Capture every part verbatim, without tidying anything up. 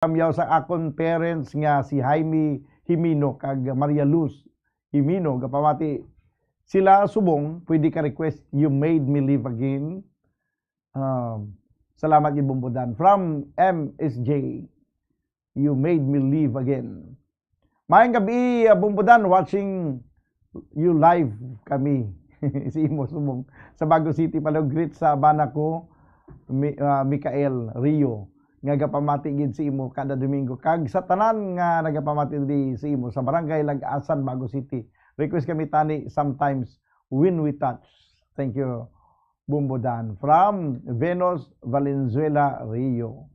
Tamyaw sa akon parents nga si Jaime Jimeno kag Maria Luz Jimeno, gapamati sila subong. Pwede ka request You Made Me Live Again. Um, salamat gid, Bumbudan. From M S J, You Made Me Live Again. Maayong gabi, ah, Bumbudan, watching you live kami. Si imo subong sa Bago City, palihog greet sa bana ko, Mi-, ah, Micael Rio, nga gapamati gid si imo kada Domingo, kag sa tanan nga nagapamati diri si imo sa Barangay Lag-asan, Bago City. Request kami tani, Sometimes When We Touch. Thank you, Bumbudan. From Venus Valenzuela Rio.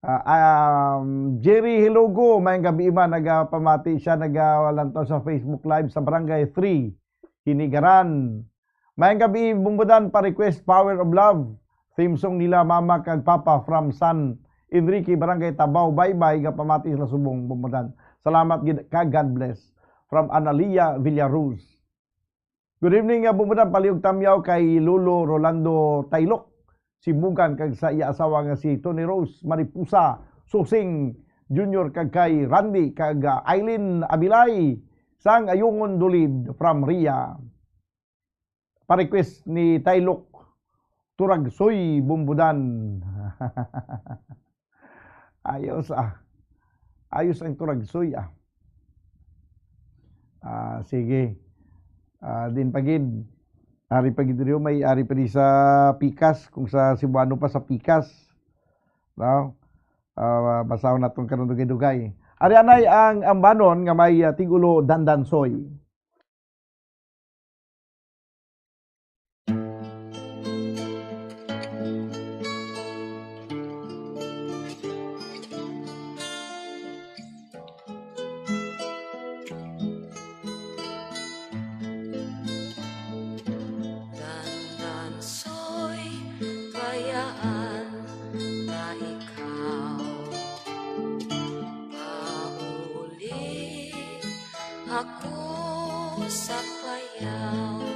Ah, um, Jerry Hilugo, maayong gabi man, nagapamati siya, nagalantaw sa Facebook Live sa Barangay three, Hinigaran. Maayong gabi, Bumbudan, pa-request Power of Love. Theme song nila Mama kag Papa from San Enrique, Barangay Tabao, Baybay, gapamati sila subong, Bumbudan. Salamat gid ka, God bless. From Analia Villaruz. Good evening, ah, Bumbudan, palihog tamyaw kay Lolo Rolando Taylok, si Bugan, kag sa iya asawa nga si Tony Rose Mariposa Susing Junior, kag kay Randy kag, ah, Aileen Abilay sang Ayungon Dulid from Ria. Pa-request ni Taylok, Turagsoy, Bumbudan. Ayos, ah. Ayos ang Turagsoy, ah. Ah, sige. Ah, din pa gid. Ari pa gid diri, may ari pa di sa pikas, kung sa Cebuano pa, sa pikas. No? Ah, basahon naton karon dugay-dugay. Ari anay ang ambanon nga may, ah, tigulo Dandansoy. Dandansoy, bayaan na ikaw. Pauli ako sa payaw.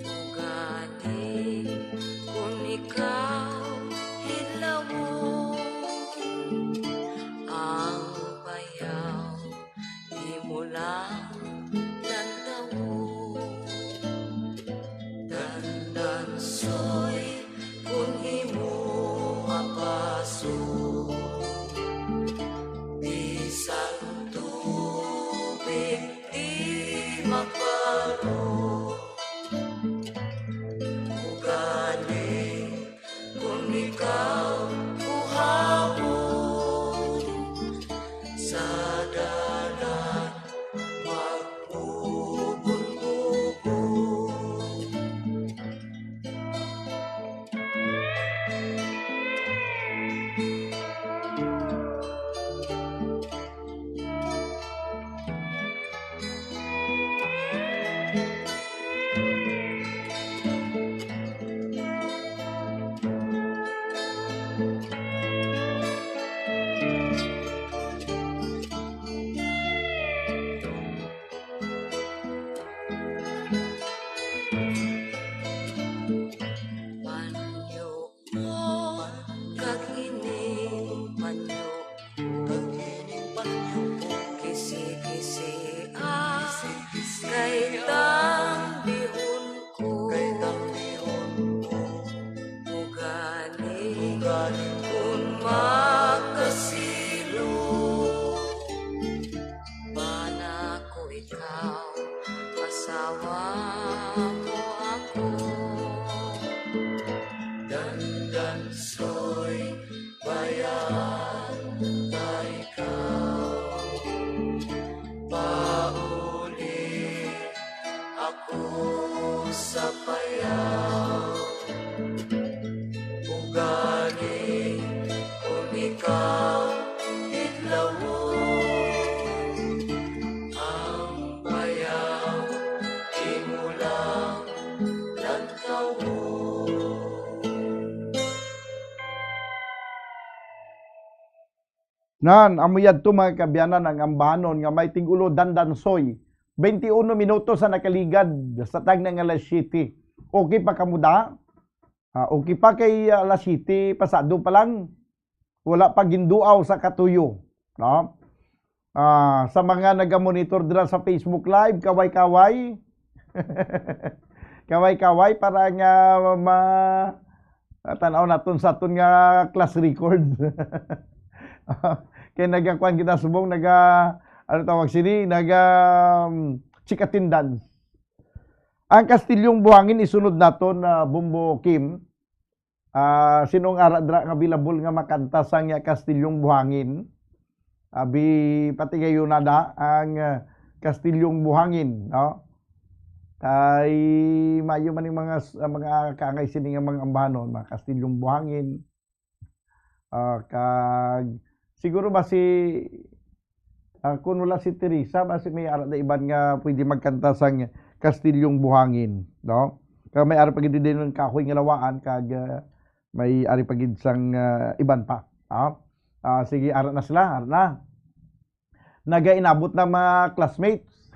Ugaling kun ikaw hidlawon, ang payaw imo lang lantawon. Dandansoy, kun imo apason, bisan tubig di maparo. Ugaling kun ikaw kuhaon, sa dalan magbubon-bubon. Panyo mo kag ining panyo, kag ining panyo ko. Kisi-kisi ang kay tambihon ko, kay tambihon ko. Ugaling, ugaling kun makasilo, bana ko ikaw, asawa mo ako. Dandansoy, bayaan na ikaw. Pauli ako sa payaw. Ugaling kun ikaw hidlawon, ang payaw imo lang lantawon. Nan, amo yadto, mga kaabyanan, ang ambanon nga may tigulo Dandansoy. Twenty-uno minutos ang nakaligad sa tagna nga alas siyete. Okay pa kamo da? Ah, okay pa kay, ah, alas siyete pasado pa lang. Wala pa ginduaw sa katuyo, no? Ah, sa mga naga-monitor dira sa Facebook Live, kaway-kaway. Kaway-kaway para nga ma-, tan-aw naton sa aton nga class record. Kay nagakuan kita subong, naga, ano tawag sini? Naga, um, check attendance. Ang Kastilyong Buhangin isunod naton, ah, Bombo Kim. Ah, sino ang ara dira nga available nga makanta sang, ah, Kastilyong Buhangin? Abi, pati kayo na da ang, ah, Kastilyong Buhangin, no? Kay mayo man yung mga s-, mga kaangay sini nga mga ambahanon, mga Kastilyong Buhangin. Ah, kag siguro ba si, ah, kung wala si Teresa, ba si may ara na iban nga pwede magkanta sang Kastilyong Buhangin, no? Kag may ara pa gid din ng kahoy nga lawaan, kag, ah, may ari pa gid sang, ah, iban pa, no? Ah, sige, ara na sila, ara na. Nagainabot na mga classmates,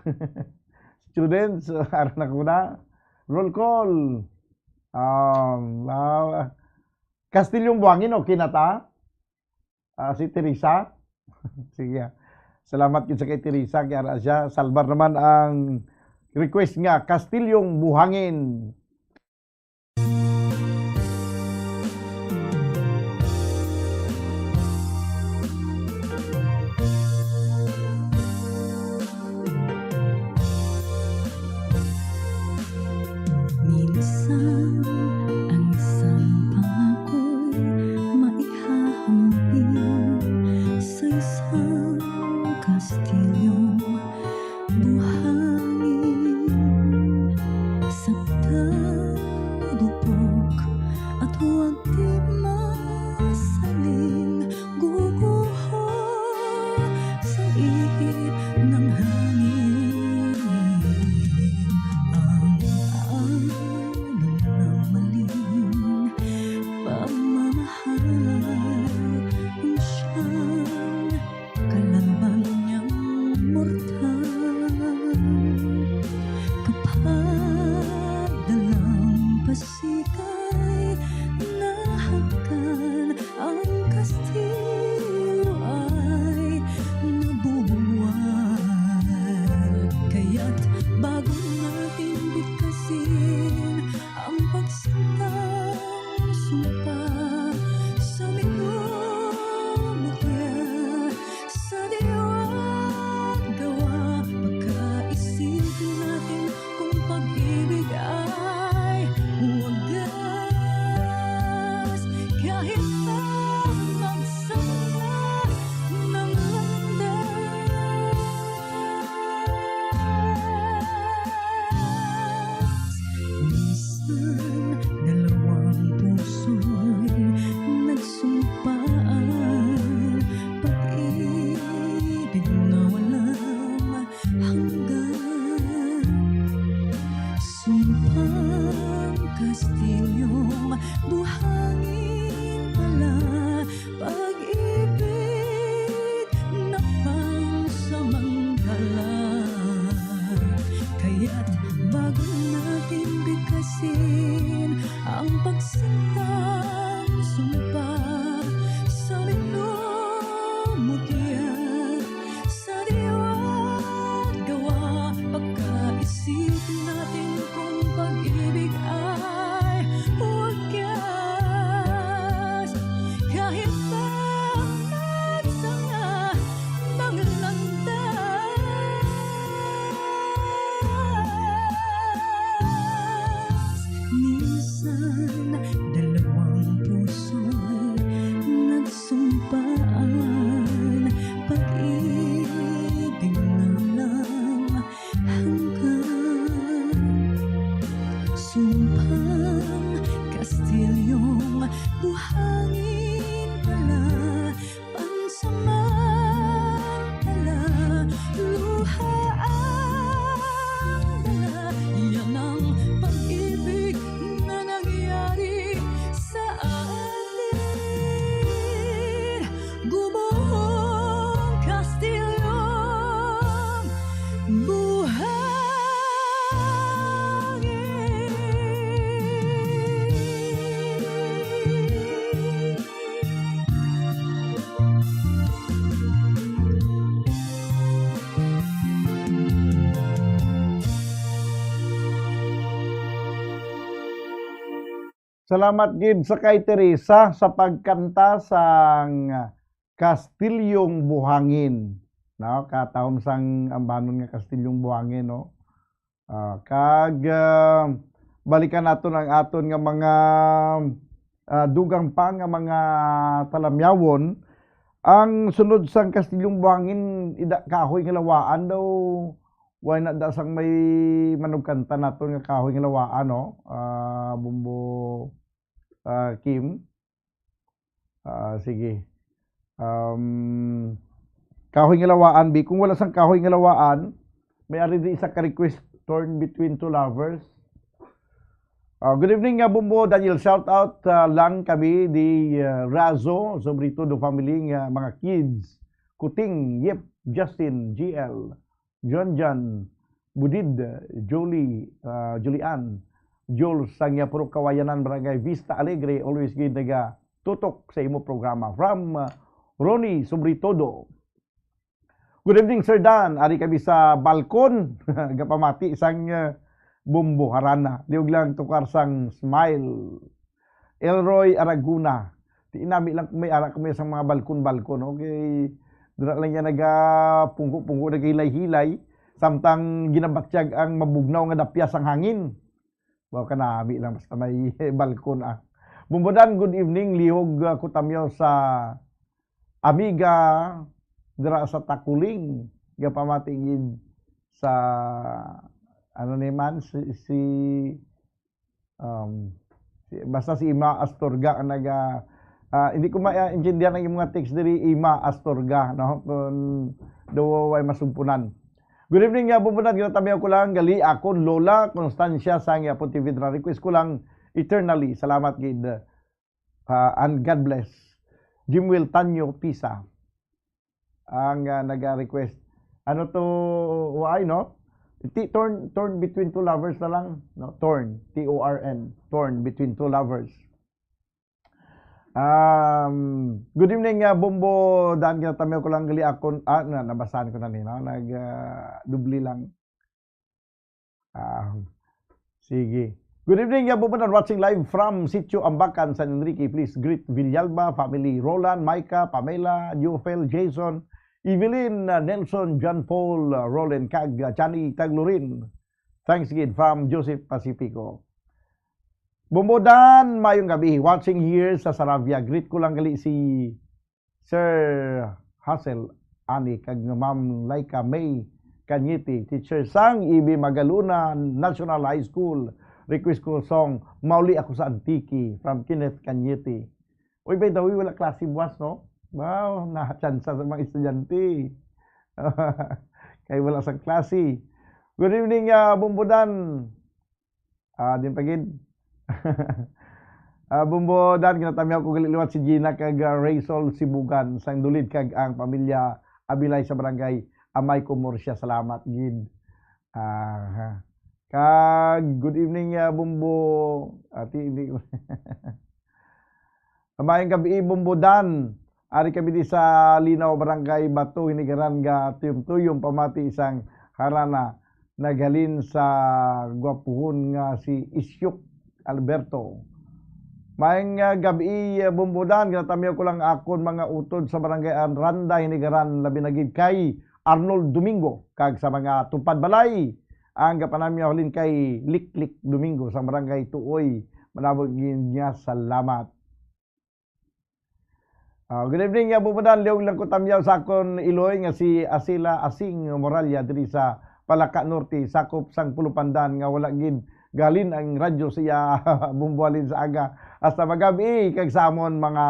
students, ara na ko na. Roll call. Um, ah, Kastilyong Buhangin, okay na ta? Ah, si Teresa? Sige, ah. Salamat gid sa kay Teresa, kay ara siya. Salbar naman ang request nga, Kastilyong Buhangin. Minsan ang isang pangako'y maihahambing sa isang kastilyong buhangin. Sa tagubok at huwag di masaling guguho sa ihip ng hangin. Ang alon ng maling pagmamahal ang siyang kalaban niyang mortal. Kapag dalang pasikay nahagkan, ang kastilyo ay nabubuwal. Kaya't bago natin bigkasin ang pagsintang sumpa sa minumutya, sa diwa't gawa, pagkaisip natin kung pag-ibig ay wagas. Kahit pa magsama ng landas, minsan dalawang puso'y nagsumpaan, pag-ibig na walang hanggan. Sumpang kastilyong buhangin pala, pag-ibig na pansamantala. Kaya't bago natin bigkasin ang pagsintang sumpa sa minumutya, sa diwa't gawa, pagkaisip natin kung pag-ibig ay wagas. Kahit pa magsanga ng landas, minsan dalawang puso'y nagsumpaan, pag-ibig na walang hanggan. Sumpang kastilyong buhangin pala, pansamantala, luha ang dala. Yan ang pag-ibig na nangyari sa atin. Gumuhong kastilyong buhangin. Salamat gid sa kay Teresa sa pagkanta sang Kastilyong Buhangin, no? Katahom sang ambanon nga Kastilyong Buhangin, no? Ah, kag, ah, balikan naton ang aton nga mga, ah, dugang pa nga mga talamyawon. Ang sunod sang Kastilyong Buhangin, ida, Kahoy nga Lawaan daw. Wala na da sang may manugkanta naton nga Kahoy nga Lawaan, no? Ah, Bumbo, ah, Kim. Ah, sige. Um, Kahoy nga Lawaan, bi. Kung wala sang Kahoy nga Lawaan, may ari di isa ka request, Torn Between Two Lovers. Ah, good evening, ah, Bumbo Daniel. Shout out, ah, lang kami di, ah, Razo, sobre todo family nga mga kids. Kuting, Yep, Justin, G L, John John, Budid, Jolie, ah, Julian, Jules, sang Yapurok Kawayanan, Barangay Vista Alegre, always gid naga tutok sa imo programa. From, ah, Ronnie, sobre todo. Good evening, Sir Dan. Ari kami sa balkon. Gapamati sang, ah, Bumbo Harana. Liog lang tukar sang smile. Elroy Araguna. Ti inami lang kung may ara kami sa mga balkon-balkon, no? Kay dira lang yan nagapungko-pungko, nagahilay-hilay. Samtang ginabatyag ang mabugnaw nga dapya sang hangin. Wow, kanami lang basta may balkon, ah. Bumbo Dan, good evening. Lihog, ah, kutamyaw sa amiga dira sa Takuling. Gapamati gid sa, ano ni man, si, si, um, si, basta si Ima Astorga ang naga, ah, hindi ko maintindihan ang imong text diri, Ima Astorga, no? Kung daw way masugpunan. Good evening, ah, Bumbo Dan. Ginatamiyaw ko lang, gali akon Lola Constancia sang Yapon T V na request ko lang Eternally. Salamat gid. Ah, and God bless. Jimwell Tanyo Pisa ang, ah, naga-request. Ano to, why, no? Ti-, torn, torn between two lovers na lang, no? Torn, T O R N, torn between two lovers. Um, good evening, ah, Bumbo Dan, ginatamiyaw ko lang gali akon, ah, na, nabasahan ko na ni, no? Nag, ah, dubli lang. Ah, sige. Good evening, Bumbo Dan, watching live from Sitio Ambacan, San Enrique. Please greet Villalba family, Roland, Micah, Pamela, Diofel, Jason, Evelyn, uh, Nelson, John Paul, uh, Roland, kag, uh, Johnny Taglurin. Thanks gid from Joseph Pacifico. Bumbo Dan, mayong gabi. Watching here sa Saravia. Greet ko lang gali si Sir Hassel Ani kag Ma'am Laika May Cañete, teacher sang E B Magalona National High School. Request ko song Mauli Ako sa Antique from Kenneth Cañete. Uy, by the way, wala klase buwas, no? Wow, nakachansa sa mga estudyante. Kay wala sa klase. Good evening, ah, Bumbo Dan. Ah, din pa gid. Ah, Bumbo Dan, ginatamiyaw ko gali liwat si Gina kag, ah, Raysol Sibugan sang Dulid kag ang pamilya Abilay sa barangay Amay Comorcia. Salamat gid. Ah, ha. Kag good evening, ah, Bumbo. Ati, hindi ko. Maayong gabi, Bumbo Dan. Ari kami di sa Linaw, Barangay Bato, Hinigaran nga tuyom-tuyom pamati sang harana naghalin sa gwapuhon nga si Isyok Alberto. Maayong, ah, gabi, ah, Bumbo Dan. Ginatamiyaw ko lang akon mga utod sa Barangay Anranda, Hinigaran, labi na gid kay Arnold Domingo, kag sa mga tupad balay ang gapanamiyaw halin kay Liklik Domingo sa Barangay Tuoy. Manabog gid niya, salamat. Ah, good evening, Bumbo Dan. Liog lang ko tamyaw sa akon iloy nga si Asila Asing Moralia diri sa Palaka Norte, sakop sang Pulupandan, nga wala gid galin ang radyo siya bumbuhalin sa aga hasta magabi, kag sa amon mga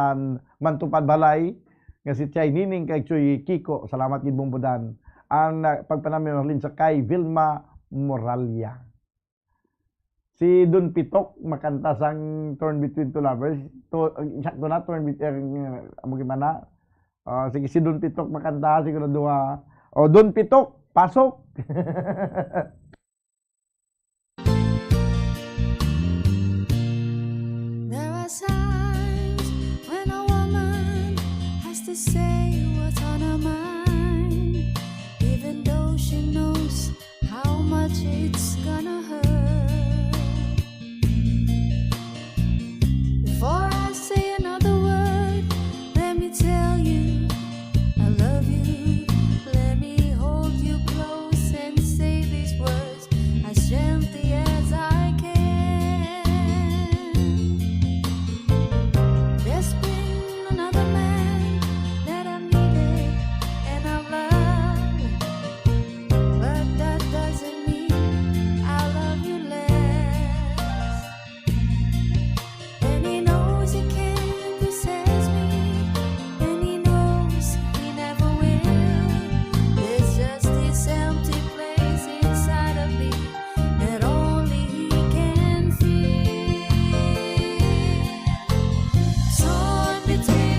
mantupad balay nga si Chay Nining kag Chuy Kiko. Salamat gid, Bumbo Dan. Ang, ah, pagpanamiyaw halin sa kay Vilma Moralia. Si Don Pitok makanta sang Torn Between Two Lovers. To, sakto na, Torn Between, uh, amo gid man na. Ah, sige, si Don Pitok makanta, siguraduha. O, Don Pitok, pasok! There are times when a woman has to say what's on her mind, even though she knows how much it's gonna hurt.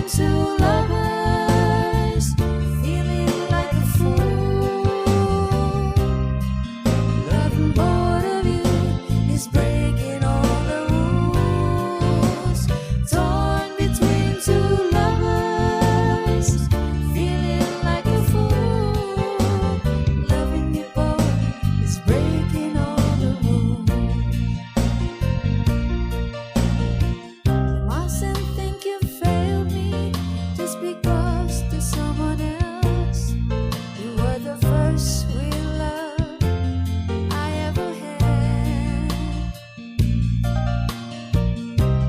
Two lovers feeling like a fool. Loving both of you is breaking all the rules. Torn between two lovers, feeling like a fool. Loving you both is breaking all the rules. You mustn't think you failed me just because there's someone else. You were the first real love I ever had.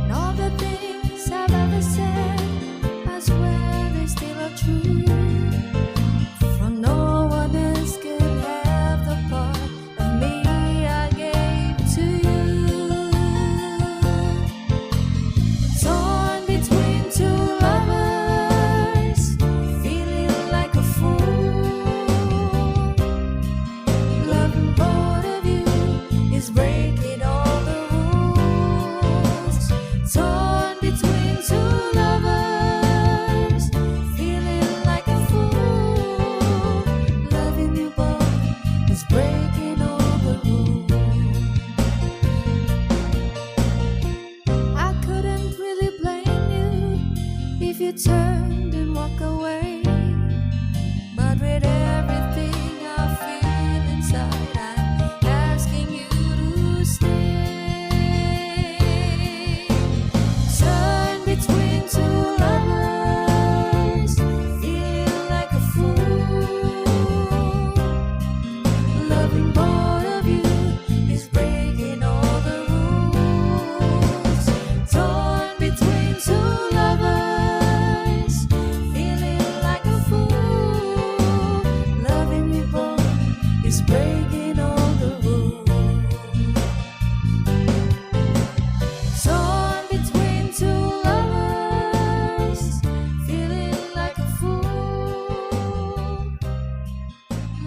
And all the things I've ever said, I swear they still are true. For no one else could have the part of me I gave to you. Torn between two lovers, feeling like a fool. Loving both of you is breaking all the rules. Torn between two lovers, feeling like a fool. Loving you both is breaking all the rules. I couldn't really blame you if you turned and walk away. But with everything I feel inside, I'm asking you to stay. Torn between two lovers, feel like a fool. Loving both of you is breaking all the rules. Torn between two lovers, feeling like a fool. Loving you both is breaking all the rules. Torn between two lovers, feeling like a fool.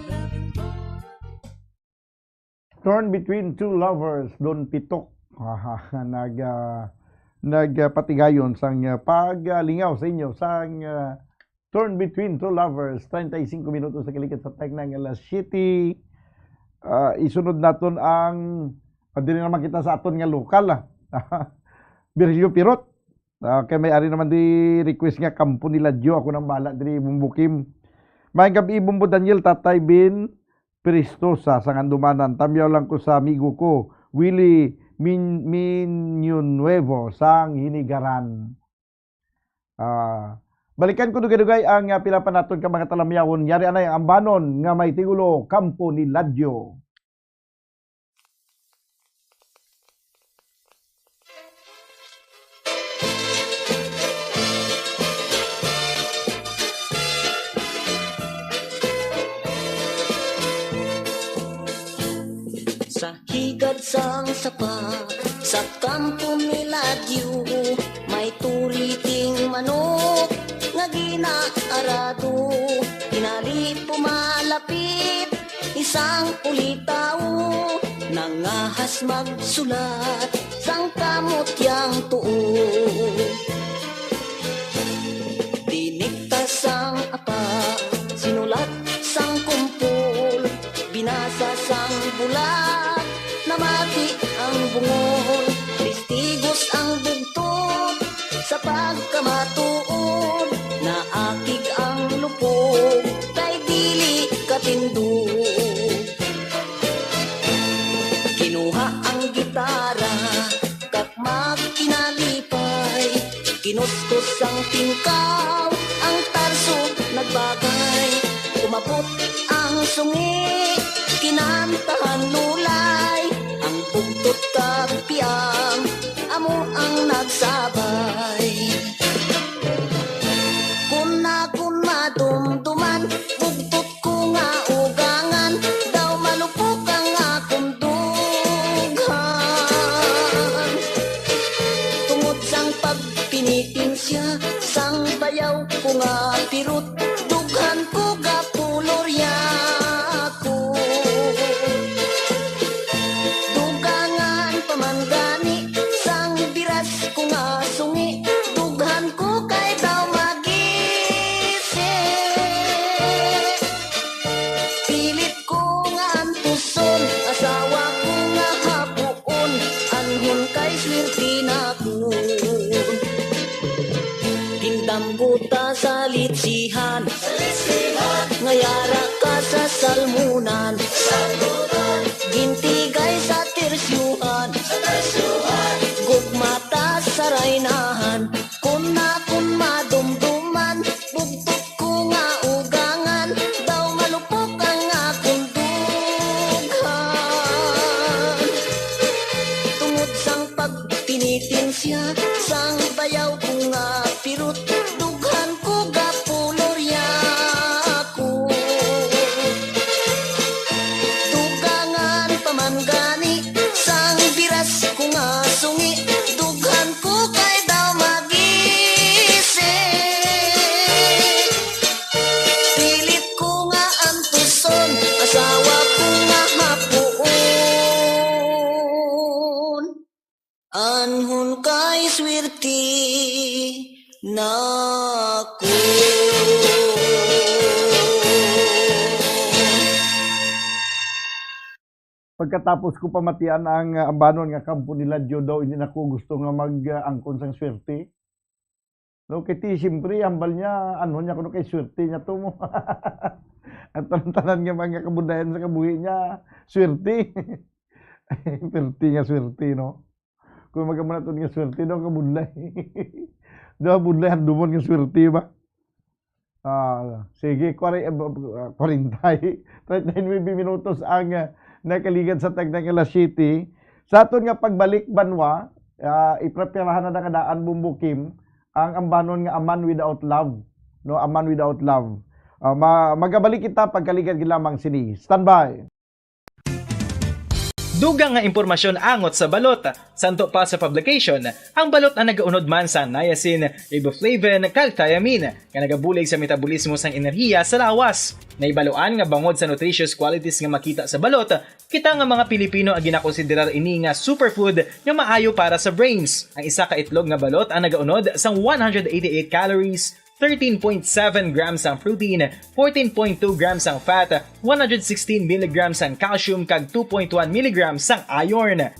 Loving both of you. Torn between two lovers, Don Pitok. Nag, ah, nagpatigayon sang, ah, paglingaw sa inyo sang, ah, Torn Between Two Lovers, treinta y cinco minutos sa kaligid sa tagna nga alas siyete. Ah, isunod naton ang, ah, diri naman kita sa aton nga lokal, ah. Virgilio Pirot. Ah, kay may ari naman di request nga Kampo ni Ladyo, ako nang bala diri, Bumbo Kim. Maayong gab-i, Bumbo Daniel, Tatay Bin Pristosa sang Handumanan. Tamyaw lang ko sa amigo ko, Willie Min-, Minyo Nuevo sang Hinigaran. Ah, balikan ko dugay-dugay ang, ah, pila pa naton ka mga talamyawon. Yari anay ang ambanon nga may tigulo, Kampo ni Ladyo. Sa higad sang sapa, sa kampo ni Ladyo, may turiting manok nga ginaarado. Tinali pumalapit isang ulitaw, nangahas magsulat sang kamot yang tuo. Dinikta sang apa, sinulat sang kumpol, binasa sang bulag, namati ang bungol, testigos ang bugtot sa pagkamatuod, naakig ang lupog kay dili katindog. Kinuha ang gitara, kag magkinalipay, kinuskus ang tingkaw, ang tarso nagbagay. Umabot ang sungi, kinantahan lulay, ang bugtot kag piang, amo ang nagsabay. Kun akon madumduman, bugtot ko nga ugangan, daw malupok ang akon dughan. Tungod sang pagpinitensya sang bayaw ko nga pirot, dughan ko gapulorya ko. Dugangan pa man gani sang biras ko nga sungi, dughan ko kay daw Damgo ta sa litsihan, nga yara ka sa salmunan, gintigay sa tersyuhan, gugma ta sa raynahan. Kun akon madumduman, bugtot ko nga ugangan, daw malupok ang akon dughan. Tungod sang pagtinitensya sang bayaw ko nga pirot, dughan ko gapulorya ko. Dugangan pa man gani sang biras ko nga sungi, dughan ko kay daw magisi. Pilit ko nga antuson, asawa ko nga hapuon. Anhon kay swerte nako. Pagkatapos ko pamatian ang, ah, ambanon nga kampo nila Joe daw, hindi na ko gusto nga mag-angkon sang swerte. No, kay ti, siyempre, hambal niya, ano niya, kuno kay swerte niya to mo. Ang tanan-tanan nga mga kabundayan sa kabuhi niya, swerte. Swerte nga swerte, no? Kung magkamaton nga swerte, daw kabunlay. Daw kabunlay, handumon nga swerte ba? Ah, sige, kwari-, ah, kwarenta, treinta y nuebe minutos ang, ah, nakaligad sa tagna nga alas siyete. Sa aton nga pagbalik, banwa, ah, ipreparahan na nga daan, Bumbo Kim, ang ambanon nga A Man Without Love, no? A Man Without Love. Ah, ma-, magabalik kita pagkaligad gid lamang sini. Standby. Dugang nga impormasyon angot sa balot. Santo pa sa publication, ang balot ang nagaunod man sang niacin, riboflavin, kag thiamine, nga nagabulig sa metabolismo sang enerhiya sa lawas. Naibaluan nga bangod sa nutritious qualities nga makita sa balot, kita nga mga Pilipino ang ginakonsiderar ini nga superfood nga maayo para sa brains. Ang isa ka itlog nga balot ang nagaunod sang one hundred eighty-eight calories, thirteen point seven grams ang protein, fourteen point two grams ang fat, one hundred sixteen milligrams ang calcium, kag two point one milligrams ang iron.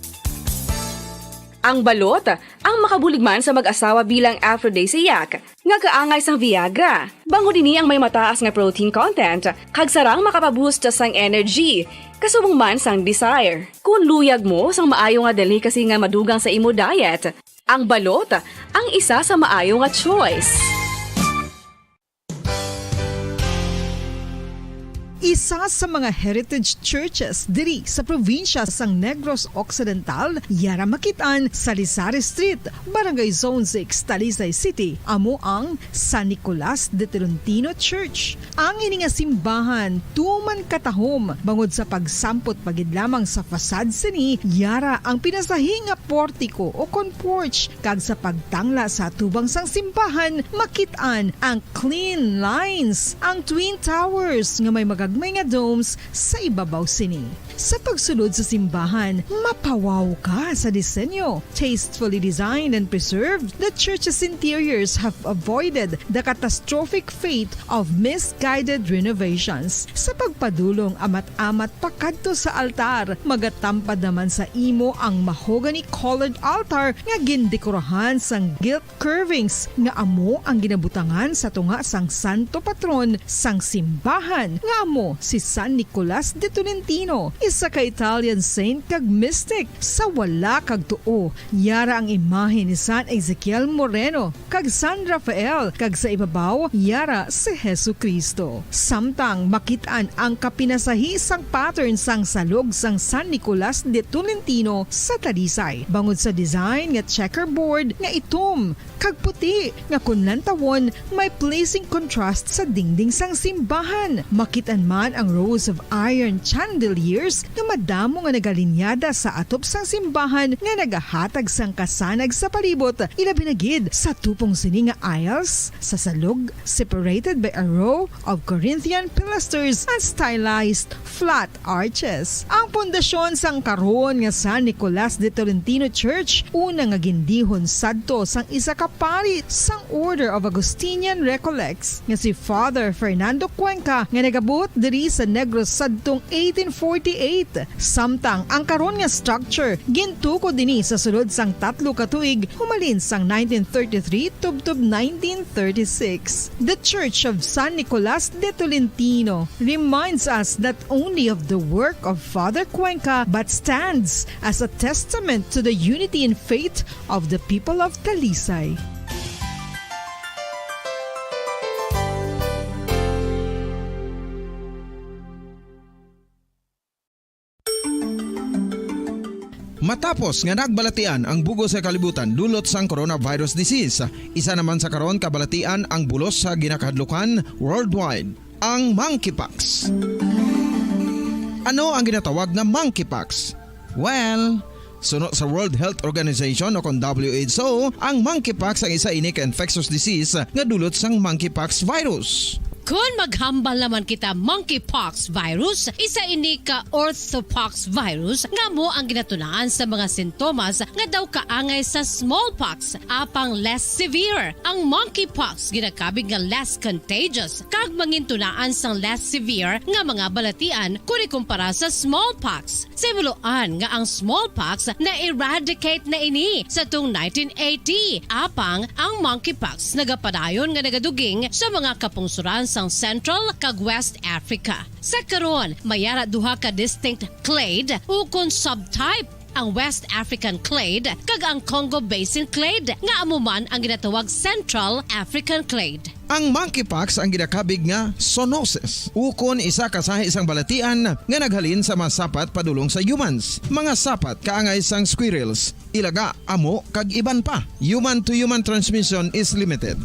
Ang balot ang makabulig man sa mag-asawa bilang aphrodisiac nga kaangay sang Viagra. Bangod ini ang may mataas nga protein content kag sarang makapaboost sang energy, kasubong man sang desire. Kung luyag mo sang maayo nga delicacy nga madugang sa imo diet, ang balot ang isa sa maayo nga choice. Isa sa mga heritage churches diri sa probinsya sang Negros Occidental, yara makit-an sa Lisari Street, Barangay Zone six, Talisay City, amo ang San Nicolas de Tolentino Church. Ang ini nga simbahan tuman katahom bangod sa pagsampot pa gid lamang sa facade sini, yara ang pinasahi nga portiko o kon porch, kag sa pagtangla sa atubang sang simbahan, makit-an ang clean lines, ang twin towers nga may magagmay nga domes sa ibabaw sini. Sa pagsulod sa simbahan, mapawaw ka sa disenyo. Tastefully designed and preserved, the church's interiors have avoided the catastrophic fate of misguided renovations. Sa pagpadulong amat-amat pakadto sa altar, magatampad naman sa imo ang mahogany-colored altar nga gindekorahan sang gilt curvings nga amo ang ginabutangan sa tunga sang santo patron sang simbahan, nga amo si San Nicolas de Tolentino, isa ka Italian saint kag mystic. Sa wala kag tuo, yara ang imahe ni San Ezekiel Moreno kag San Rafael, kag sa ibabaw yara si Jesu-Cristo. Samtang makit-an ang kapinasahi sang pattern sang salog sang San Nicolas de Tolentino sa Talisay, bangod sa design nga checkerboard nga itom kag puti nga kon lantawon may pleasing contrast sa dingding sang simbahan. Makit-an man ang rows of iron chandeliers nga madamo nga nagalinyada sa atop sang simbahan nga nagahatag sang kasanag sa palibot, ilabi na gid sa tupong sini nga aisles sa salog, separated by a row of Corinthian pilasters and stylized flat arches. Ang pundasyon sang karon nga San Nicolas de Tolentino Church, una nga gindihon sadto sang isa ka pari sang Order of Augustinian Recollects nga si Father Fernando Cuenca, nga nagabuot diri sa Negros sadtong eighteen forty-eight. Eight. Samtang ang karon nga structure gintukod ini sa sulod sang tatlo ka tuig, humalin sang nineteen thirty-three tubtob nineteen thirty-six. The Church of San Nicolas de Tolentino reminds us not only of the work of Father Cuenca but stands as a testament to the unity in faith of the people of Talisay. Matapos nga nagbalatian ang bug-os nga kalibutan dulot sang coronavirus disease, isa naman sa karon kabalatian ang bulos sa ginakahadlukan worldwide, ang monkeypox. Ano ang ginatawag nga monkeypox? Well, suno sa World Health Organization o kon W H O, ang monkeypox ang isa ini ka infectious disease nga dulot sang monkeypox virus. Kon maghambal naman kita monkeypox virus, isa ini ka orthopox virus nga amo ang ginatunaan sa mga sintomas nga daw kaangay sa smallpox, apang less severe. Ang monkeypox ginakabig nga less contagious kag mangintunaan sang less severe nga mga balatian kon ikumpara sa smallpox. Sa himuloan nga ang smallpox na-eradicate na ini sa tuong nineteen eighty, apang ang monkeypox nagapadayon nga nagaduging sa mga kapungsoran sang Central kag West Africa. Sa karon, may ara duha ka distinct clade ukon subtype, ang West African clade kag ang Congo Basin clade, nga amo man ang ginatawag Central African clade. Ang monkeypox ang ginakabig nga zoonosis, ukon isa ka sahi sang balatian nga naghalin sa mga sapat padulong sa humans. Mga sapat kaangay sang squirrels, ilaga, amo, kag iban pa. Human-to-human transmission is limited.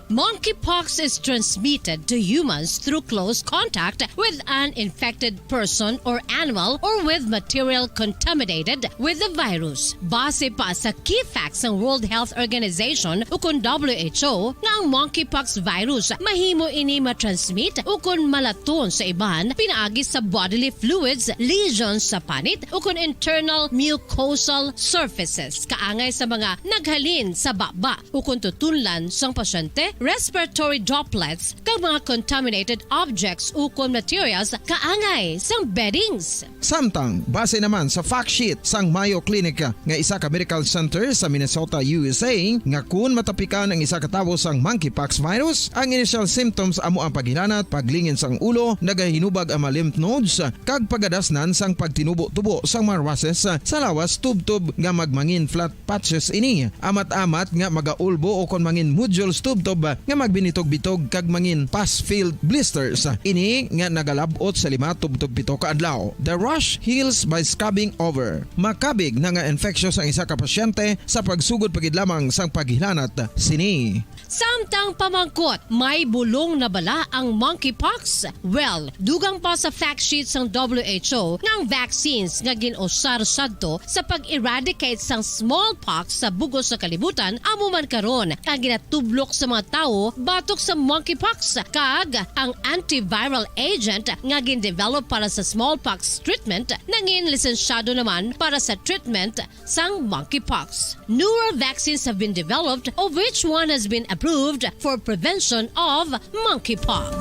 Monkeypox is transmitted to humans through close contact with an infected person or animal or with material contaminated with the virus. Base pa sa key facts sang World Health Organization ukon W H O nga ang monkeypox virus mahimo ini ma-transmit ukon malaton sa iban pinaagi sa bodily fluids, lesions sa panit ukon internal mucosal surfaces, kaangay sa mga naghalin sa baba ukon tutunlan sang pasyente, respiratory droplets, kag mga contaminated objects ukon materials kaangay sang beddings. Samtang, base naman sa fact sheet sang Mayo Clinic nga isa ka medical center sa Minnesota, U S A, nga kun matapikan ang isa ka tawo sang monkeypox virus, ang initial symptoms amo ang paghilanat, paglingin sang ulo, nagahinubag ang mga lymph nodes, kag pagadasnan sang pagtinubo-tubo sang mga rushes sa lawas tubtob nga magmangin flat patches ini, amat-amat nga magaulbo ukon mangin nodules tubtob nga magbinitog-bitog kag mangin pus-filled blisters. Ini nga nagalab-ot sa lima tubtob pito ka adlaw. The rash heals by scabbing over. Makabig na nga infectious ang isa ka pasyente sa pagsugod pa gid lamang sang paghilanat sini. Samtang pamangkot, may bulong na bala ang monkeypox? Well, dugang pa sa fact sheet sang W H O nga ang vaccines nga gin-usar sadto sa pag-eradicate sang smallpox sa bug-os nga kalibutan amo man karon ang ginatublok sa mga tawo batok sa monkeypox, kag ang antiviral agent nga gin-develop para sa smallpox treatment nangin lisensyado naman para sa treatment sang monkeypox. Newer vaccines have been developed, of which one has been approved for prevention of monkeypox.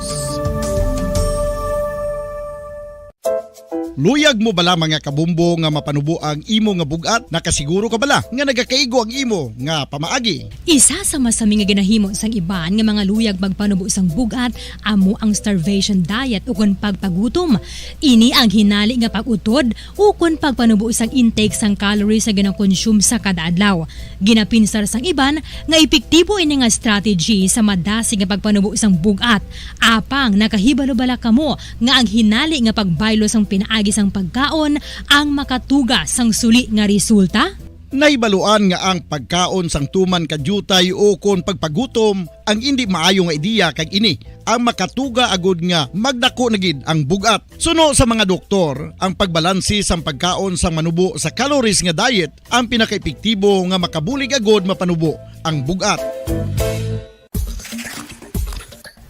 Luyag mo bala, mga kabombo, nga mapanubo ang imo nga bug-at? Nakasiguro ka bala nga nagakaigo ang imo nga pamaagi? Isa sa masami nga ginahimo sang iban nga mga luyag magpanubo sang bug-at amo ang starvation diet ukon pagpagutom. Ini ang hinali nga pag-utod ukon pagpanubo sang intake sang calories nga ginakonsume sa kada adlaw. Ginapinsar sang iban nga epektibo ini nga strategy sa madasig nga pagpanubo sang bug-at. Apang nakahibalo bala kamo nga ang hinali nga pagbaylo sang pinaagi sang pagkaon ang makatuga sang suli nga resulta? Nahibaluan nga ang pagkaon sang tuman ka diutay ukon pagpagutom ang indi maayo nga ideya, kag ini ang makatuga agud nga magdako na gid ang bug-at. Suno sa mga doktor, ang pagbalanse sang pagkaon sang manubo sa calories nga diet ang pinakaepektibo nga makabulig agud mapanubo ang bug-at.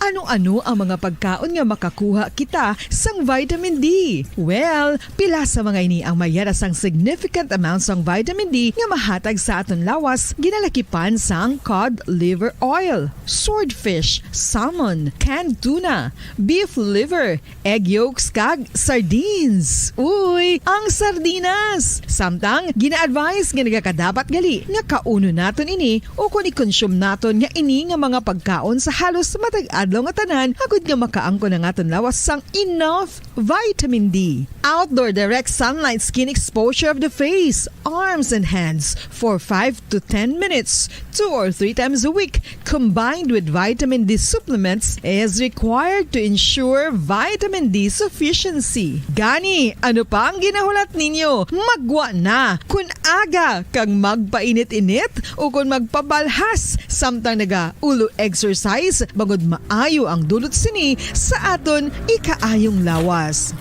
Ano-ano ang mga pagkaon nga makakuha kita sang vitamin D? Well, pila sa mga ini ang mayara sang significant amount sang vitamin D nga mahatag sa aton lawas, ginalakipan sang cod liver oil, swordfish, salmon, canned tuna, beef liver, egg yolks, kag sardines. Uy, ang sardinas! Samtang, gina-advise nga nagakadapat gali nga kaunon naton ini ukon i-consume naton nga ini nga mga pagkaon sa halos matag adlaw nga tanan, agod nga makaangkon ang aton lawas sang enough vitamin D. Outdoor direct sunlight skin exposure of the face, arms, and hands for five to ten minutes, two or three times a week, combined with vitamin D supplements, is required to ensure vitamin D sufficiency. Gani, ano pa ang ginahulat ninyo? Maggwa na! Kun aga kag magpainit-init ukon magpabalhas samtang nagaulo exercise, bangod maayo ang dulot sini sa aton ikaayong lawas.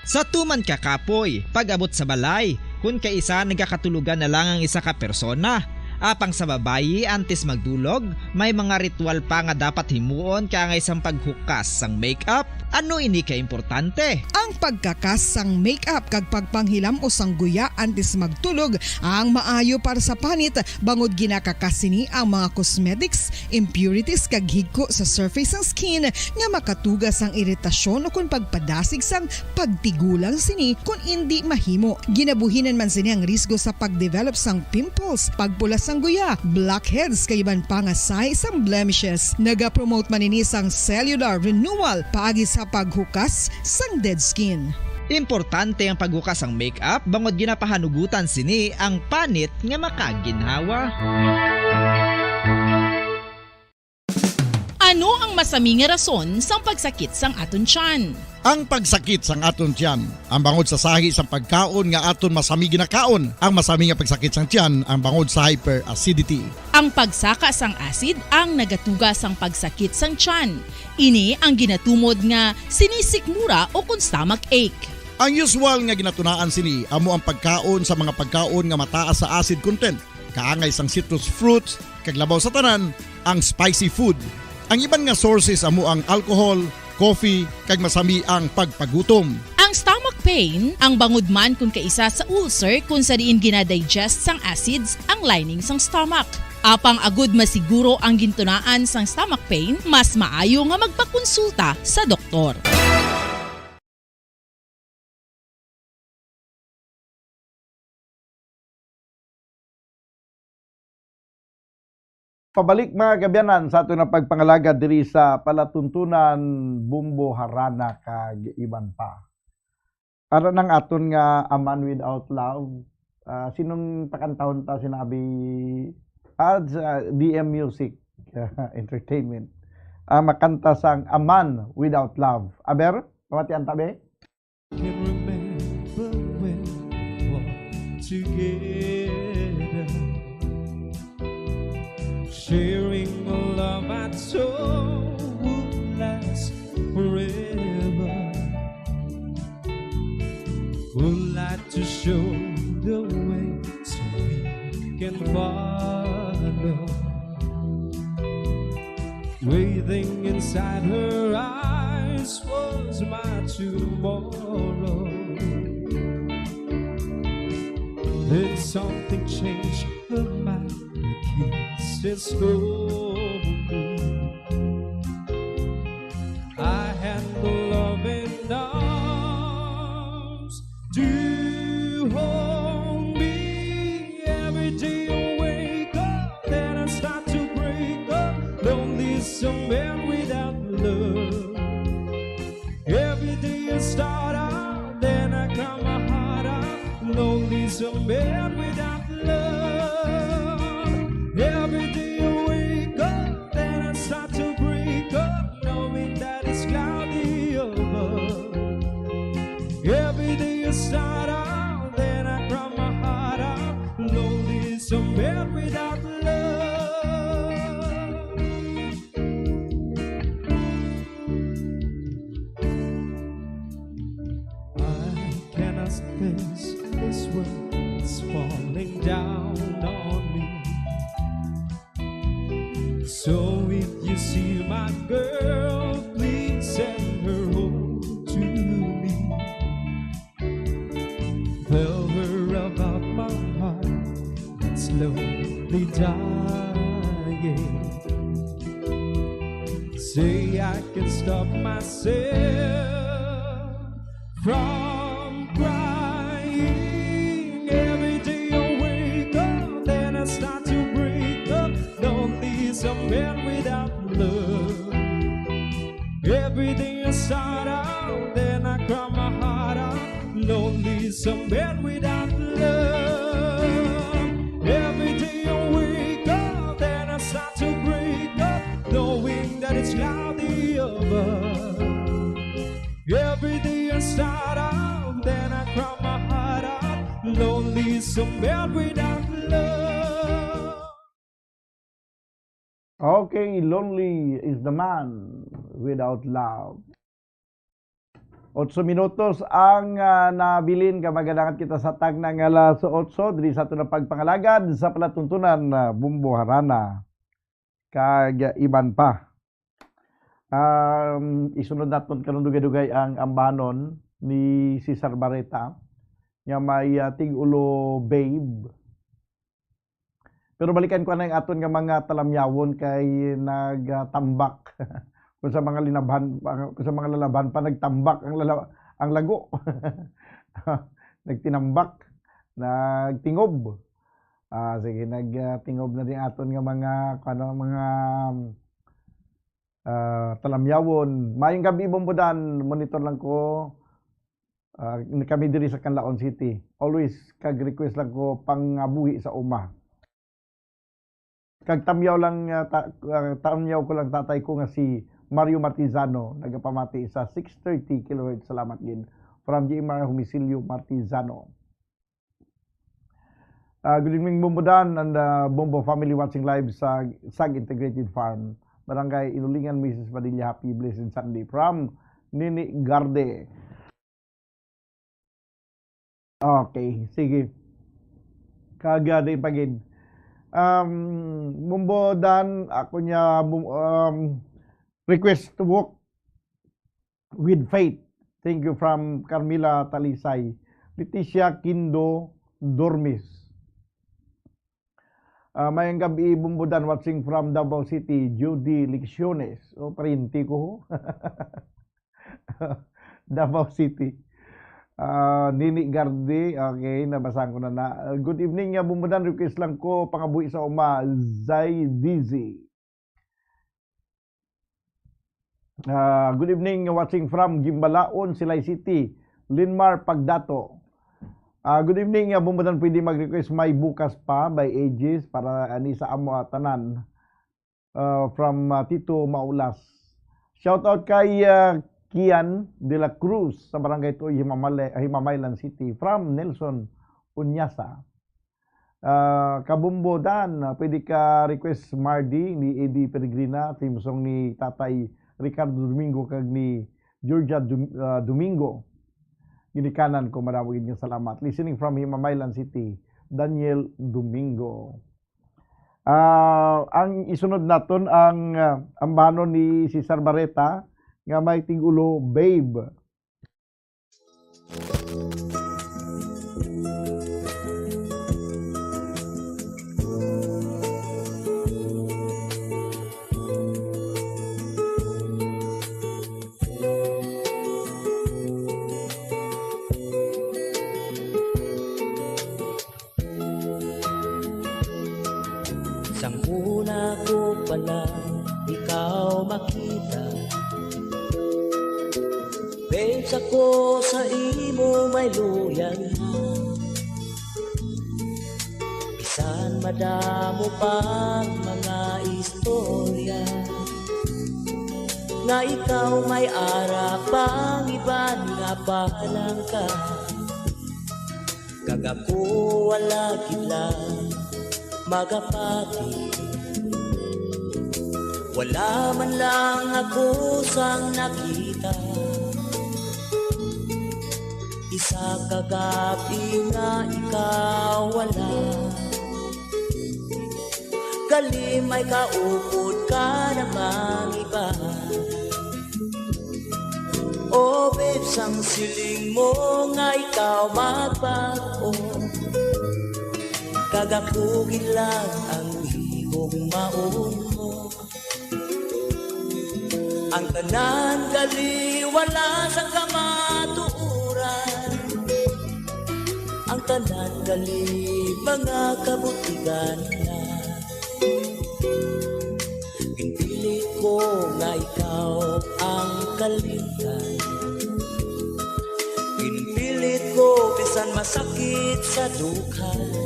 Sa tuman ka kapoy, pag-abot sa balay, kun kaisa nagakatulogan na lang ang isa ka persona. Apang sa babayi, antes magdulog, may mga ritual pa nga dapat himuon kaangay sang paghukas sang makeup. Ano ini ka importante? Ang pagkakas sang makeup kag pagpanghilam-os sang guya antes magtulog ang maayo para sa panit, bangod ginakakas sini ang mga cosmetics, impurities, kag higko sa surface sang skin nga makatuga sang iritasyon ukon pagpadasig sang pagtigulang sini kon indi mahimo. Ginabuhinan man sini ang risgo sa pag-develop sang pimples, pagpula sang guya, blackheads, kag iban pa nga sahi sang blemishes. Nagapromote man ini sang cellular renewal paagi sa paghukas sang dead skin. Importante ang paghukas sang makeup bangod ginapahanugutan sini ang panit nga makaginhawa. Ano ang masami nga rason sang pagsakit sang aton tiyan? Ang pagsakit sang aton tiyan, ang bangod sa sahi sang pagkaon nga aton masami ginakaon. Ang masami nga pagsakit sang tiyan, ang bangod sa hyperacidity. Ang pagsaka sang acid ang nagatuga sang pagsakit sang tiyan. Ini ang ginatumod nga sinisikmura ukon stomach ache. Ang usual nga ginatunaan sini amo ang pagkaon sa mga pagkaon nga mataas sa acid content, kaangay sang citrus fruits, kag labaw sa tanan, ang spicy food. Ang iban nga sources amo ang alcohol, coffee, kag masami ang pagpagutom. Ang stomach pain, ang bangod man kon kaisa sa ulcer kon sa diin gina-digest sang acids ang lining sang stomach. Apang agud masiguro ang gintunaan sang stomach pain, mas maayo nga magpakonsulta sa doktor. Pabalik, mga kaabyanan, sa aton nga pagpangalagad diri sa palatuntunan, Bombo, Harana, kag iban pa. Ara nang aton nga A Man Without Love. Ah, sinong pakantahon ta, sinabi, ah, sa D M Music Entertainment. Ah, makanta sang A Man Without Love. Aber, pamatian ta, be? Can remember when we were together, sharing a love I told would last forever. Would like to show the way so we can follow. Waiting inside her eyes was my tomorrow. Then something changed her mind. The kiss is spoken. I had the loving arms to hold me. Every day I wake up, then I start to break up. Lonely is a man without love. Every day I start out, then I come my heart out. Lonely is a man without love. Every day I wake So if you see my girl, please send her home to me. Tell her about my heart that's slowly dying. Say I can stop myself from crying. Every day I wake up, then I start to break up. Don't leave some man without love. Every day I start out, then I cry my heart out. Lonely, some man without love. Every day I wake up, then I start to break up, knowing that it's cloudy above. Every day I start out, then I cry my heart out. Lonely, some man without love. Okay, lonely is the man without love. Otso minutos ang, ah, nabilin, kag magadangat kita sa tagna nga alas otso diri sa aton nga pagpangalagad sa palatuntunan, ah, Bumbo Harana kag iban pa. Um, isunod naton karon dugay-dugay ang ambanon ni Cesar Barreta nga may, ah, tig-ulo Babe. Pero balikan ko na ang aton nga mga talamyawon kay nagtambak. Kung sa mga linabhan, kung sa mga lalabhan pa, nagtambak ang lala-, ang lago. Nagtinambak, nagtingob. Ah, sige, nagtingob na din aton nga mga, ano, mga, ah, talamyawon. Mayong gabi, Bumbodan. Monitor lang ko. Ah, kami diri sa Canlaon City. Always kag request lang ko, Pangabuhi sa Uma. Kag tamyaw lang, ah, ta-, ah, tamyaw ko lang tatay ko nga si Mario Martizano, nagapamati sa six thirty kilohertz. Salamat gid. From J M R Humisilio Martizano. Ah, good evening, Bumbodan and, ah, Bumbo family watching live sa Sag Integrated Farm, Barangay Inulingan, Missus Padilla. Happy blessed Sunday from Nini Garde. Okay, sige. Kagadi pa gid. Um, Bumbodan, ako niya, bum-, um, request to walk with faith. Thank you from Carmela Talisay. Leticia Kindo Dormis. Ah, mayang gabi, Bumbodan, watching from Davao City, Judy Lecciones. O, pariente ko. Davao City. Ah, Nini Gardi, okay, nabasahan ko na na. Ah, good evening, ah, Bumbodan, request lang ko, Pangabuhi sa Uma, Zay Dizzy. Ah, good evening, watching from Gimbalaon, Silay City, Linmar Pagdato. Ah, good evening, ah, Bumbodan, pwede mag-request may Bukas Pa by Aegis para ani sa amo, ah, tanan. Ah, from, ah, Tito Maulas. Shout out kay, ah, Kian de la Cruz sa Barangay Tuoy, Himamale-, Himamaylan City, from Nelson Uñasa. Ah, Kabumbodan, ah, pwede ka request Mardi ni Eddie Peregrina, theme song ni Tatay Ricardo Domingo kag ni Georgia Dum-, ah, Domingo. Ginikanan ko, madamo gid nga salamat. Listening from Himamaylan City, Daniel Domingo. Ah, ang isunod naton ang, ah, ambanon ni Cesar Barreta nga may tigulo, Babe. Sang una ko pa lang ikaw makita, babes, ako sa imo may luyag na. Bisan madamo pang mga istorya nga ikaw may ara pang iban nga palangka. Kag ako wala gid lang magapati. Wala man lang ako sang nakita. Isa ka gab-i nga ikaw wala. Gali may kaupod ka na mangiba. O babes, ang siling mo nga ikaw magbago, kag ako gid lang ang higugmaon mo. Ang tanan gali wala sa kamatuoran, ang tanan gali mga kabutigan na. Ginpilit ko nga ikaw ang kalimtan. Ginpilit ko bisan masakit sa dughan.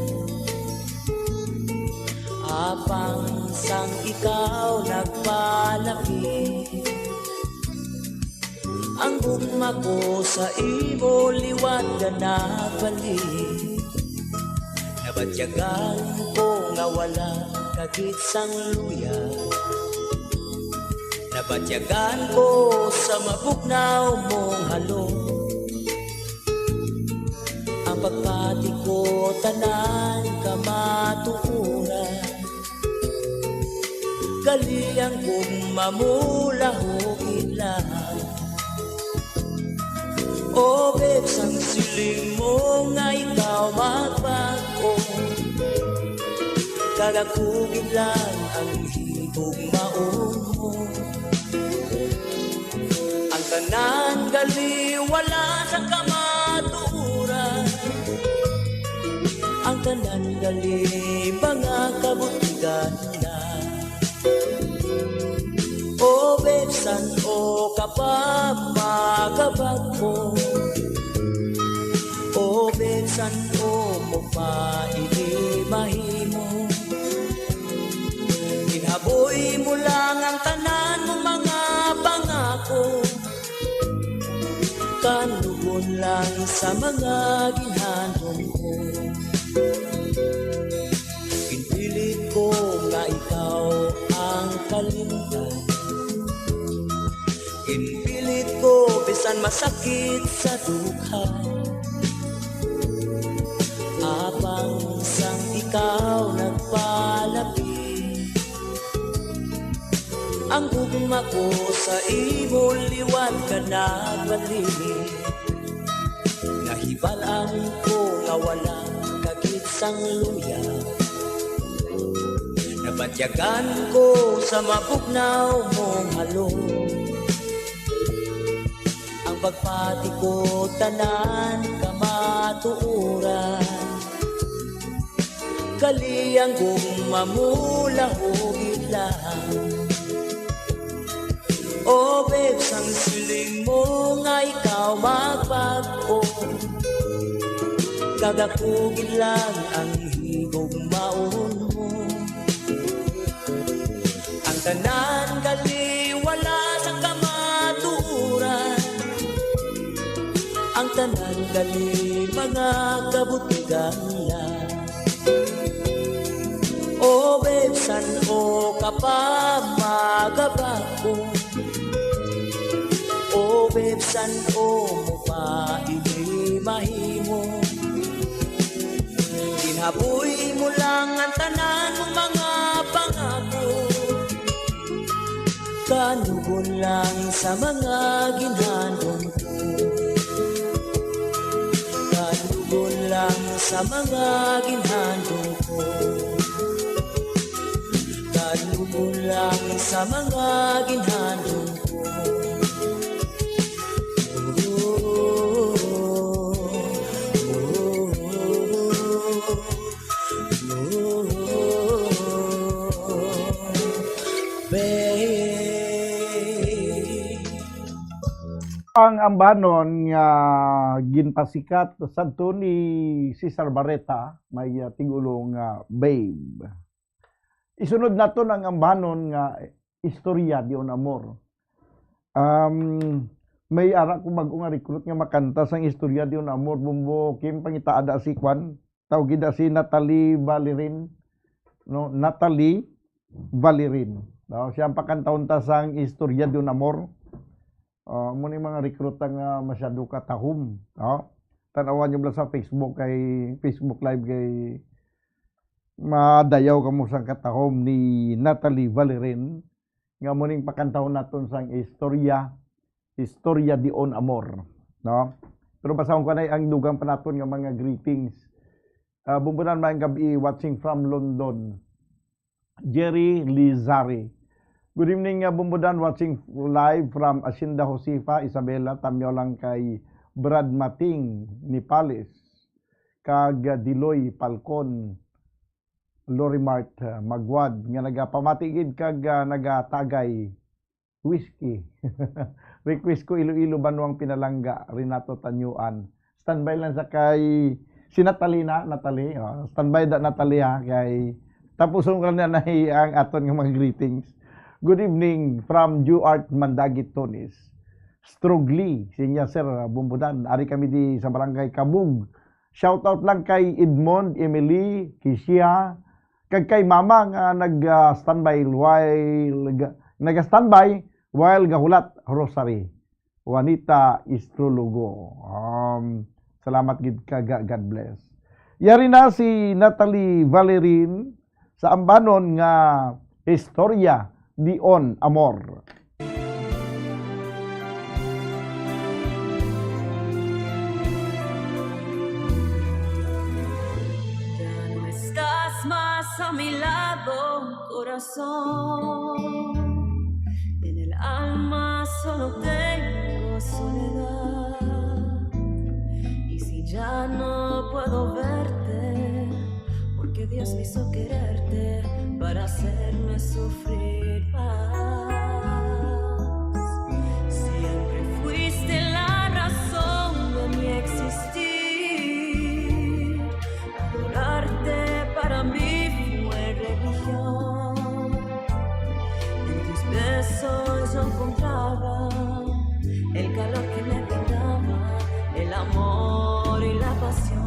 Apang sang ikaw nagpalapit, ang gugma ko sa imo liwat nga nagbalik. Nabatyagan ko nga wala ka gid sang luya. Nabatyagan ko sa mabugnaw mong halong. Ang pagpati ko tanan kamatuoran. Gali ang gugma mo lahugid lang. O babes, ang siling mo nga ikaw magbago, kag ako gid lang ang higugmaon mo. Ang tanan gali wala sa kamatuoran, ang tanan gali mga kabutigan na. O babes, san-o ka pa magabag-o? O babes, san-o mo pa ini mahimo? Ginhaboy mo lang ang tanan mo mga pangako. Kanugon lang sa mga ginhandom ko. Ginpilit ko nga ikaw ang kalimtan. Ginpilit ko bisan masakit sa dughan. Apang sang ikaw nagpalapit, ang gugma ko sa imo liwat ka nagbalik. Nahibal-an ko nga wala ka gid sang luya. Nabatyagan ko sa mabugnaw mong halong. Ang pagpati ko tanan kamatuoran. Gali ang gugma mo lahugid lang. O babes, ang siling mo nga ikaw magbago, kag ako gid lang ang higugmaon mo. Ang tanan gali wala sa kamatuoran, ang tanan gali mga kabutigan lang. O babes, san-o ka pa magabag-o? O babes, san-o mo pa ini mahimo? Ginhaboy mo lang ang tanan mong mga pangako. Kanugon lang sa mga ginhandom ko. Kanugon lang sa mga ginhandom ko. Kanugon lang sa mga ginhandom ko. Babe. Ang ambanon nga ginpasikat sadto ni Cesar Barreta may, ah, tigulo nga Babe. Isunod naton ang ambanon nga Istorya de un Amor. Um, may ara ko bag-o nga recruit nga makanta sang Istorya de un Amor, Bombo Kim, pangitaa da si kwan, tawgi da si Natalie Valerin, no? Natalie Valerin. No? Siya ang pakantahon ta sang Istorya de un Amor. Ah, mo ni mga recruit nga masyado ka tahom, no? Tan-awan niyo lang sa Facebook kay, Facebook Live kay Madayaw kamo sang katahom ni Natalie Valerin, nga amo ning pakantahon naton sang istorya, Historia de un Amor, no? Pero basahon ko na ang dugang pa naton nga mga greetings. Ah, Bumbunan, maayong gab-i, watching from London. Jerry Lizari. Good evening, ah, Bumbunan, watching live from Hacienda Josefa, Isabela. Tamyaw lang kay Brad Mating Nipales, kag, ah, Diloy Falcon, Lorimart, ah, Magwad, nga nagapamati gid kag, ah, nagatagay whiskey. Request ko Iloilo, Banwang Pinalangga, Renato Tanyuan. Standby lang sa kay si Natalie na, Natalie. Oh, standby da, Natalie, ha, kay tapuson ka na, na ang aton nga mga greetings. Good evening from Juart Mandagit Tunis. Strugli, sinya, Sir Bumbudan. Ari kami di sa Barangay Kabug. Shout out lang kay Edmond, Emily, Kishia, kag kay Mama nga nag, ah, standby while ga-, naga-standby while gahulat rosary. Juanita Istrulugo. Um, salamat gid ka, ga-, God bless. Yari na si Natalie Valerin sa ambanon nga Historia de un Amor. Ya no estás más a mi lado, corazón. En el alma solo tengo soledad. Y si ya no puedo verte, porque Dios me hizo quererte para hacerme sufrir más. Siempre fuiste la razón de mi existir. Adorarte para mí fue religión. En tus besos yo encontraba el calor que me brindaba el amor y la pasión.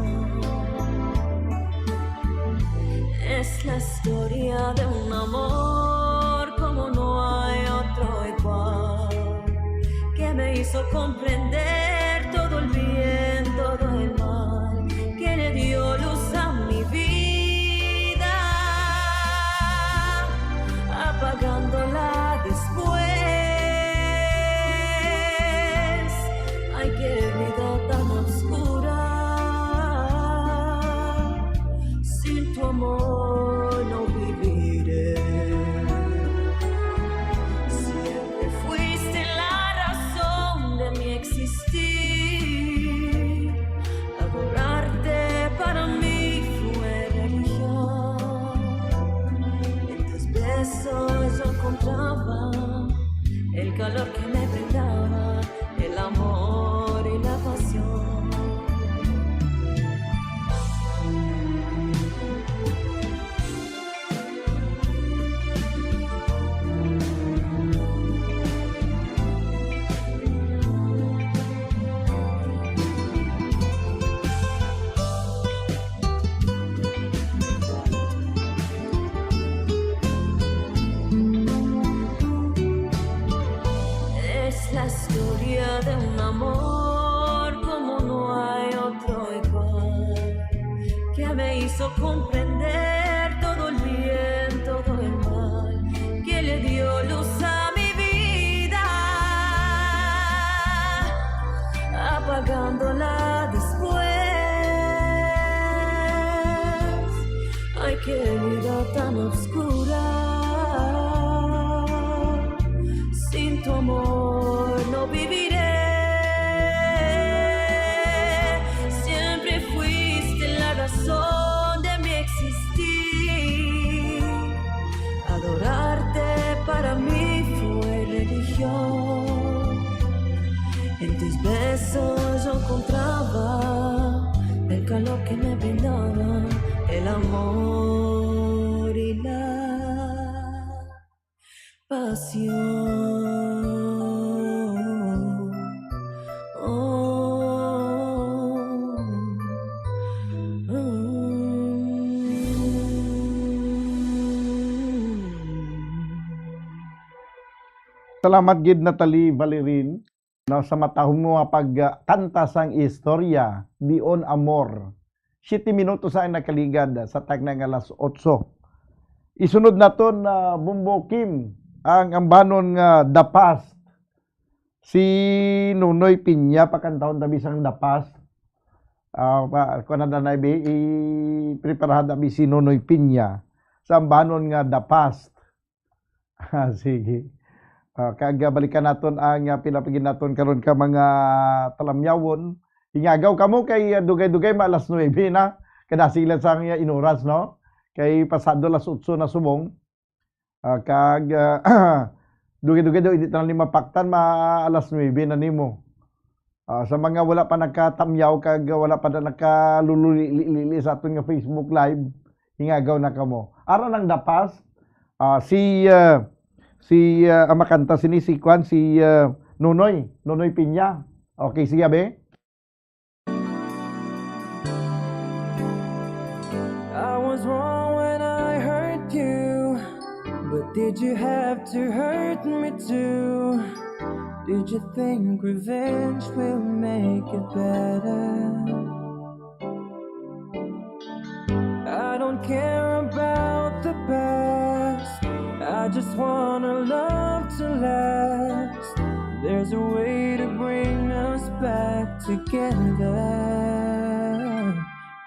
Es la historia de un amor como no hay otro igual, que me hizo comprender todo el bien, todo el mal, que le dio luz a mi vida, apagándola después. Ay, qué vida tan oscura, sin tu amor no viviré. Siempre fuiste la razón de mi existir. Adorarte para mí fue religión. En tus besos yo encontraba el calor que me brindaba el amor y la pasión. Es la historia de un amor como no hay otro igual, que me hizo comprender todo el bien, todo el mal, que le dio luz a mi vida, apagándola después. Ay, qué vida tan oscura, sin tu amor no viviré. Siempre fuiste la razón de mi existir. Adorarte para mí fue religión. En tus besos yo encontraba el calor que me brindaba el amor y la pasión. Oh, oh, oh. Salamat gid, Natalie Valerin, no, sa matahom mo nga pagkanta sang istorya, Dion Amor. Siyete minutos ang nakaligad sa tagna nga alas otso. Isunod naton, ah, Bumbo Kim, ang ambanon nga The Past. Si Nonoy Piña, pakantahon tabi sang The Past. Ah, pa, kuwan na, na, bi, i-preparahan tabi si Nonoy Piña sa ambanon nga The Past. Ah, sige. Ah, kag, ah, balikan naton ang, ah, pinapigin naton karon ka mga talamyawon. Ingagaw kamo kay, ah, dugay-dugay ma alas nuebe na. Kadasig lang sang, ah, inuras, no? Kay pasado alas otso na subong. Ah, kag, ah, dugay-dugay daw, hindi tanan ni mapaktan, ma alas nuebe na nimo. Ah, sa mga wala pa nakatamyaw kag wala pa na nakalululi-lili sa aton nga Facebook Live, ingagaw na kamo. Ara nang dapas, ah, si, ah, si, ah, ang makanta sini si kwan, si, ah, Nonoy, Nonoy Piña. Okay, sige, be. I was wrong when I hurt you, but did you have to hurt me too? Did you think revenge will make it better? I don't care about the past. I just want our love to last. There's a way to bring us back together.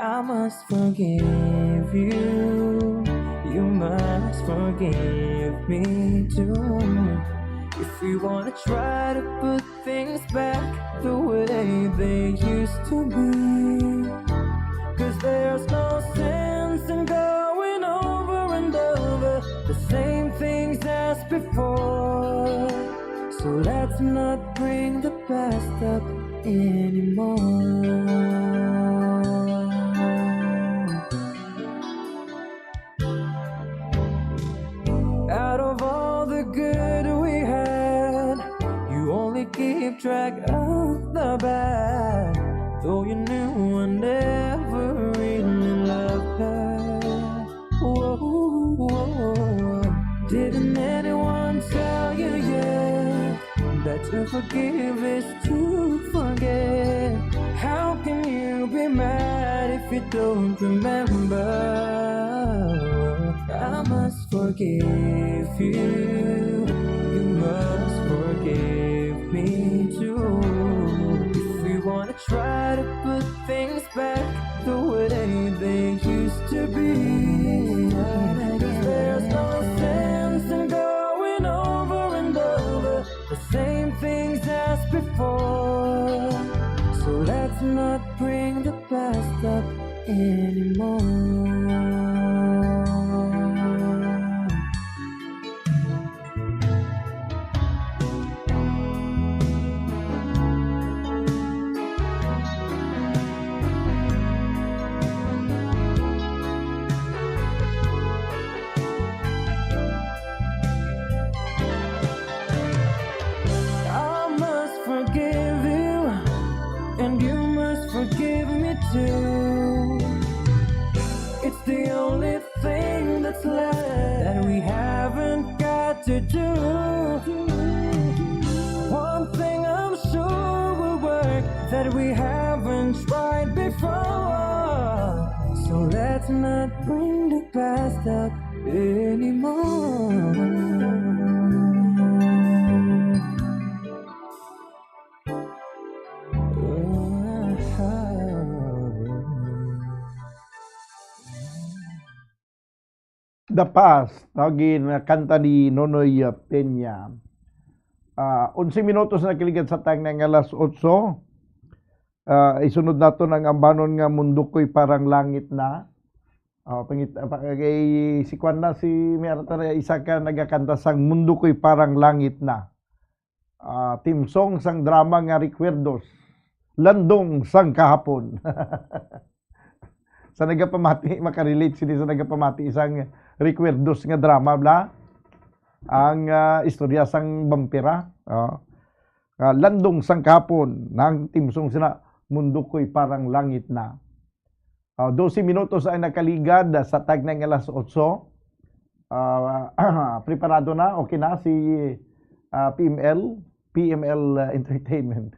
I must forgive you. You must forgive me too. If we wanna try to put things back the way they used to be. 'Cause there's no sense in going over and over the same things as before. So let's not bring the past up anymore. Out of all the good we had, you only keep track of the bad. Though you knew I never really loved her. Whoa, whoa, whoa. Didn't anyone tell you yet that to forgive is to forget? How can you be mad if you don't remember? I must forgive you. You must forgive me too. If we wanna try to put things back the way they used to be. 'Cause there's no sense in going over and over the same things as before. So let's not bring the past up anymore. I must forgive you, and you must forgive me too. It's the only thing that's left that we haven't got to do. One thing I'm sure will work that we haven't tried before. So let's not bring the past up anymore. The Past, no, ginakanta ni Nonoy, uh, Peña. Ah, onse minutos na kaligad sa tagna nga alas otso. Ah, isunod naton ang ambanon nga Mundo Ko'y Parang Langit Na. Oh, pangit-, ah, pa-, kay si kwan na, si, may ara tara isa ka nagakanta sang Mundo Ko'y Parang Langit Na. Ah, theme song sang drama nga Recuerdos, Landong sang Kahapon. Sa nagapamati, makarelate sini sa nagapamati sang Recuerdos nga drama, bla? Ang, ah, istorya sang bampira. Oh. Ah, Landong sang Kahapon, nang theme song sina, Mundo Ko'y Parang Langit Na. Ah, dose minutos ang nakaligad sa tagna nga alas otso. Ah, preparado na, okay na si, ah, P M L, P M L, ah, Entertainment.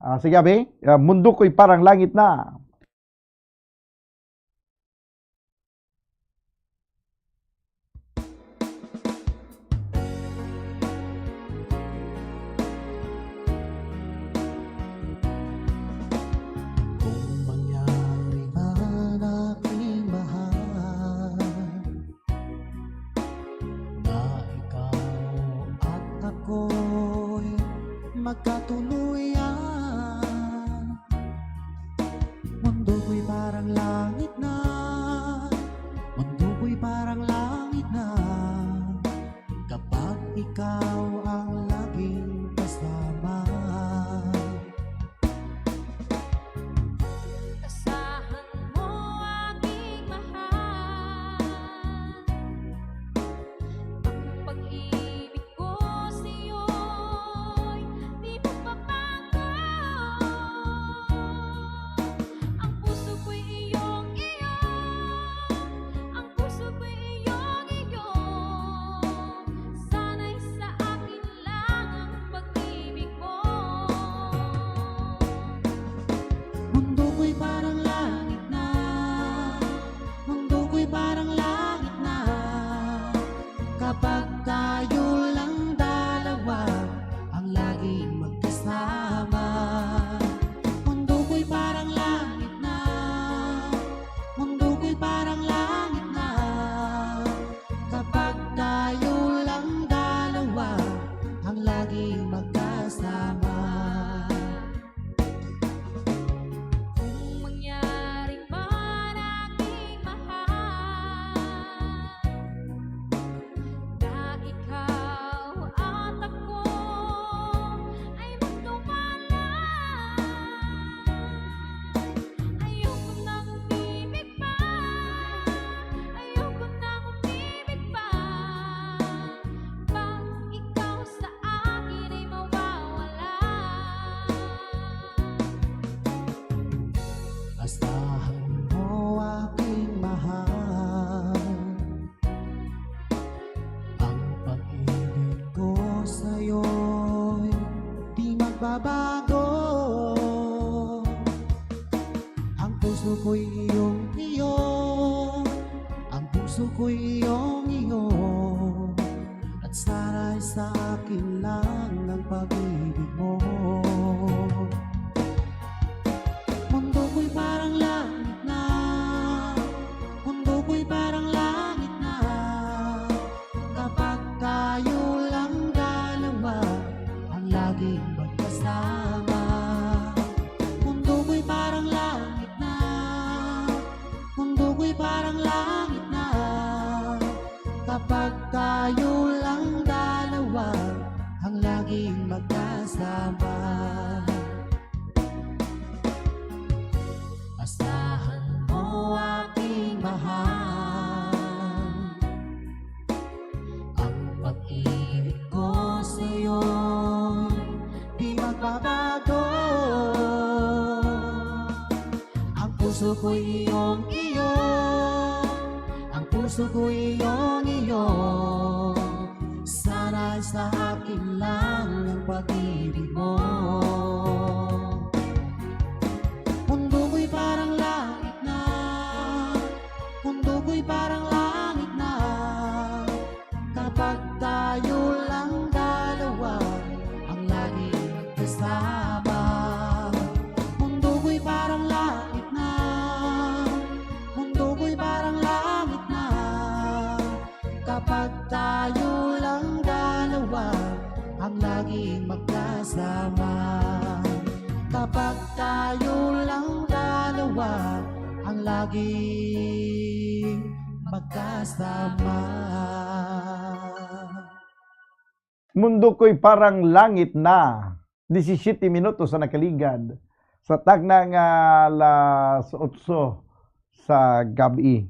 Ah, sige, abi, ah, Mundo Ko'y Parang Langit Na. Pagkatuluyan. Mundo ko'y parang langit na. Mundo ko'y parang langit na. Kapag ikaw ang laging kasama. Asahan mo, aking mahal, ang pag-ibig ko sa'yo'y di magbabago. Ang puso ko'y iyong iyo, ang puso ko'y iyong iyo. Sana'y sa akin lang ang pag-ibig mo. Mundo ko'y parang langit na. Mundo ko'y parang langit na. Kapag tayo lang dalawa ang laging magkasama. Mundo ko'y parang langit na. Mundo ko'y parang langit na. Kapag tayo lang dalawa ang laging magkasama. Kung mangyari man, aking mahal, na ikaw at ako ay magkawala, ayoko nang umibig pa, ayoko nang umibig pa. Pag ikaw sa akin ay mawawala. Asahan mo, aking mahal, ang pag-ibig ko sa'yo'y di magbabago. Ang puso ko'y iyong iyo, ang puso ko'y iyong iyo, at sana'y sa akin lang ang pag-ibig mo. Mundo ko'y parang langit na, mundo ko'y parang langit na, kapag tayo lang dalawa ang laging magkasama. Mundo ko'y parang langit na, mundo ko'y parang langit na, kapag tayo lang dalawa ang laging magkasama. Asahan mo, aking mahal, ang pag-ibig ko sa'yo'y di magbabago. Ang puso ko'y iyong iyo, ang puso ko'y iyong iyo. Sana sa akin lang ang pag-ibig mo. Mundo ko'y parang langit na, mundo ko'y parang langit na, kapag tayo lang dalawa ang laging magkasama. Mundo ko'y parang langit na, mundo ko'y parang langit na, kapag tayo lang dalawa ang laging magkasama. Kapag tayo lang dalawa ang laging magkasama. Mundo ko'y parang langit na, disisyete minutos sa nakaligad sa tagna nga alas otso sa gabi.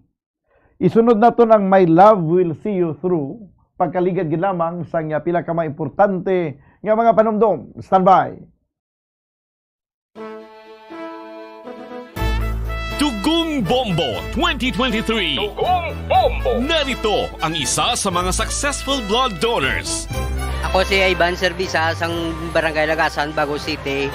Isunod naton ang My Love Will See You Through, pagkaligad gid lamang sang pila ka mga importante nga mga panumdom. Standby. Dugong Bombo twenty twenty-three. Dugong Bombo. Narito ang isa sa mga successful blood donors. Ako si Ivan Servisa, sang Barangay Lagasan, Bago City.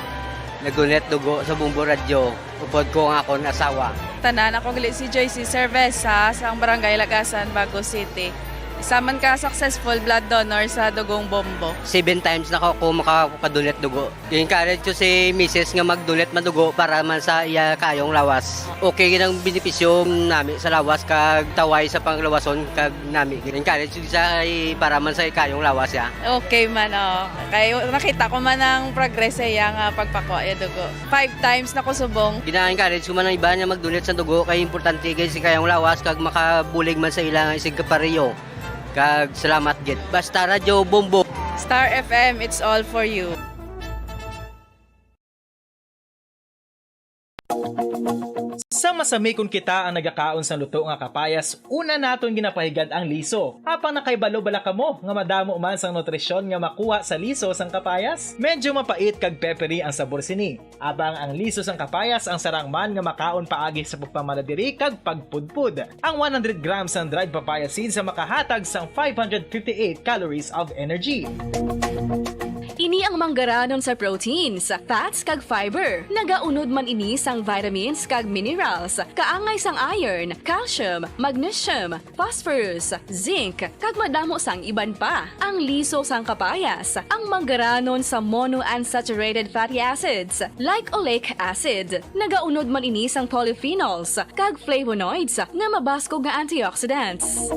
Nag-donate dugo sa Bombo Radyo, upod ko ang akon asawa. Tanan, ako gali si Joyce Cerveza, sang Barangay Lagasan, Bago City. Sa man ka successful blood donor sa Dugong Bombo? Seven times na ko, ko makakadonate dugo. I-encourage ko si misis nga mag-donate man dugo para man sa iya kayong lawas. Okay gid ang benepisyo nami sa lawas kag taway sa panglawason kag nami. I-encourage ko sa i-, para man sa kayong lawas ya. Okay man, oh. Kay nakita ko man ang progress sa iya nga pagpakuha ya dugo. Five times na ko subong. Gina-encourage ko man ang iba nga mag-donate sa dugo kay importante gid si kayong lawas kag makabulig man sa ila nga isig kapareho. Kag salamat gid. Basta Radyo Bombo. Star F M, it's all for you. Sa masami kon kita ang nagakaon sang luto nga kapayas, una naton ginapahigad ang liso. Apang nakahibalo bala kamo nga madamo man sang nutrisyon nga makuha sa liso sang kapayas? Medyo mapait kag peppery ang sabor sini. Apang ang liso sang kapayas ang sarang man nga makaon paagi sa pagpamaladiri kag pagpudpod. Ang one hundred grams sang dried papaya seeds ang makahatag sang five hundred fifty-eight calories of energy. Ini ang manggaranon sa proteins, fats, kag fiber. Nagaunod man ini sang vitamins kag minerals, kaangay sang iron, calcium, magnesium, phosphorus, zinc, kag madamo sang iban pa. Ang liso sang kapayas, ang manggaranon sa monounsaturated fatty acids, like oleic acid. Nagaunod man ini sang polyphenols kag flavonoids nga mabaskog nga antioxidants.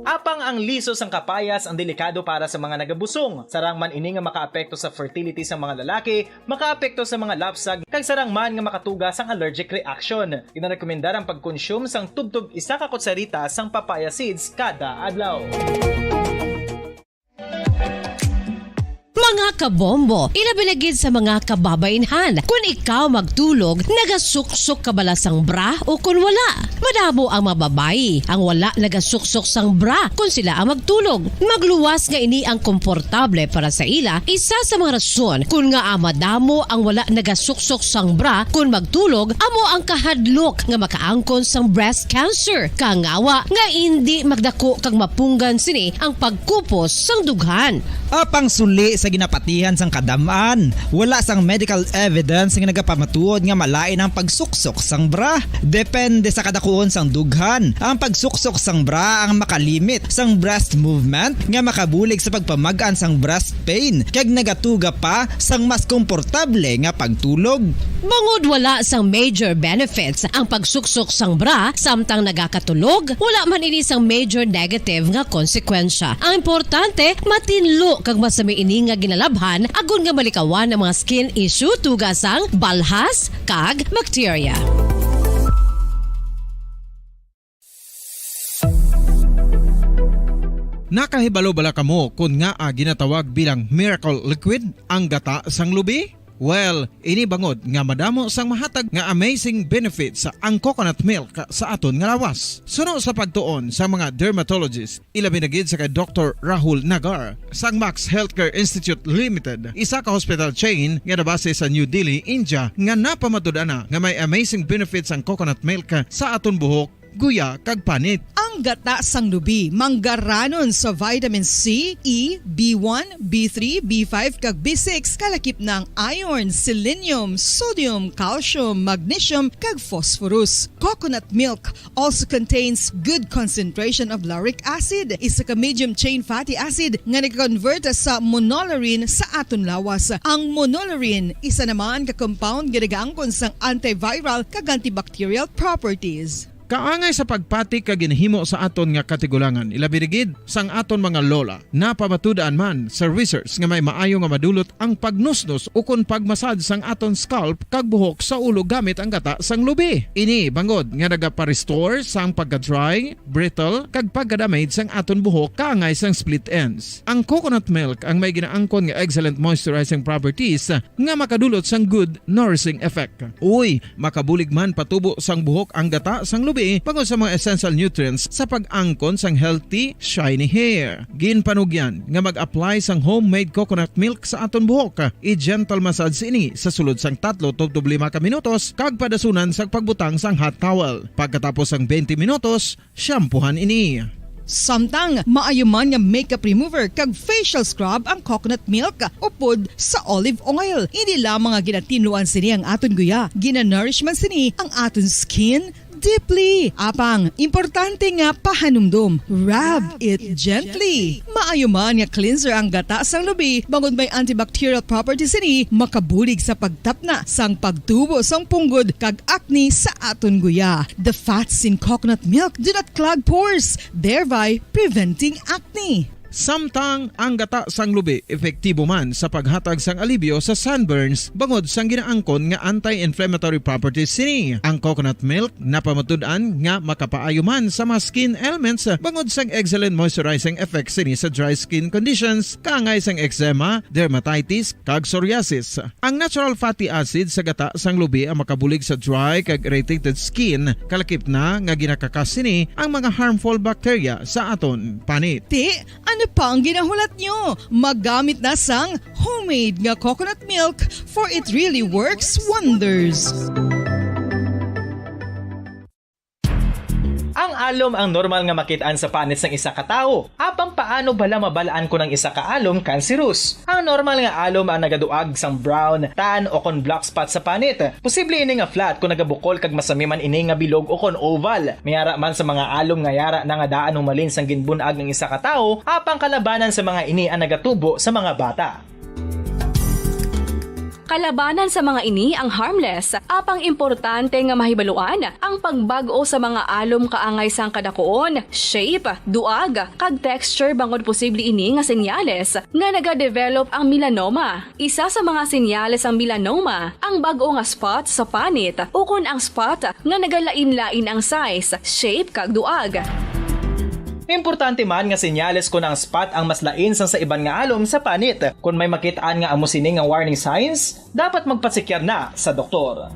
Apang ang liso sang kapayas ang delikado para sa mga nagabusong. Sarang man ini nga makaapekto sa fertility sa mga lalaki, makaapekto sa mga lapsag, kag sarang man nga makatuga sang allergic reaction. Ginarekomendar ang pagkonsume sang tubtob isa ka kutsarita sang papaya seeds kada adlaw. Mga kabombo, ilabi na gid sa mga kababainhan, kun ikaw magtulog, nagasuksok ka bala sang bra o kun wala? Madamo ang mga babayi ang wala nagasuksok sang bra kun sila ang magtulog. Magluwas nga ini ang komportable para sa ila, isa sa mga rason kun ngaa madamo ang wala nagasuksok sang bra kun magtulog amo ang kahadlok nga makaangkon sang breast cancer, kangawa nga indi magdako kag mapunggan sini ang pagkupos sang dughan. Apang suli sa ginapatihan sang kadam-an, wala sang medical evidence nga nagapamatuod nga malain ang pagsuksok sang bra. Depende sa kadakuon sang dughan, ang pagsuksok sang bra ang makalimit sang breast movement nga makabulig sa pagpamag-an sang breast pain kag nagatuga pa sang mas komportable nga pagtulog. Bangod wala sang major benefits ang pagsuksok sang bra samtang nagakatulog, wala man ini sang major negative nga konsekwensya. Ang importante, matinlo kag masami ini nga ginalabhan agod nga malikawan ang mga skin issue tuga sang balhas kag bakterya. Nakahibalo bala kamo kon ngaa ginatawag bilang miracle liquid ang gata sang lubi? Well, ini bangod nga madamo sang mahatag nga amazing benefits ang coconut milk sa aton nga lawas. Suno sa pagtuon sa mga dermatologist, ilabi na gid sa kay Doktor Rahul Nagar sang Max Healthcare Institute Limited, isa ka hospital chain nga nabase sa New Delhi, India, nga napamatud-an na nga may amazing benefits ang coconut milk sa aton buhok, guya, kag panit. Ang gata sang lubi, manggaranon sa vitamin C, E, B one, B three, B five, kag B six, kalakip na ang iron, selenium, sodium, calcium, magnesium, kag phosphorus. Coconut milk also contains good concentration of lauric acid, isa ka medium chain fatty acid nga nag-convert sa monolaurin sa aton lawas. Ang monolaurin, isa naman ka compound nga nagaangkon sang antiviral kag antibacterial properties. Kaangay sa pagpati kag ginahimo sa aton nga katigulangan, ilabi na gid sang aton mga lola. Napamatud-an man sa research nga may maayo nga madulot ang pagnusnos ukon pagmasad sang aton scalp kag buhok sa ulo gamit ang gata sang lubi. Ini bangod nga nagapa-restore sang pagka-dry, brittle, kag pagka-damage sang aton buhok kaangay sang split ends. Ang coconut milk ang may ginaangkon nga excellent moisturizing properties nga makadulot sang good nourishing effect. Uy, makabulig man patubo sang buhok ang gata sang lubi bangod sa mga essential nutrients sa pag-angkon sang healthy, shiny hair. Ginpanugyan nga mag-apply sang homemade coconut milk sa aton buhok. I-gentle massage ini sa sulod sang tatlo tubtob lima ka minutos kag padasunan sang pagbutang sang hot towel. Pagkatapos sang twenty minutos, shampoohan ini. Samtang maayo man nga makeup remover kag facial scrub ang coconut milk upod sa olive oil. Hindi lamang nga ginatinluan sini ang aton guya, ginanourish man sini ang aton skin, deeply. Apang, importante nga pahanumdom, rub it gently. Maayo man nga cleanser ang gata sang lubi, bangod may antibacterial properties sini, makabulig sa pagtapna sang pagtubo sang punggod kag acne sa aton guya. The fats in coconut milk do not clog pores, thereby preventing acne. Samtang ang gata sang lubi epektibo man sa paghatag sang alibyo sa sunburns bangod sang ginaangkon nga anti-inflammatory properties sini. Ang coconut milk napamatud-an nga makapaayo man sa mga skin ailments bangod sang excellent moisturizing effect sini sa dry skin conditions, kaangay sang eczema, dermatitis, kag psoriasis. Ang natural fatty acid sa gata sang lubi ang makabulig sa dry kag irritated skin, kalakip na nga ginakakas sini ang mga harmful bacteria sa aton panit. Ti, ano pa ang ginahulat nyo? Maggamit na sang homemade nga coconut milk, for it really works wonders. Ang alom ang normal nga makit-an sa panit sang isa ka tawo. Apang paano bala mabal-an kon ang isa ka alom cancerous? Ang normal nga alom ang nagaduag sang brown, tan, o kon black spot sa panit. Posible ini nga flat kon nagabukol kag masami man ini nga bilog o kon oval. May ara man sa mga alom nga yara na nga daan humalin sang ginbun-ag ang isa ka tawo, apang kalabanan sa mga ini ang nagatubo sa mga bata. Kalabanan sa mga ini ang harmless, apang importante nga mahibaluan ang pagbag-o sa mga alom kaangay sang kadakuon, shape, duag, kag texture, bangod posible ini nga senyales nga nagadevelop ang melanoma. Isa sa mga senyales sang melanoma ang bag-o nga spot sa panit ukon ang spot nga nagalain-lain ang size, shape, kag duag. Importante man nga senyales kon ang spot ang mas lain sang sa iban nga alom sa panit. Kon may makit-an nga amo sini nga warning signs, dapat magpatsikyar na sa doktor.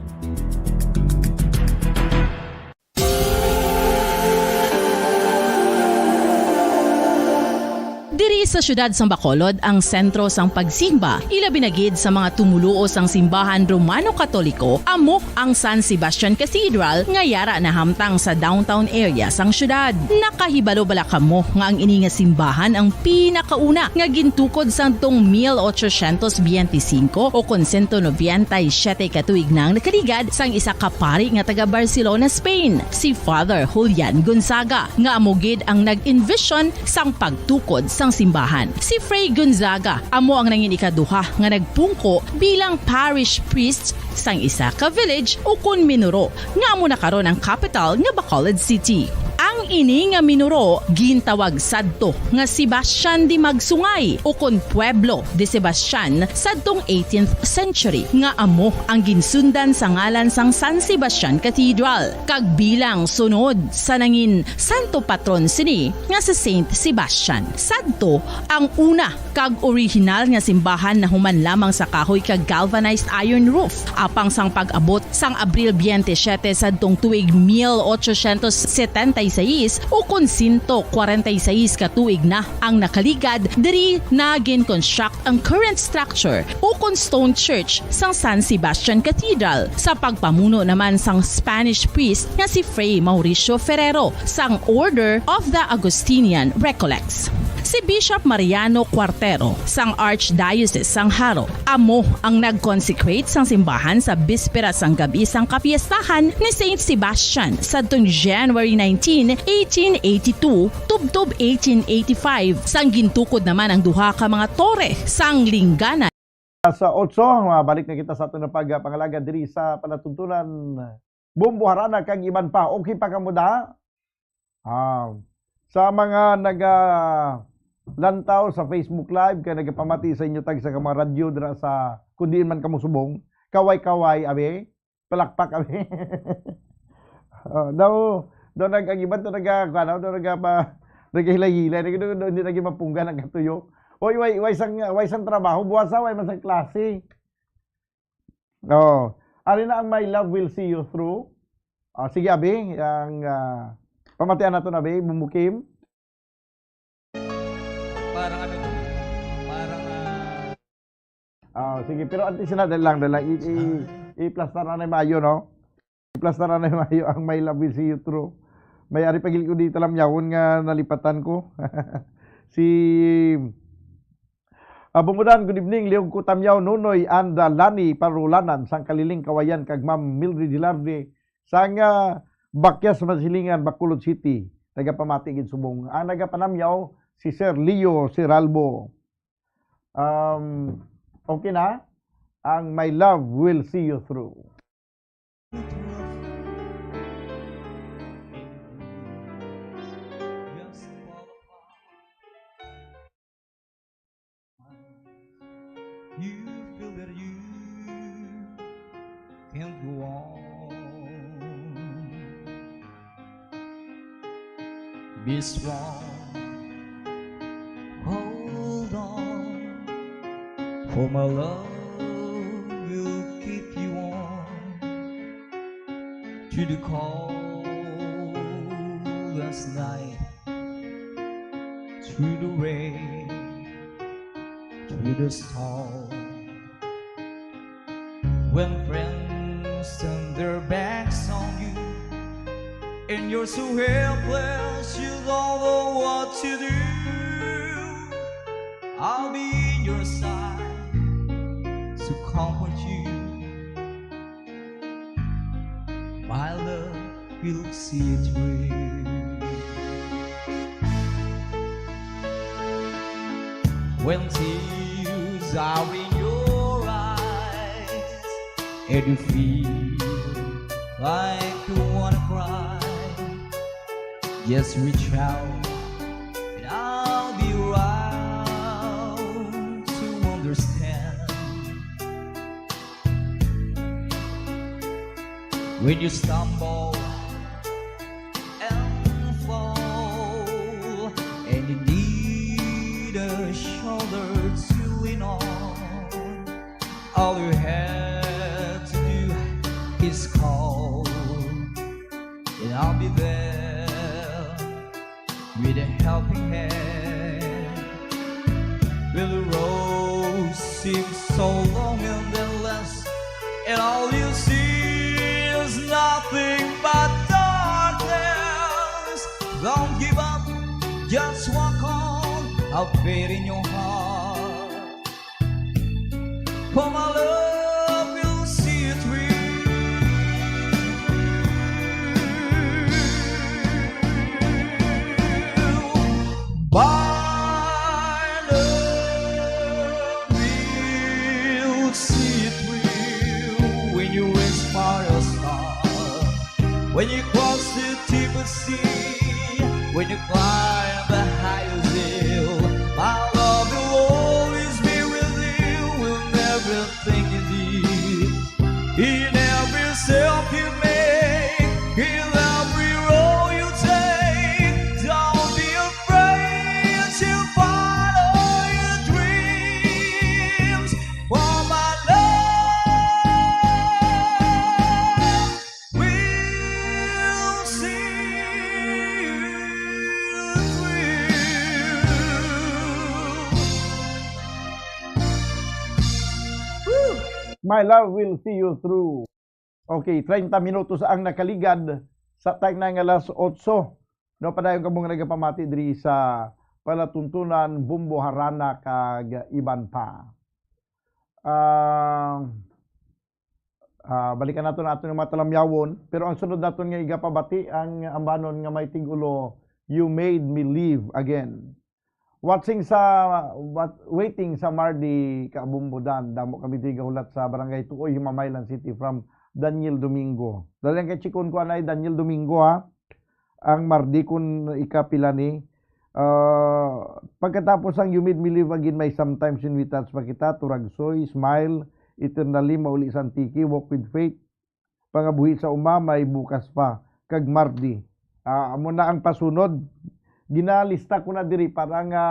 Diri sa siyudad sang Bacolod ang sentro sang pagsimba, ilabi na gid sa mga tumoluo sang simbahan Romano-Katoliko, amo ang San Sebastian Cathedral nga yara nahamtang sa downtown area sang siyudad. Nakahibalo bala kamo nga ang ini nga simbahan ang pinakauna nga gintukod sadtong mil ochocientos biyente singko o kon sento nobenta y siyete ka tuig na ang nakaligad sang isa ka pari nga taga Barcelona, Spain, si Father Julian Gonzaga, nga amo gid ang nag-envision sang pagtukod sang simbahan. Si Fray Gonzaga amo ang nangin ikaduha nga nagpungko bilang parish priest sang isa ka village ukon minuro, nga amo na karon ang kapital nga Bacolod City. Ang ini nga minuro gintawag sadto nga Sebastian de Magsungay ukon Pueblo de Sebastian sadtong eighteenth century, nga amo ang ginsundan sa ngalan sang San Sebastian Cathedral, kag bilang sunod sa nangin santo patron sini nga si Saint Sebastian. Sadto ang una kag orihinal nga simbahan nahuman lamang sa kahoy kag galvanized iron roof. Apang sang pag-abot sang Abril biyente siyete sadtong tuig mil ochocientos setenta y seis, ukon sento kwarenta y seis ka tuig na ang nakaligad, diri na gin-construct ang current structure ukon stone church sang San Sebastian Cathedral sa pagpamuno naman sang Spanish priest nga si Fray Mauricio Ferrero sang Order of the Augustinian Recollects. Si Bishop Mariano Cuartero sang Archdiocese sang Jaro amo ang nag-consecrate sang simbahan sa bispera sang gab-i sang kapiestahan ni Saint Sebastian sadtong January nineteen, eighteen eighty-two, tubtob eighteen eighty-five, sang gintukod naman ang duha ka mga tore sang lingganan. Sa otso, mabalik na kita sa aton nga pagpangalaga diri sa palatuntunan, Bumbuharana kag iban pa. Okay pa kamo da? Ah, sa mga nagalantaw sa Facebook Live kay nagapamati sa inyo tagsa ka mga radyo dira sa kung diin man kamo subong, kaway-kaway, abi, palakpak, abi. Oh, daw, daw nag-, ang iban to naga-, kuwan, daw naga pa, nagahilay-hilay, nag-, daw, daw hindi lagi mapunggan ang katuyo. Oy, way, way sang, way sang trabaho, buwas sa way man sang klase. Oh, ari na ang My Love Will See You Through. Ah, sige, abi, ang, ah, pamatian nato na, abi, Bumbukim. Parang ano to? Parang, ah, Ah, sige, pero antes na, dali lang, dali lang. I, i, i-plastar na na maayo, no? I-plastar na na maayo ang My Love Will See You Through. May ari pa gid ko di talamyawon nga nalipatan ko. Si, ah, Bumudan, good evening. Liog ko tamyaw, Nonoy and, ah, Lani Parulanan sang Kaliling Kawayan kag Ma'am Mildred Hilarde sang, ah, Bakyas, Masilingan, Bacolod City. Nagapamati gid subong. Ang nagapanamyaw, si Sir Leo Siralbo. Um, okay na? Ang My Love Will See You Through. You feel that you can't go on. Be strong, hold on, for my love will keep you on through the coldest night, through the rain, through the storm. When friends turn their backs on you and you're so helpless, you don't know what to do, I'll be in your side to comfort you. My love will see you through. When tears are in your eyes and you feel like you wanna cry, just reach out and I'll be around to understand. When you stumble and fall and you need a shoulder to lean on, all you have to do is call, and I'll be there with a helping hand. Well, the road seems so long and endless, and all you see is nothing but darkness. Don't give up, just walk on, have faith in your heart. For my love will see you through. My love will see you through when you reach for a star. When you cross the deepest sea, when you climb the highest hill, my love will always be with you in everything you do, in every step you make, in every road you take. Don't be afraid to follow your dreams, for my love will see you through. Woo! My love will see you through. Okay, treinta minutos ang nakaligad sa time na nga alas otso. No, padayon kamo nga nagapamati diri sa palatuntunan, Bombo, Harana, kag iban pa. Ah, ah, balikan naton aton mga talamyawon, pero ang sunod naton nga igapabati ang ambanon nga may tigulo, You Made Me Live Again. Watching sa, wat-, waiting sa Mardi, Kabumbudan. Damo kami di gahulat sa Barangay Tuoy, Himamaylan City, from Daniel Domingo. Dali lang kay Chikon ko anay, Daniel Domingo, ha? Ang Mardi kun ikapila ni. Ah, pagkatapos ang You Made Me Live Again, may Sometimes When We Touch pa kita, Turagsoy, Smile, Eternally, Mauli sa Antique, Walk with Faith, Pangabuhi sa Uma, may Bukas pa, kag Mardi. Ah, amo na ang pasunod. Ginalista ko na diri para nga,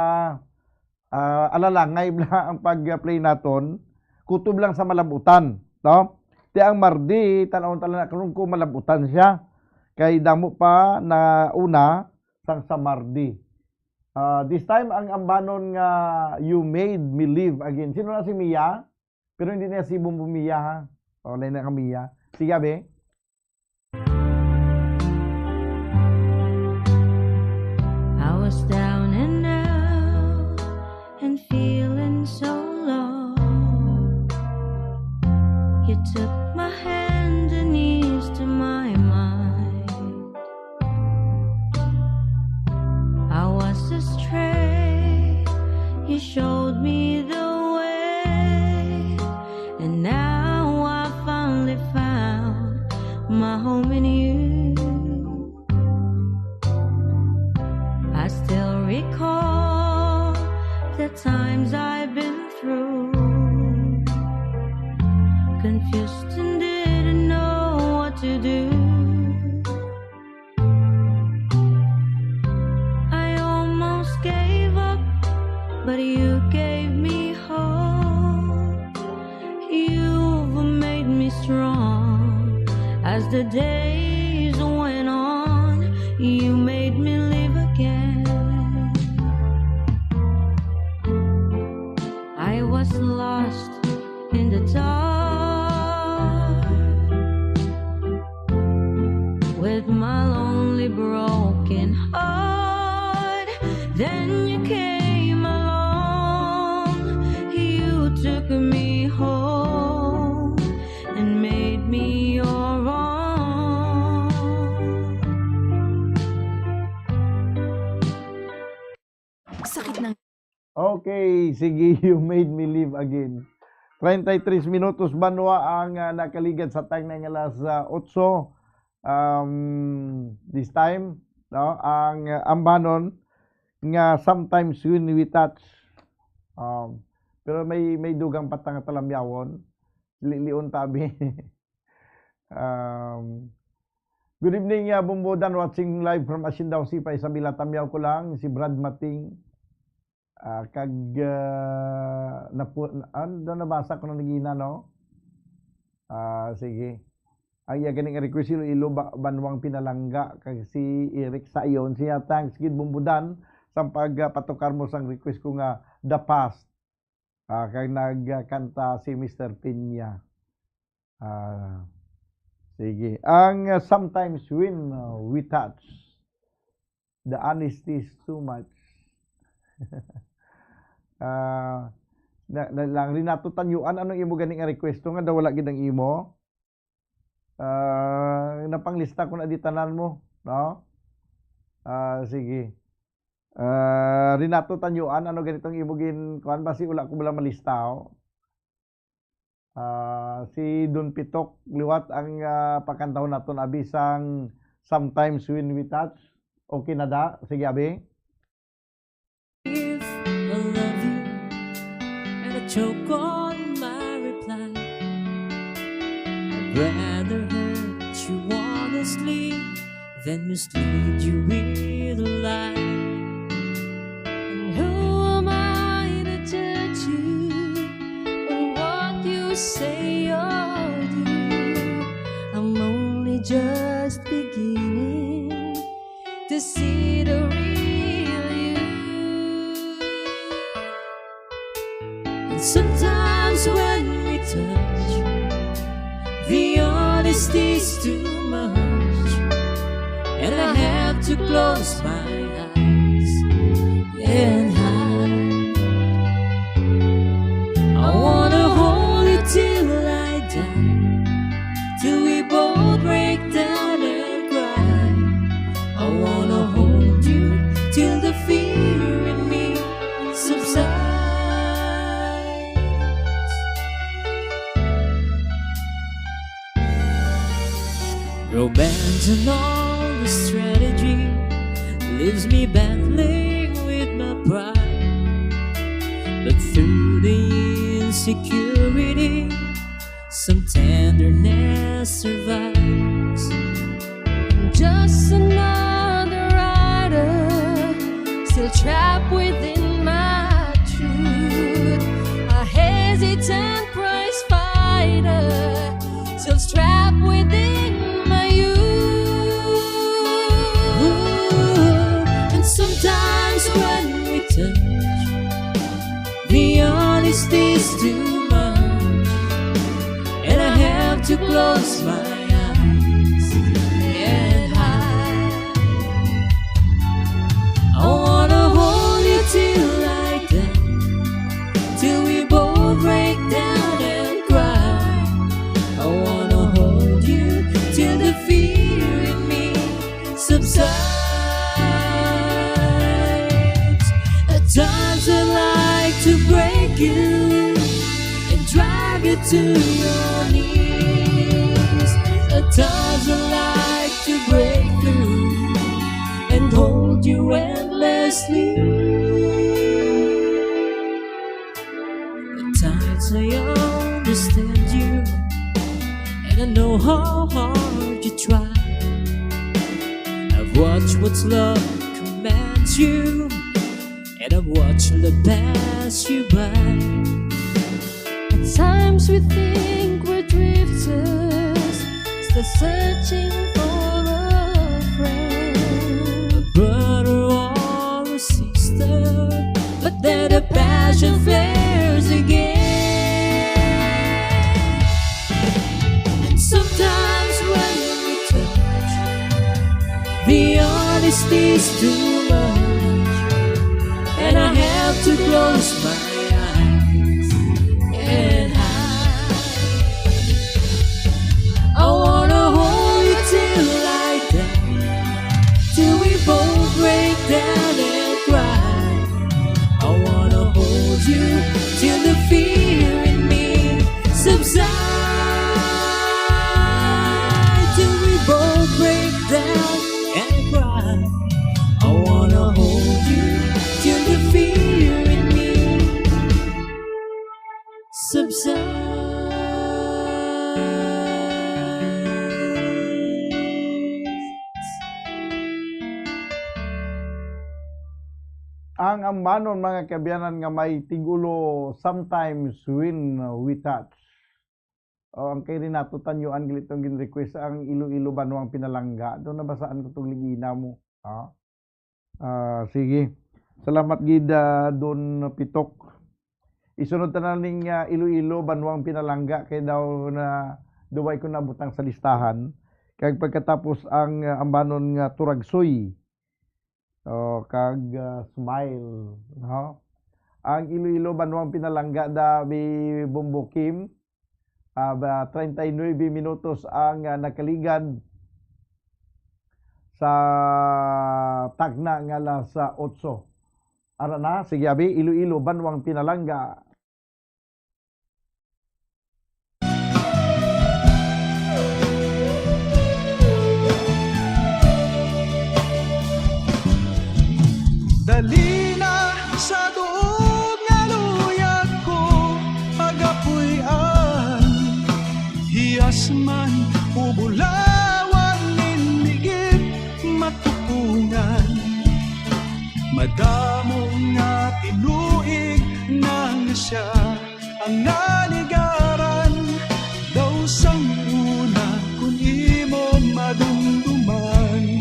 ah, alalangay bala ang pag-play naton. Kutob lang sa malab-utan, no? Ti ang Mardi, tan-awon ta lang na karon kung malab-utan siya. Kay damo pa na una sang sa Mardi. Ah, this time, ang ambanon nga You Made Me Live Again. Sino na si Mia? Pero hindi na si Bumbo Mia, ha? O, lain na ka Mia. Sige, abi. I was down and out and feeling so low. You took my hand and eased my mind. As the days went on, you made me live again. I was lost in the dark with my lonely broken heart. Then you came along, you took me home and made me your own. Sakit ng Okay, sige, You Made Me Live Again. Treinta y tres minutos, banwa, ang, ah, nakaligad sa time na nga alas, ah, otso. Um, this time, no, ang, ah, ambanon nga Sometimes When We Touch. Um, pero may, may dugang pa ta nga talamyawon. Lilion tabi. Um, good evening, uh, Bumbudan, watching live from Asindaw Sipa, Isabela. Tamyaw ko lang, si Brad Mating. Ah, kag, ah, napu-, ano, nabasa ko na nagina, no? Ah, sige. Ang iya ganing request, Iloilo, Ba-, Banwang Pinalangga, kag si Eric Sayon. Siya, thanks, gid, Bumbudan, sa pag, ah, patukar mo sang request ko nga The Past. Ah, kag nagkanta si Mister Piña. Ah, sige. Ang, ah, Sometimes When, ah, We Touch, The Honesty Is Too Much. Ah, na, na lang, Renato Tanyuan, anong imo gani nga requesto nga daw wala gid ang imo? Ah, napanglista ko na di tanan mo, no? Ah, sige. Ah, Renato Tanyuan, ano ganitong imo gin-, kuan ba si, wala ko bala malistaw? Ah, si Don Pitok liwat ang, ah, pakantahon naton, abi, sang Sometimes When We Touch. Okay na da? Sige, abi. If I love you and I choke on my reply, I'd rather hurt you honestly than mislead you with a lie. And who am I to judge you on what you say or do? I'm only just beginning to see the real you. And sometimes when we touch, the honesty's too much, and I have to close my eyes and hide. I wanna hold you till I die, till we both break down and cry. I wanna hold you till the fear in me subsides. Romance and all the strategy leaves me battling with my pride. But through the insecurity, some tenderness survives. Just another rider, still trapped within my truth. A hesitant prize fighter, still trapped within my youth. And sometimes when we touch, the honesty's too much, and I have to close my eyes and hide. I wanna hold you till I die, till we both break down and cry. I wanna hold you till the fear in me subsides. At times I like to break you and drag you to your knees. At times I like to break through and hold you endlessly. At times I understand you, and I know how hard you try. I've watched what love commands you, and I've watched love pass you by. At times we think we're drifters, still Searching for a friend, a brother or a sister, but then the passion flares again. And sometimes when we touch, the honesty's too much, and I have to close my eyes and hide. I wanna hold you till I die, till we both break down and cry. I wanna hold you till the fear in me subside, till we both break down and cry. I wanna hold you till the fear in me subside. Ang ambanon, mga kaabyanan, nga may tigulo, Sometimes When We Touch. O, ang kay Renato Tanyoan, gali tong gin-request, ang Iloilo Banwang Pinalangga. Daw nabasaan ko tong ligina mo. Ha? Ah, sige. Salamat gid, ah, Don Pitok. Isunod ta na ning, ah, Iloilo Banwang Pinalangga, kay daw na duway ko nabutang sa listahan. Kag pagkatapos ang, ah, ambanon nga Turagsoy. O, kag, ah, Smile, no? Ang Iloilo Banwang Pinalangga, da, bi Bombo Kim. Ah, ba, treinta y nueve minutos ang, ah, nakaligad sa tagna nga alas otso. Ara na, sige, abi, Iloilo Banwang Pinalangga. Dali na sa duog nga luyag ko pagapuy-an. Hiyas man o bulawan, hindi gid matukungan. Madamo nga tinuig na nga siya ang naligaran, daw sang una kon imo madumduman.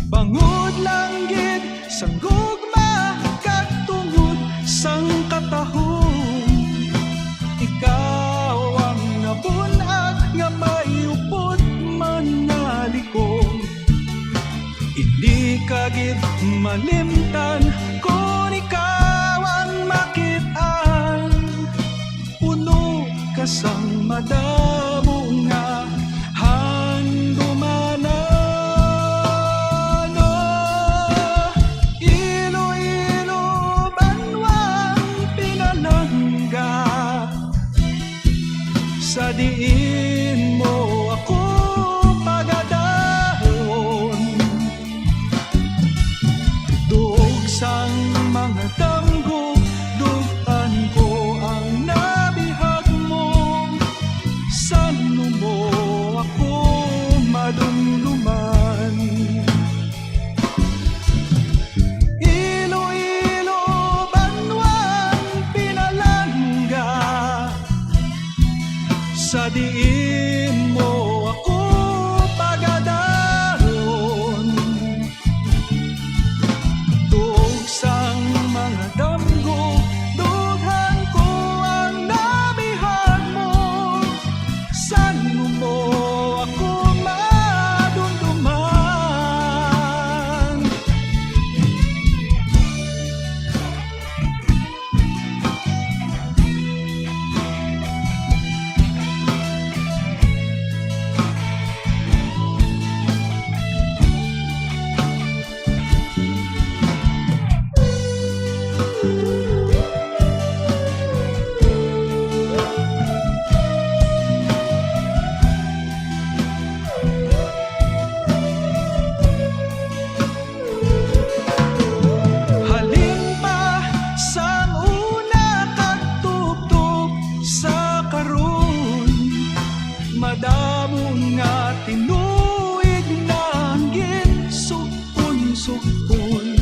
Bangod lang gid sang gugma kag tungod sang katahom, ikaw ang nabun-ag nga may upod man nga likom. Hindi ka gid malimtan kon ikaw ang makit-an. Puno ka sang madamo nga handumanan. Oh, Iloilo, banwang pinalangga, sa diin mo ako pagadahon. Duog sang mga damgo, dughan ko ang nabihag mo. San-o mo ako madumduman? Iloilo, banwang pinalangga, sa diin mo ako pagadahon. Tuog sang mga damgo, dughan ko ang nabihag mo. San-o mo ako madumduman? Halin pa sang una kag tubtob sa karon, madamo nga tinuig na ang ginsugpon-sugpon.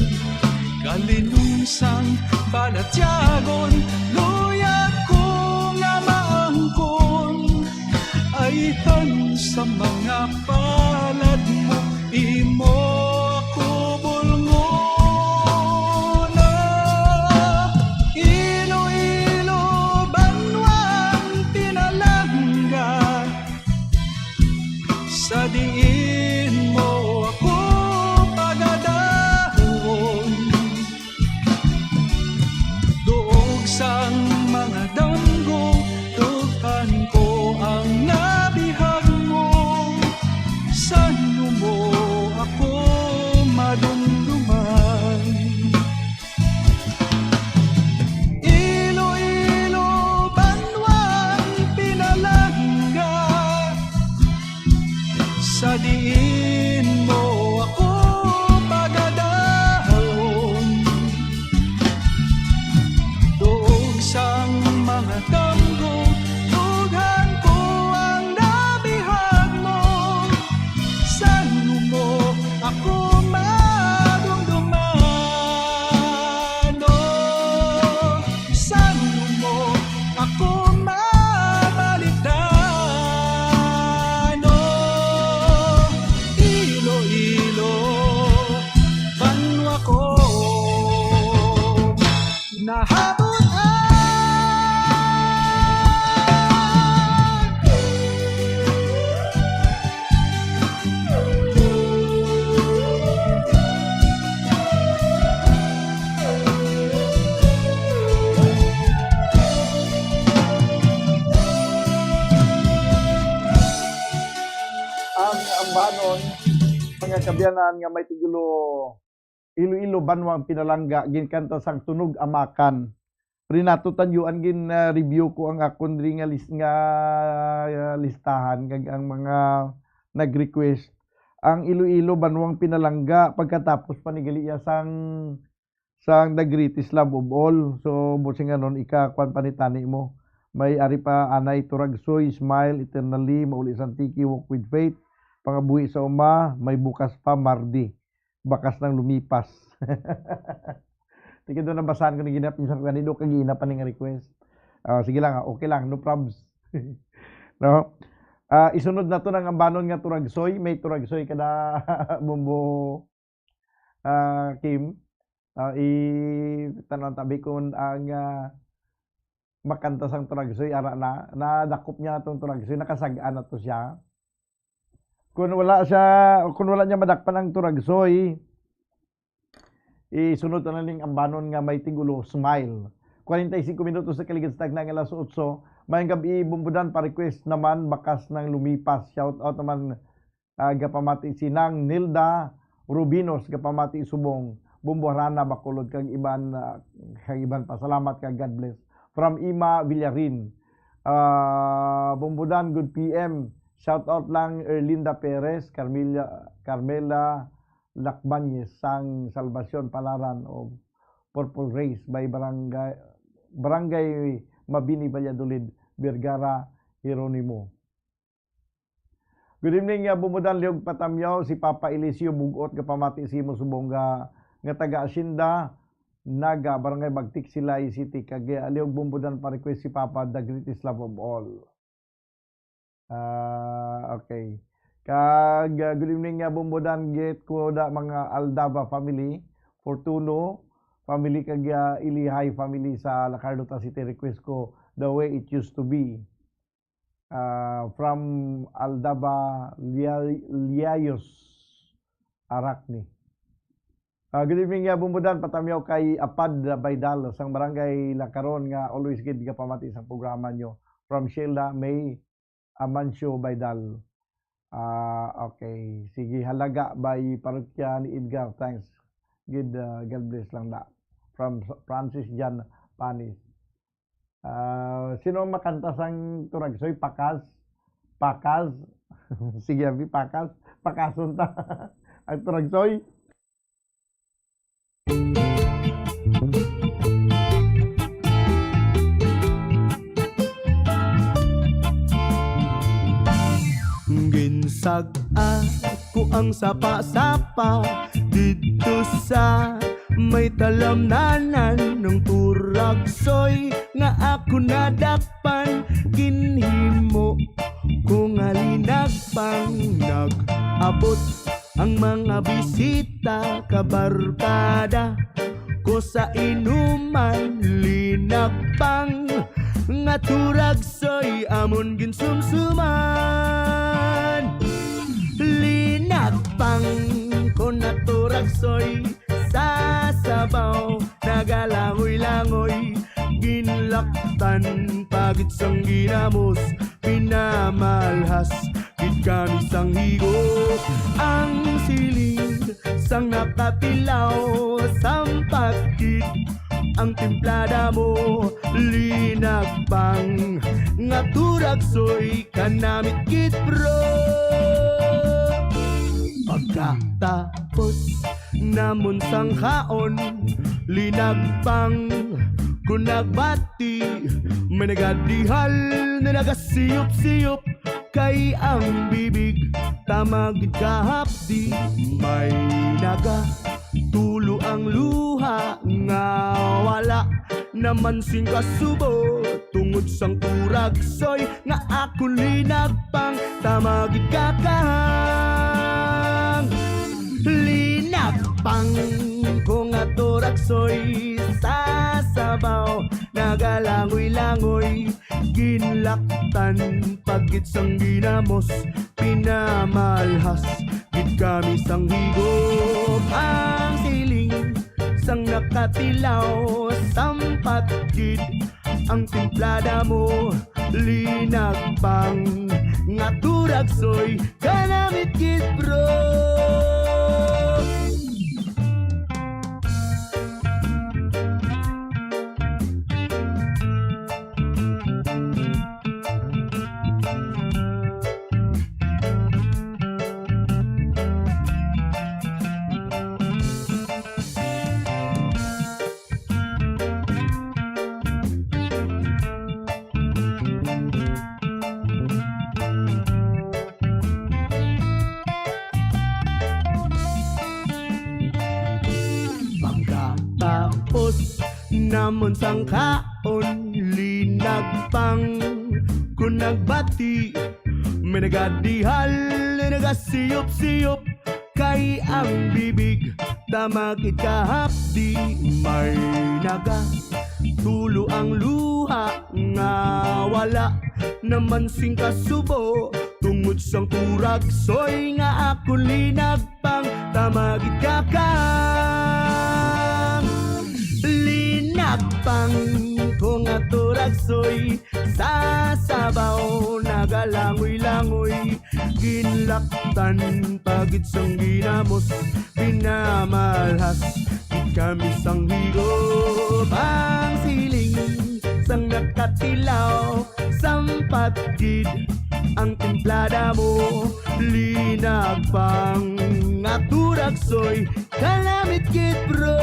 Kalinong sang balatyagon, luyag ko nga maangkon. Mga palad mo, imo ako bulngona. Iloilo, banwang pinalangga, sa diin mo ako pagadahon. Duog sang mga damgo, dughan ko ang nabihag mo. San-o mo ako madumduman? Iloilo, banwang pinalangga, sa diin mo ako pagadahon. Duog sang mga damgo, dughan ko ang nabihag mo. San-o mo ako madumduman? Oh, san-o mo ako mabalikdan? Oh, Iloilo, banwa ko. Nahabutan. Ang ambanon, mga kaabyanan, nga may titulo Iloilo, Banwang Pinalangga, ginkanta sang Tunog Amakan. Renato Tanyuan, gin, ah, review ko ang akon diri nga lis-, nga, ah, listahan, kag ang mga nag-request. Ang Iloilo, Banwang Pinalangga, pagkatapos pa ni gali iya sang, sang The Greatest Love of All. So, buot silingon, ika-, kuwan pa ni tani mo. May ari pa anay, Turagsoy, Smile, Eternally, Mauli sa Antique, Walk with Faith, Pangabuhi sa Uma, May Bukas Pa, Mardi, Bakas Nang Lumipas. Sige, doon nabasahan ko ni gina, pinsan ko gani, do kagina pa ning request. Ah, sige lang, ah, okay lang, no probs. No? Ah, isunod naton ang ambanon nga Turagsoy. May Turagsoy ka na, Bumbo, ah, Kim. Ah, i-, tan-aw tabi kon ang, ah, makanta sang Turagsoy, ara na, nadakop niya atong Turagsoy, nakasag-an na to siya. Kung wala siya, kung wala niya madakpan ang Turagsoy, isunod na ning ambanon nga may titulo, Smile. Kwarenta y singko minutos na kaligid sa tagna nga alas otso. Maayong gab-i, Bumbudan, pa-request naman, Bakas Nang Lumipas. Shout out naman, ah, gapamati si Nang Nilda Rubinos, gapamati subong Bumbo, Harana, Bacolod, kag iban, ah, kag iban pa. Salamat kag God bless. From Ima Villarin. Ah, Bumbudan, good P M. Shout out lang Erlinda Perez, Carmela, Carmela Lacbañez sang Salvacion, Palaran, o Purple Race by Barangay, Barangay Mabini, Valladolid, Vergara, Jeronimo. Good evening, uh, Bumbudan, Liog Patamyaw, si Papa Eliseo Bugot, gapamati sa imo subong nga, nga taga Hacienda Naga, Barangay Bagtik, Silay City, kag, uh, Liog Bumbudan, pa-request si Papa, The Greatest Love of All. Ah, okay. Kag, uh, good evening, uh, Bumbudan, greet ko da mga Aldaba family, Fortuno family, kag, uh, Ilihay family sa La Carlota City. Request ko The Way It Used to Be. Ah, from Aldaba Lia-, Liayos, Aracne. Ah, good evening, ah, Bumbudan, patamyaw kay Apad Baydal sang Barangay Lacaron nga always gid gapamati sang programa nyo. From Sheila May Amancio Baydal. Ah, okay. Sige, Halaga by Parokya ni Edgar. Thanks. Good, ah, God bless lang da. From Francis Jan Panis. Ah, sino ang makanta sang Turagsoy? Pakas? Pakas? Sige, abi, pakas. Pakason ta. Ang Turagsoy. Ginsag-a ko ang sapa-sapa didto sa may talamnanan, ang Turagsoy nga ako nadakpan, ginhimo ko nga linag Pang nag-abot ang mga bisita, kabarkada ko sa inuman, linagpang nga turagsoy amon ginsumsuman. Linagpang ko na turagsoy sa sabaw, nagalangoy-langoy, ginlaktan pa gid sang ginamos, pinamalhas gid kami sang higop. Ang siling sang nakatilaw, sampat gid ang timplada mo, linagpang nga turagsoy, kanamit gid, bro. Pagkatapos namon sang kaon, linagpang ko nagbati, may nagadihal na nagasiyop-siyop, kay ang bibig tama gid kahapdi, may nagatulo ang luha nga wala naman sing kasubo, tungod sang turagsoy nga akon linagpang, tama gid ka kahang. Linagpang ko nga turagsoy sa sabaw, nagalangoy-langoy, ginlaktan pa gid sang ginamos, pinamalhas gid kami sang higop. Ang siling sang nakatilaw, sampat gid ang timplada mo, linagpang nga turagsoy, kanamit gid, bro. Pagkatapos namon sang kaon, linagpang ko nagbati, may nagadihal, nagasiyop-siyop, kay ang bibig tama gid kahapdi, may nagatulo ang luha nga wala naman sing kasubo, tungod sang turagsoy nga akon linagpang, tama gid ka kahang. Linagpang ko nga turagsoy, sa sabaw nagalangoy-langoy, ginlaktan pa gid sang ginamos, pinamalhas gid kami sang higop. Ang siling sang nakatilaw, sampat gid ang timplada mo, linagpang nga turagsoy, kanamit gid, bro.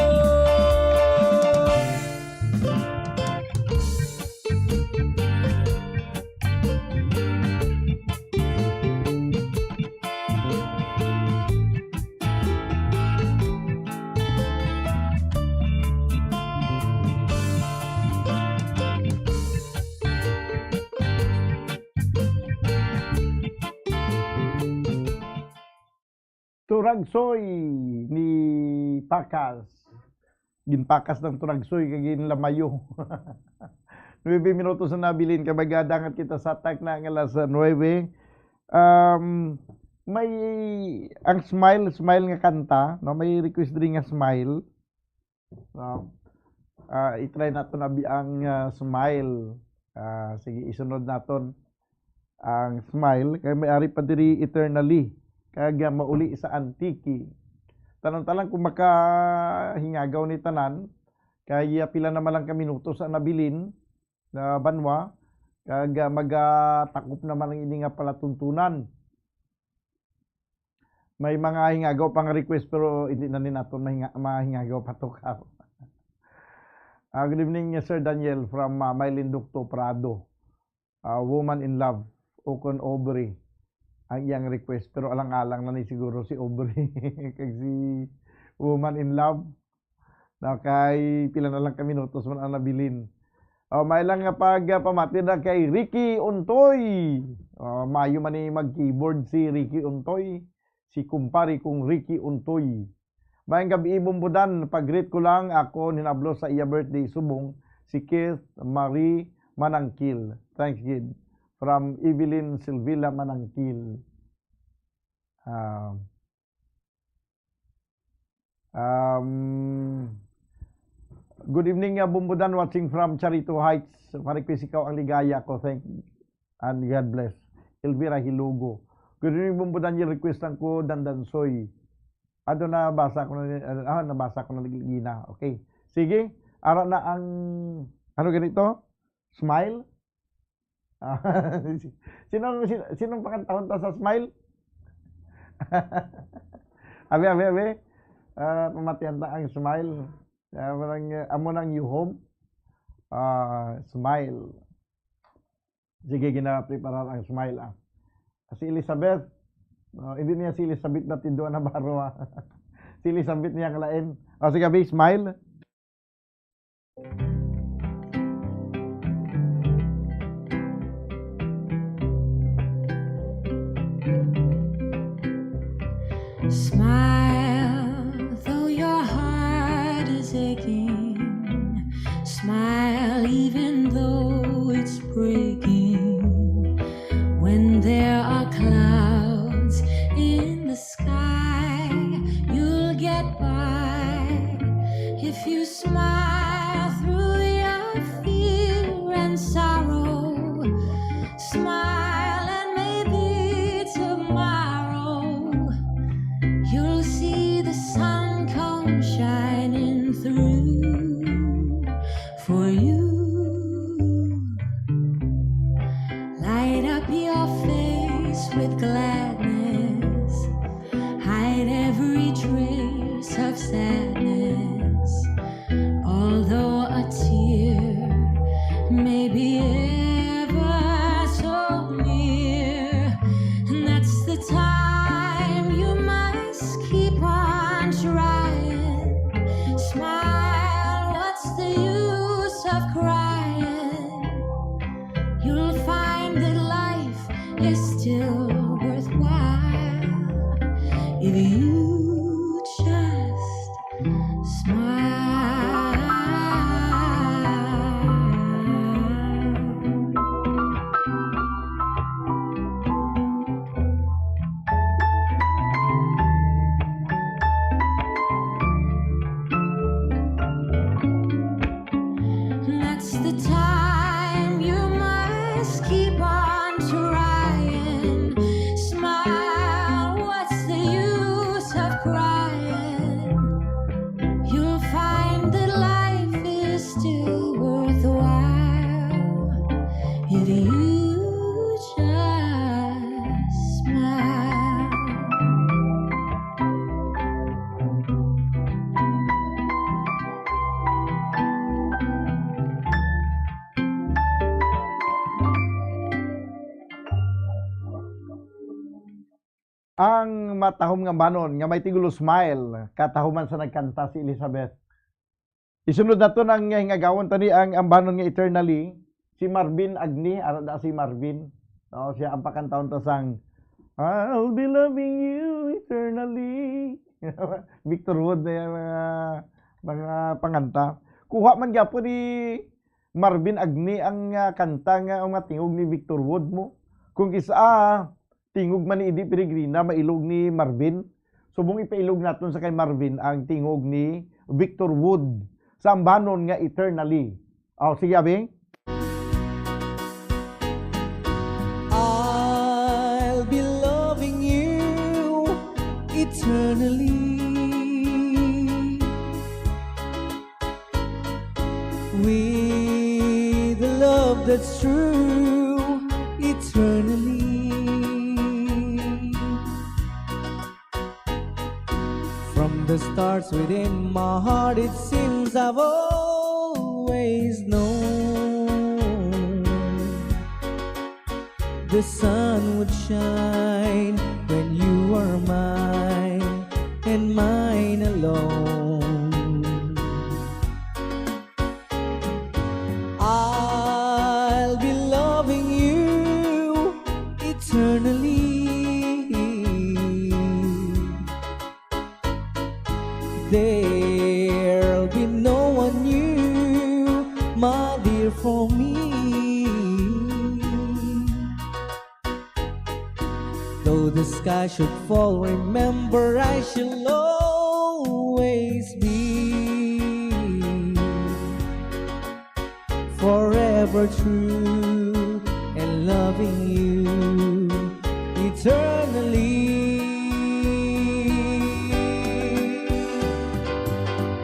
Turagsoy ni Pakas. Ginpakas ng turagsoy kag ginlamayo. Nuebe minutos na nabilin, kay magadangat kita sa takna nga alas nuebe. Um, may, ang Smile, Smile nga kanta, no? May request diri nga Smile. No? Ah, i-try nato na bi-, ang, ah, Smile. Ah, sige, isunod naton ang Smile. Kay may ari pa diri Eternally. Kag, ah, mauli sa Antique. Tanan-tanan kung makahingagaw ni tanan. Kay, ah, pila naman lang ka minutos ang nabilin na banwa. Kag, ah, magatakop naman ang ini nga palatuntunan. May mga hingagaw pa nga request, pero hindi na ni naton mahinga-, mahingagaw pa to karon. Ah, good evening, Sir Daniel, from, ah, Mailindocto Prado. Ah, Woman in Love, Ocon Aubrey ang iyang request, pero alang-alang na ni siguro si Aubrey kag si Woman in Love. Na kay pila na lang ka minutos man ang nabilin. Oh, may lang nga pag, ah, pamati na kay Ricky Untoy. Oh, mayo man ni mag-keyboard si Ricky Untoy, si kumpare kong Ricky Untoy. Maayong gabi, Bumbudan. Pag-greet ko lang, ako ninablo sa iya birthday subong si Keith Marie Manangkil. Thanks gid. From Evelyn Silvila Manangkil. Ah, um, good evening, uh, Bumbudan, watching from Charito Heights. Pare, ikaw ang ligaya ko. Thank and God bless. Elvira Hilugo. Good evening, Bumbudan. Yung request lang ko, Dandansoy. Ado, nabasa ko na, ah, nabasa ko na lagi gina. Okay. Sige, ara na ang, ano ganito? Smile? Ah, sino, sino, sinong pakantahon ta sa Smile? Abi, abi, abi. Ah, pamatian ta ang Smile. Ah, amo nang, amo nang You Home. Ah, Smile. Sige, ginapreparar ang Smile, ah. Si Elizabeth, oh, hindi niya si Elizabeth Batido Navarro, ah. Si Elizabeth niya kalain. Oh, sige, abi, Smile. Smile, though your heart is aching. Smile, even though it's breaking. When there are clouds in the sky, you'll get by. If you smile through your fear and sorrow, smile and maybe tomorrow you'll see the sun come shining through for you. Light up your face with gladness. Hide every trace of sadness. Although a tear may be ever so near, that's the time you must keep on trying. Smile, what's the use of crying? You'll find that life is still worthwhile if you just smile. That's the time you must keep on trying. Smile, what's the use of crying? You'll find that life is still worthwhile if you just smile. Ang matahom nga ambanon nga may titulo Smile, katahuman sa nagkanta si Elizabeth. Isunod naton ang hingagawon tani ang ambanon nga Eternally, si Marvin Agni, ara da si Marvin. No, siya ang pakantahon ta sang "I'll Be Loving You Eternally." Victor Wood na yan, mga, mga panganta. Kuha man gyapon ni Marvin Agni ang, ah, kanta nga ang mga tingog ni Victor Wood mo. Kung kis-a, ah, tingog man ni Eddie Peregrina, mailog ni Marvin. Subong ipailog naton sa kay Marvin ang tingog ni Victor Wood sa ambanon nga Eternally. Aw, sige, abi. I'll be loving you eternally. With a love that's true eternally. From the stars within my heart, it seems I've always known the sun would shine when you are mine and mine alone. my dear, for me. Though the sky should fall, remember I shall always be forever true and loving you eternally.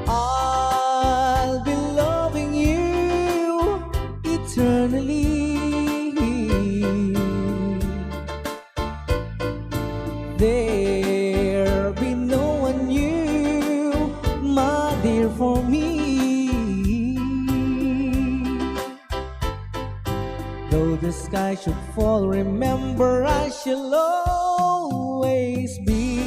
I'll be loving you eternally. There be no one new, my dear, for me. Though the sky should fall, remember I shall always be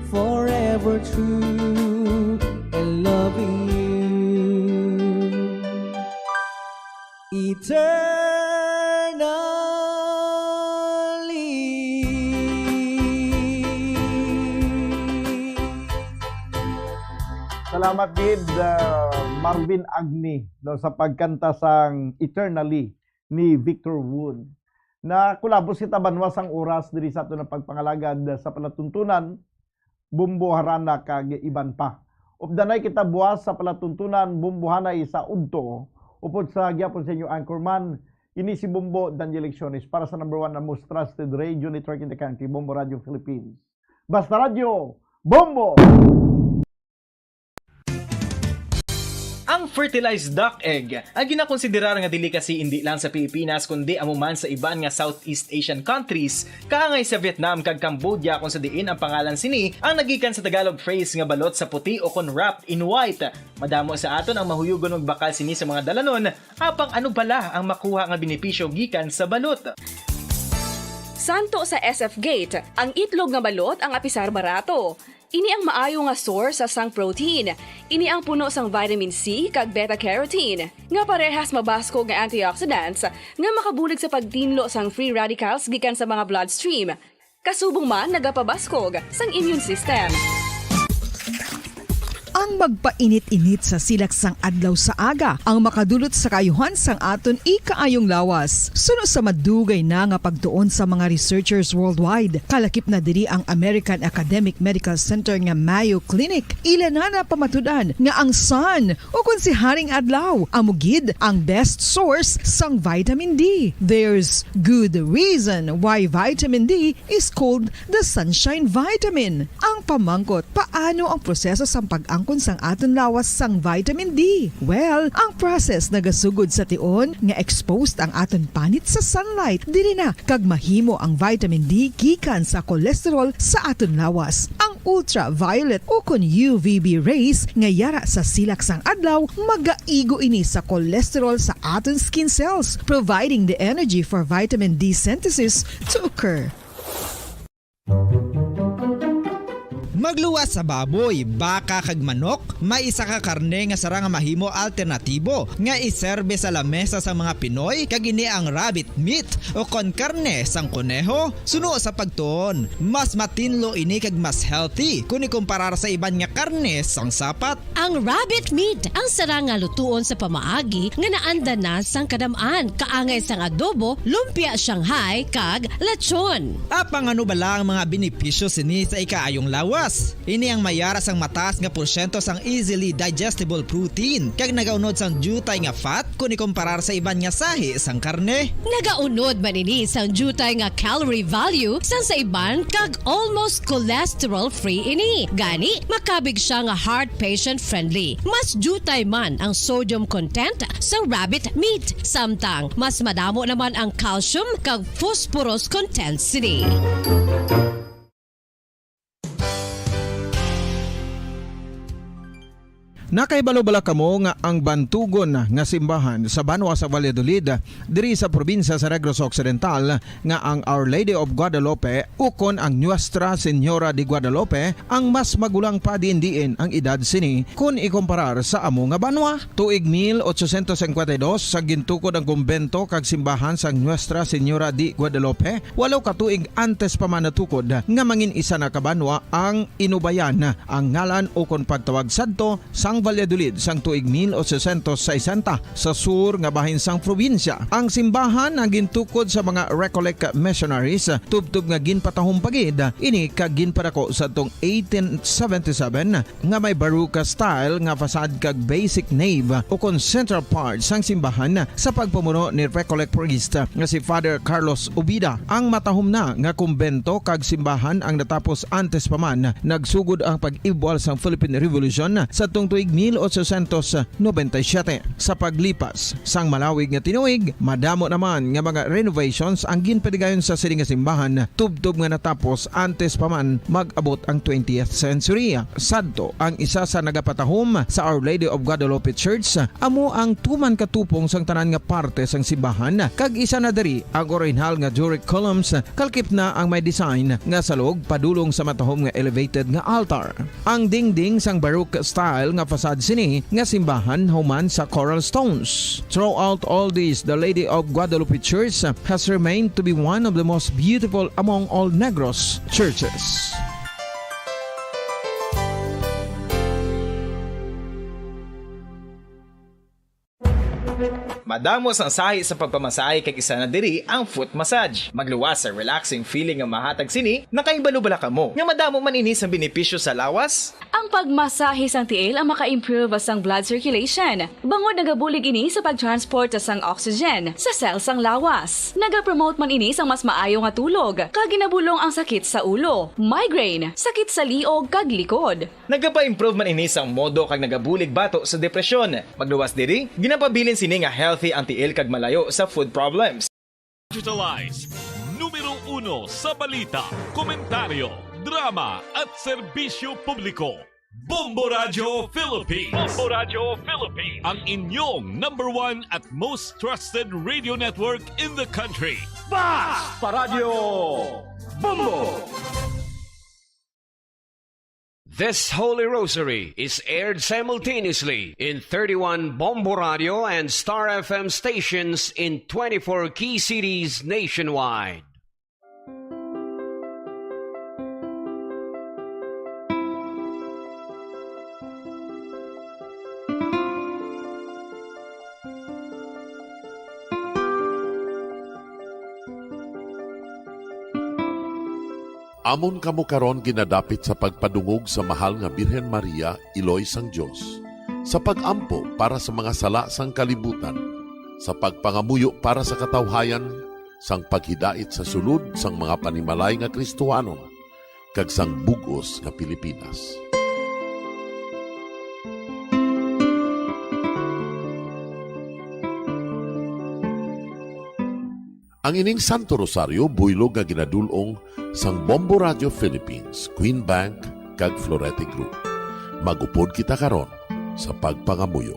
forever true and loving you eternally. Salamat gid, uh, Marvin Agni, no, sa pagkanta sang Eternally ni Victor Wood. Nakulabos kita, banwa, sang oras diri sa aton nga pagpangalagad sa palatuntunan, Bombo, Harana, kag iban pa. Updanay kita buwas sa palatuntunan, Bombo, Hanay sa udto. Upod sa gihapon sa inyo anchorman, ini si Bombo Daniel Lecciones para sa number one na most trusted radio network in the country, Bombo Radio Philippines. Basta Radyo, Bombo! Ang fertilized duck egg ay ginakonsiderar nga delicacy indi lang sa Pilipinas, kundi amo man sa iban nga Southeast Asian countries, kaangay sa Vietnam kag Cambodia, kung sa diin ang pangalan sini ang nagikan sa Tagalog phrase nga balot sa puti o kon wrapped in white. Madamo sa aton ang mahuyugon magbakal sini sa mga dalanon, apang ano bala ang makuha nga benepisyo gikan sa balot? Santo sa S F Gate, ang itlog nga balot ang apisar barato. Ini ang maayo nga source sang protein. Ini ang puno sang vitamin C kag beta-carotene, nga parehas mabaskog nga antioxidants nga makabulig sa pagtinlo sang free radicals gikan sa mga bloodstream. Kasubong man nagapabaskog sang immune system. Ang magpainit-init sa silak sang adlaw sa aga ang makadulot sa kaayuhan sang aton ikaayong lawas. Suno sa madugay na nga pagtuon sa mga researchers worldwide, kalakip na diri ang American Academic Medical Center nga Mayo Clinic. Ila na napamatud-an nga ang sun, o kon si Haring Adlaw, amo gid ang best source sang vitamin D. There's good reason why vitamin D is called the sunshine vitamin. Ang pamangkot, paano ang proseso sang pag-angkon sang aton lawas sang vitamin D? Well, ang process nagasugod sa tion nga exposed ang aton panit sa sunlight. Diri na kag mahimo ang vitamin D gikan sa cholesterol sa aton lawas. Ang ultraviolet o kon U V B rays nga yara sa silak sang adlaw, magaigo ini sa cholesterol sa aton skin cells, providing the energy for vitamin D synthesis to occur. Magluwas sa baboy, baka, kag manok, may isa ka karne nga sarang nga mahimo alternatibo nga iserbe sa lamesa sang mga Pinoy, kag ini ang rabbit meat o kon karne sang koneho. Suno sa pagtuon, mas matinlo ini kag mas healthy kon ikumparar sa iban nga karne sang sapat. Ang rabbit meat ang sarang nga lutuon sa pamaagi nga naandan na sang kadam-an, kaangay sang adobo, lumpia Shanghai, kag lechon. Apang ano bala ang mga benepisyo sini sa ikaayong lawas? Ini ang mayara sang mataas nga porsyento sang easily digestible protein, kag nagaunod sang diutay nga fat kon ikumparar sa iban nga sahi sang karne. Nagaunod man ini sang diutay nga calorie value sang sa iban kag almost cholesterol-free ini. Gani, makabig sia nga heart patient-friendly. Mas diutay man ang sodium content sang rabbit meat, samtang mas madamo naman ang calcium kag phosphorus content sini. Nakahibalo bala kamo nga ang bantugon nga simbahan sa banwa sa Valladolid, diri sa probinsya sa Negros Occidental, nga ang Our Lady of Guadalupe ukon ang Nuestra Señora de Guadalupe ang mas magulang pa diin-diin ang edad sini kon ikumparar sa amo nga banwa? Tuig mil ochocientos cincuenta y dos, sa gintukod ang kumbento kag simbahan sang Nuestra Señora de Guadalupe, walo ka tuig antes pa man natukod nga mangin isa na ka banwa ang Inubayan, ang ngalan ukon pagtawag sadto sang Valladolid sang tuig mil ochocientos sesenta sa sur nga bahin sang probinsya. Ang simbahan ang gintukod sa mga Recollect missionaries, tubtob nga ginpatahom pa gid ini kag ginpadako sa tong eighteen seventy-seven nga may Baroque style nga facade kag basic nave ukon central part sang simbahan sa pagpamuno ni Recollect priest nga si Father Carlos Ubida. Ang matahom na nga kumbento kag simbahan ang natapos antes pa man nagsugod ang pag-ibwal sang Philippine Revolution sadtong tuig mil ochocientos noventa y siete. Sa paglipas sang malawig nga tinuig, madamo naman nga mga renovations ang ginpadigayon sa sini nga simbahan, tubtob nga natapos antes pa man mag-abot ang twentieth century. Sadto, ang isa sa nagapatahom sa Our Lady of Guadalupe Church amo ang tuman ka tupong sang tanan nga parte sang simbahan, kag isa na diri ang orihinal nga Doric columns, kalkip na ang may design nga salog padulong sa matahom nga elevated nga altar. Ang dingding sang Baroque style nga facade sini nga simbahan human sa coral stones. Throughout all this, the Lady of Guadalupe Church has remained to be one of the most beautiful among all Negros churches. Madamo sang sahi sa pagpamasahe kag isa na diri ang foot massage. Magluwas sa relaxing feeling nga mahatag sini, nakahibalo bala kamo nga madamo man ini sang benepisyo sa lawas? Ang pagmasahe sang tiil ang maka-improve sang blood circulation, bangod nagabulig ini sa pag-transport sang oxygen sa cell sang lawas. Nagapromote man ini sang mas maayo nga tulog, kag ginabulong ang sakit sa ulo, migraine, sakit sa liog, kag likod. Nagapa-improve man ini sang modo kag nagabulig bato sa depresyon. Magluwas diri, ginapabilin sini nga healthy ang tiil kag malayo sa food problems. Digitalize. Numero uno sa balita, komentaryo, drama, at serbisyo publiko. Bombo Radyo Philippines. Bombo Radyo Philippines. Ang inyong number one at most trusted radio network in the country. Bas! Paradyo Bombo! This Holy Rosary is aired simultaneously in thirty-one Bombo Radio and Star F M stations in twenty-four key cities nationwide. Amon kamo karon ginadapit sa pagpadungog sa Mahal nga Birhen Maria, Iloy sang Dios, sa pag-ampo para sa mga sala sang kalibutan, sa pagpangamuyo para sa katawhayan, sang paghidait sa sulod sang mga panimalay nga Kristohanon, kag sang bug-os nga Pilipinas. Ang ining Santo Rosario buylog nga ginadul-ong sang Bombo Radio Philippines, Queen Bank, kag Florete Group. Mag-upod kita karon sa pagpangamuyo.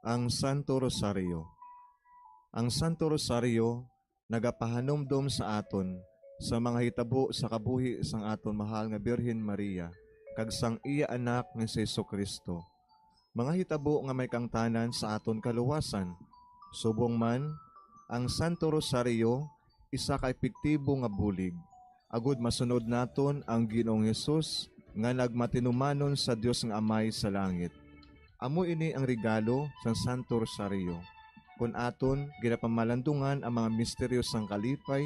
Ang Santo Rosario. Ang Santo Rosario nagapahanumdom sa aton sa mga hitabo sa kabuhi sang aton mahal nga Birhen Maria kag sang iya Anak nga si Jesu-Cristo, mga hitabo nga may kaangtanan sa aton kaluwasan. Subong man, ang Santo Rosario isa ka epektibo nga bulig agod masunod naton ang Ginoong Hesus nga nagmatinumanon sa Dios nga Amay sa langit. Amo ini ang regalo sang Santo Rosario. Kon aton ginapamalandungan ang mga misteryo sang kalipay,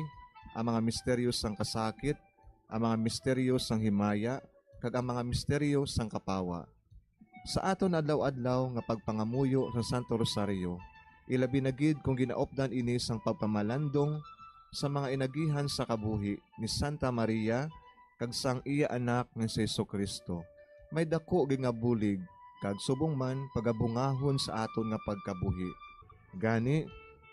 ang mga misteryo sang kasakit, ang mga misteryo sang himaya, kag ang mga misteryo sang kapawa. Sa aton adlaw-adlaw nga pagpangamuyo sa Santo Rosario, ilabi na gid kon ginaupdan ini sang pagpamalandong sa mga inagihan sa kabuhi ni Santa Maria kag sang iya Anak nga si Jesu-Cristo, may daku gid nga bulig kag subong man pagabungahon sa aton nga pagkabuhi. Gani,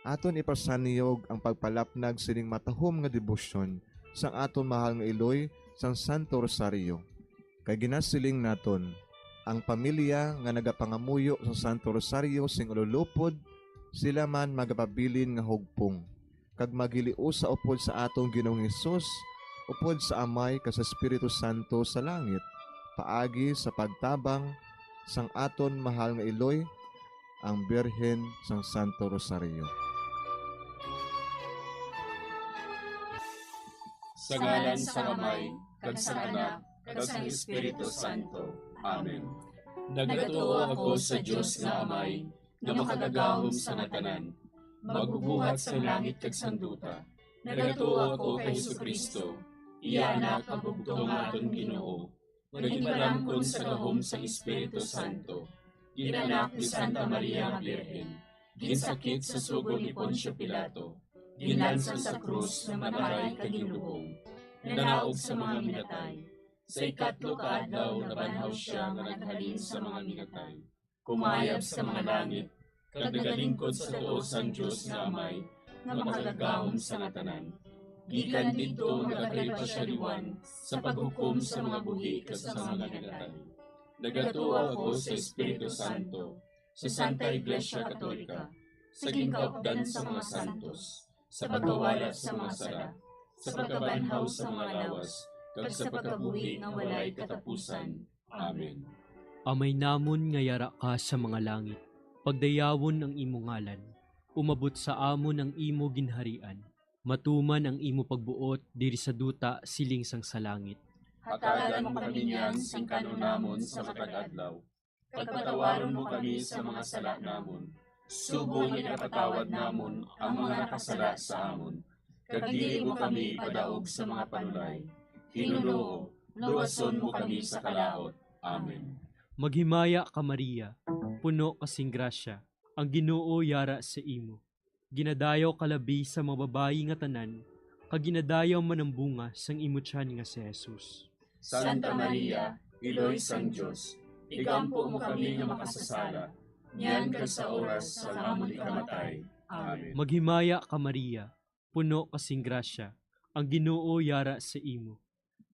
aton ipasaniyog ang pagpalapnag sining matahom nga debosyon sang aton mahal nga iloy sang Santo Rosario. Kay ginasiling naton, ang pamilya nga nagapangamuyo sa Santo Rosario sing ululupod, sila man magapabilin nga hugpong, kag magiliusa upod sa aton Ginoong Hesus, upod sa Amay kag sa Espiritu Santo sa langit, paagi sa pagtabang sang aton mahal nga iloy, ang Birhen sang Santo Rosario. Sa ngalan sang Amay, kag sang Anak, kag sang Espiritu Santo. Amen. Nagatuo ako sa Dios nga Amay, nga makagagahom sa nga tanan, magbubuhat sang langit kag sang duta. Nagatuo ako kay Jesu-Cristo, iya Anak, ang bugtong nga aton Ginoo, nga ginpalamkon sa gahom sang Espiritu Santo, ginanak ni Santa Maria nga Birhen, ginsakit sa sugo ni Poncio Pilato, ginlansang sa krus, namatay kag ginlubong, nanaog sa mga minatay. Sa ikatlo ka adlaw nabanhaw sia nga naghalin sa mga minatay, kumayab sa mga langit, kag nagalingkod sa tuo sang Dios nga Amay, nga makagagahom sa nga tanan. Gikan didto nagakari pa sia liwat sa paghukom sa mga buhi kag sa mga minatay. Nagatuo ako sa Espiritu Santo, sa Santa Iglesia Katolika, sa ginkaupdan sa mga santos, sa pagkawala sa mga sala, sa pagkabanhaw sa mga lawas, kag sa pagkabuhi nga walay katapusan. Amen. Amay namon nga yara ka sa mga langit, pagdayawon ang imo ngalan, umabot sa amon ang imo ginharian, matuman ang imo pagbuot diri sa duta siling sang sa langit. Hatagan mo kami niyan sing kan-on namon sa matag adlaw, kag patawaron mo kami sa mga sala namon, subong nga ginapatawad namon ang mga nakasala sa amon, kag dili mo kami ipadaog sa mga panulay. Ginoo, luwason mo kami sa kalaut. Amen. Maghimaya ka, Maria, puno ka sing grasya, ang Ginoo yara sa imo. Ginadayaw ka labi sa mga babayi nga tanan, kag ginadayaw man ang bunga sang imo tiyan nga si Jesus. Santa Maria, Iloy sang Dios, igampo mo kami nga makasasala, niyan kag sa oras sang amon ikamatay. Amen. Maghimaya ka, Maria, puno ka sing grasya, ang Ginoo yara sa imo.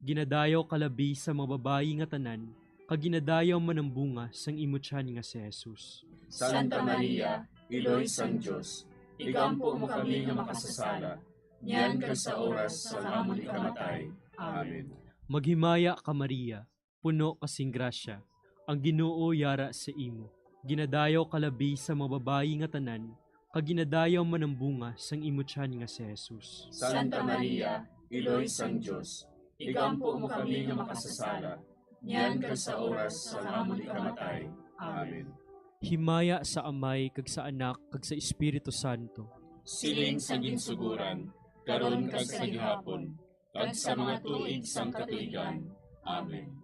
Ginadayaw ka labi sa mga babayi nga tanan, kag ginadayaw man ang bunga sang imo tiyan nga si Jesus. Santa Maria, Iloy sang Dios, igampo mo kami nga makasasala, niyan kag sa oras sang amon ikamatay. Amen. Maghimaya ka, Maria, puno ka sing grasya, ang Ginoo yara sa imo. Ginadayaw ka labi sa mga babayi nga tanan, kag ginadayaw man ang bunga sang imo tiyan nga si Jesus. Santa Maria, Iloy sang Dios, igampo mo kami nga makasasala, niyan kag sa oras sang amon ikamatay. Amen. Himaya sa Amay, kag sa Anak, kag sa Espiritu Santo. Siling sa ginsugoran, karon kag sa gihapon, kag sa mga tuig sang katuigan. Amen.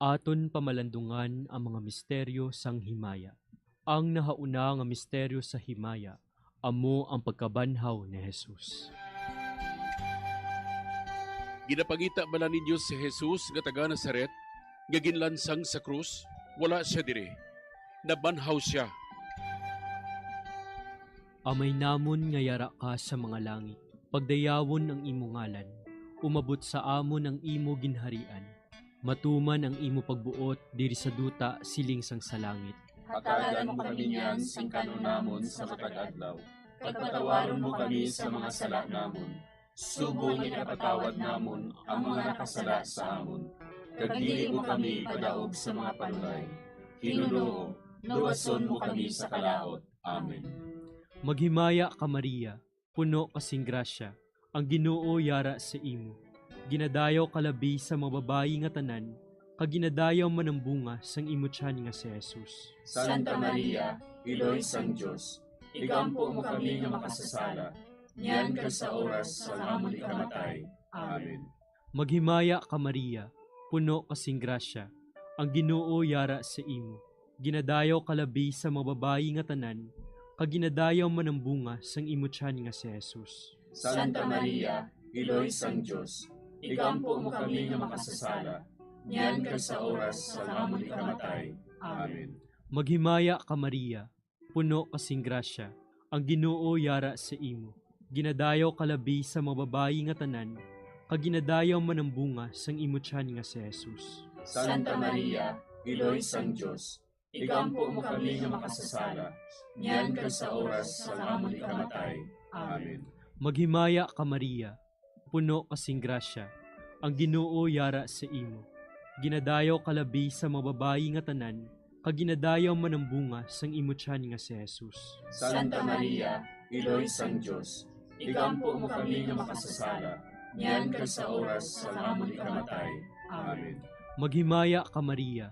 Aton pamalandungan ang mga misteryo sang himaya. Ang nahauna nga misteryo sa himaya amo ang pagkabanhaw ni Jesus. Ginapangita bala ninyo si Jesus nga taga Nazaret, nga ginlansang sa krus? Wala sia diri. Nabanhaw sia. Amay namon nga yara ka sa mga langit, pagdayawon ang imo ngalan. Umabot sa amon ang imo ginharian. Matuman ang imo pagbuot diri sa duta siling sang sa langit. Hatagan mo kami niyan sing kan-on namon sa matag adlaw, kag patawaron mo kami sa mga sala namon, subong nga ginapatawad namon ang mga nakasala sa amon, kag dili mo kami ipadaog sa mga panulay. Ginoo, luwason mo kami sa kalaut. Amen. Maghimaya ka, Maria, puno ka sing grasya, ang Ginoo yara sa imo. Ginadayaw ka labi sa mga babayi nga tanan, kag ginadayaw man ang bunga sang imo tiyan nga si Jesus. Santa Maria, Iloy sang Dios, igampo mo kami nga makasasala, niyan kag sa oras sang amon ikamatay. Amen. Maghimaya ka, Maria, puno ka sing grasya, ang Ginoo yara sa imo. Ginadayaw ka labi sa mga babayi nga tanan, kag ginadayaw man ang bunga sang imo tiyan nga si Jesus. Santa Maria, Iloy sang Dios, igampo mo kami nga makasasala, niyan kag sa oras sang amon ikamatay. Amen. Maghimaya ka, Maria, puno ka sing grasya, ang Ginoo yara sa imo. Ginadayaw ka labi sa mga babayi nga tanan, kag ginadayaw man ang bunga sang imo tiyan nga si Jesus. Santa Maria, Iloy sang Dios, igampo mo kami nga makasasala, niyan kag sa oras sang amon ikamatay. Amen. Maghimaya ka, Maria, puno ka sing grasya, Ang Ginoo yara sa imo. Ginadayaw ka labi sa mga babayi nga tanan, kag ginadayaw man ang bunga sang imo tiyan nga si Jesus. Santa Maria, Iloy sang Dios, igampo mo kami nga makasasala, niyan kag sa oras sang amon ikamatay. Amen. Maghimaya ka, Maria,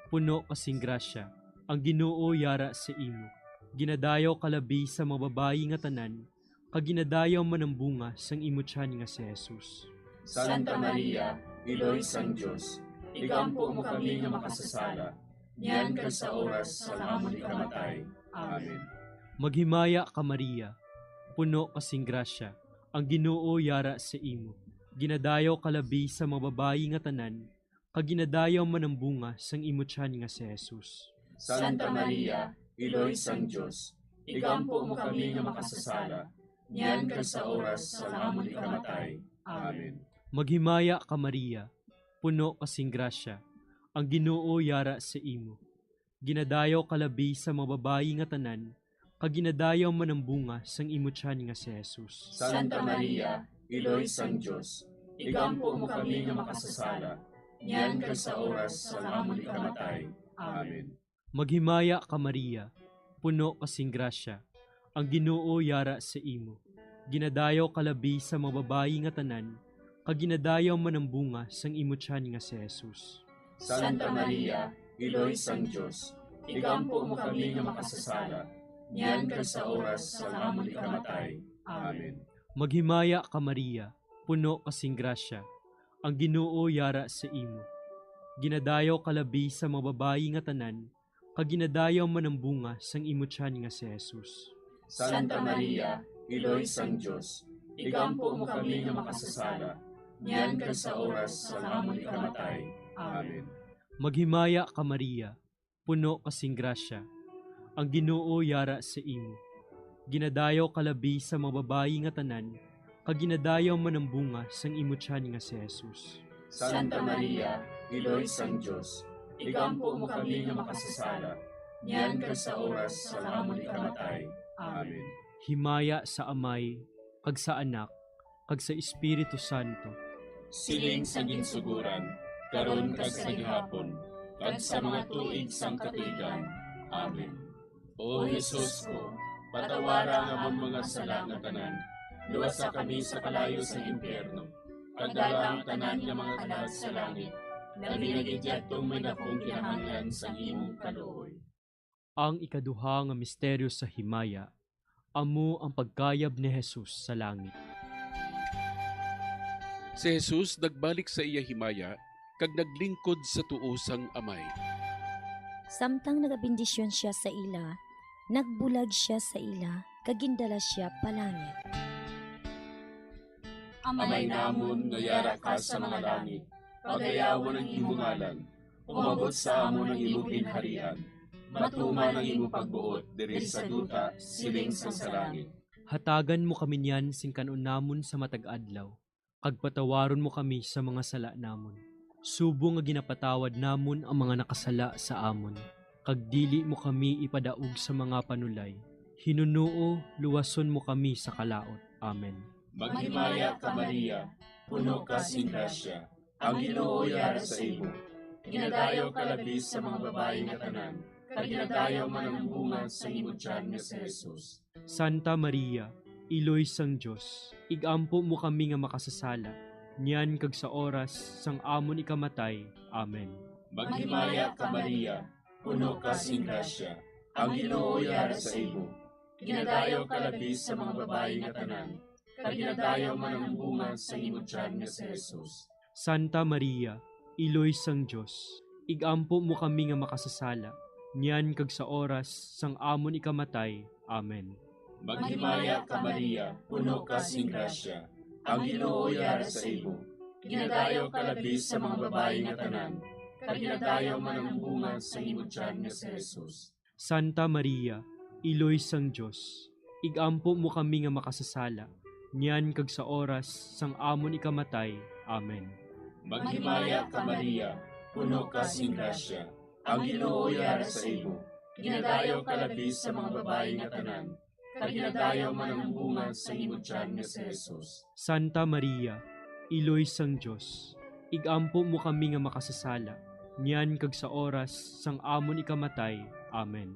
puno ka sing grasya, ang Ginoo yara sa imo. Ginadayaw ka labi sa mga babayi nga tanan, kag ginadayaw man ang bunga sang imo tiyan nga si Jesus. Santa Maria, Iloy sang Dios, igampo mo kami nga makasasala, niyan kag sa oras sang amon ikamatay. Amen. Maghimaya ka, Maria, puno ka sing grasya, ang Ginoo yara sa imo. Ginadayaw ka labi sa mga babayi nga tanan, kag ginadayaw man ang bunga sang imo tiyan nga si Jesus. Santa Maria, Iloy sang Dios, igampo mo kami nga makasasala, niyan kag sa oras sang amon ikamatay. Amen. Maghimaya ka, Maria, puno ka sing grasya, ang Ginoo yara sa imo. Ginadayaw ka labi sa mga babayi nga tanan, kag ginadayaw man ang bunga sang imo tiyan nga si Jesus. Santa Maria, Iloy sang Dios, igampo mo kami nga makasasala, niyan kag sa oras sang amon ikamatay. Amen. Maghimaya ka, Maria, puno ka sing grasya, ang Ginoo yara sa imo. Ginadayaw ka labi sa mga babayi nga tanan, kag ginadayaw man ang bunga sang imo tiyan nga si Jesus. Santa Maria, Iloy sang Dios, igampo mo kami nga makasasala, niyan kag sa oras sang amon ikamatay. Amen. Maghimaya ka, Maria, puno ka sing grasya, ang Ginoo yara sa imo. Ginadayaw ka labi sa mga babayi nga tanan, kag ginadayaw man ang bunga sang imo tiyan nga si Jesus. Santa Maria, Iloy sang Dios, igampo mo kami nga makasasala, niyan kag sa oras sang amon ikamatay. Amen. Maghimaya ka, Maria, puno ka sing grasya, ang Ginoo yara sa imo. Ginadayaw ka labi sa mga babayi nga tanan, kag ginadayaw man ang bunga sang imo tiyan nga si Jesus. Santa Maria, Iloy sang Dios, igampo mo kami nga makasasala, niyan kag sa oras sang amon ikamatay. Amen. Himaya sa Amay, kag sa Anak, kag sa Espiritu Santo. Siling sa ginsuguran, karon kag sa gihapon, kag sa mga tuig sang katuigan. Amen. O Jesus ko, patawara ang amon mga sala nga tanan, luwasa kami sa kalayo sa impyerno, kag dala ang tanan nga mga kalag sa langit, labi na gid yadtong may dakong kinahanglan sang imong kaluoy. Ang ikaduha nga misteryo sa himaya amo ang pagkayab ni Jesus sa langit. Si Jesus nagbalik sa iya himaya kag naglingkod sa tuo sang Amay. Samtang nagabendisyon sia sa ila, nagbulag sia sa ila, kag gindala sia pa langit. Amay namon nga yara ka sa mga langit, pagayawon ang imo ngalan. Umabot sa amon ang imo ginharian. Matuman ang imo pagbuot diri sa duta, siling sang sa langit. Hatagan mo kami niyan sing kan-on namon sa matag adlaw, kag patawaron mo kami sa mga sala namon, subong nga ginapatawad namon ang mga nakasala sa amon, kag dili mo kami ipadaog sa mga panulay. Hinunoo, luwason mo kami sa kalaut. Amen. Maghimaya ka, Maria, puno ka sing grasya, ang Ginoo yara sa imo. Ginadayaw ka labi sa mga babayi nga tanan, kag ginadayaw man ang bunga sa imo tiyan nga si Jesus. Santa Maria, Iloy sang Dios, igampo mo kami nga makasasala, niyan kag sa oras sang amon ikamatay. Amen. Maghimaya ka, Maria, puno ka sing grasya, ang Ginoo yara sa imo. Ginadayaw ka labi sa mga babayi nga tanan, kag ginadayaw man ang bunga sa imo tiyan nga si Jesus. Santa Maria, Iloy sang Dios, igampo mo kami nga makasasala, niyan kag sa oras sang amon ikamatay. Amen. Maghimaya ka, Maria, puno ka sing grasya, ang Ginoo yara sa imo. Ginadayaw ka labi sa mga babayi nga tanan, kag ginadayaw man ang bunga sa imo tiyan nga si Jesus. Santa Maria, Iloy sang Dios, igampo mo kami nga makasasala, niyan kag sa oras sang amon ikamatay. Amen. Maghimaya ka, Maria, puno ka sing grasya, ang Ginoo yara sa imo. Ginadayaw ka labi sa mga babayi nga tanan, kag ginadayaw man ang bunga sa imo tiyan nga si Jesus. Santa Maria, Iloy sang Dios, ig-ampo mo kami nga makasasala, niyan kag sa oras sang amon ikamatay. Amen.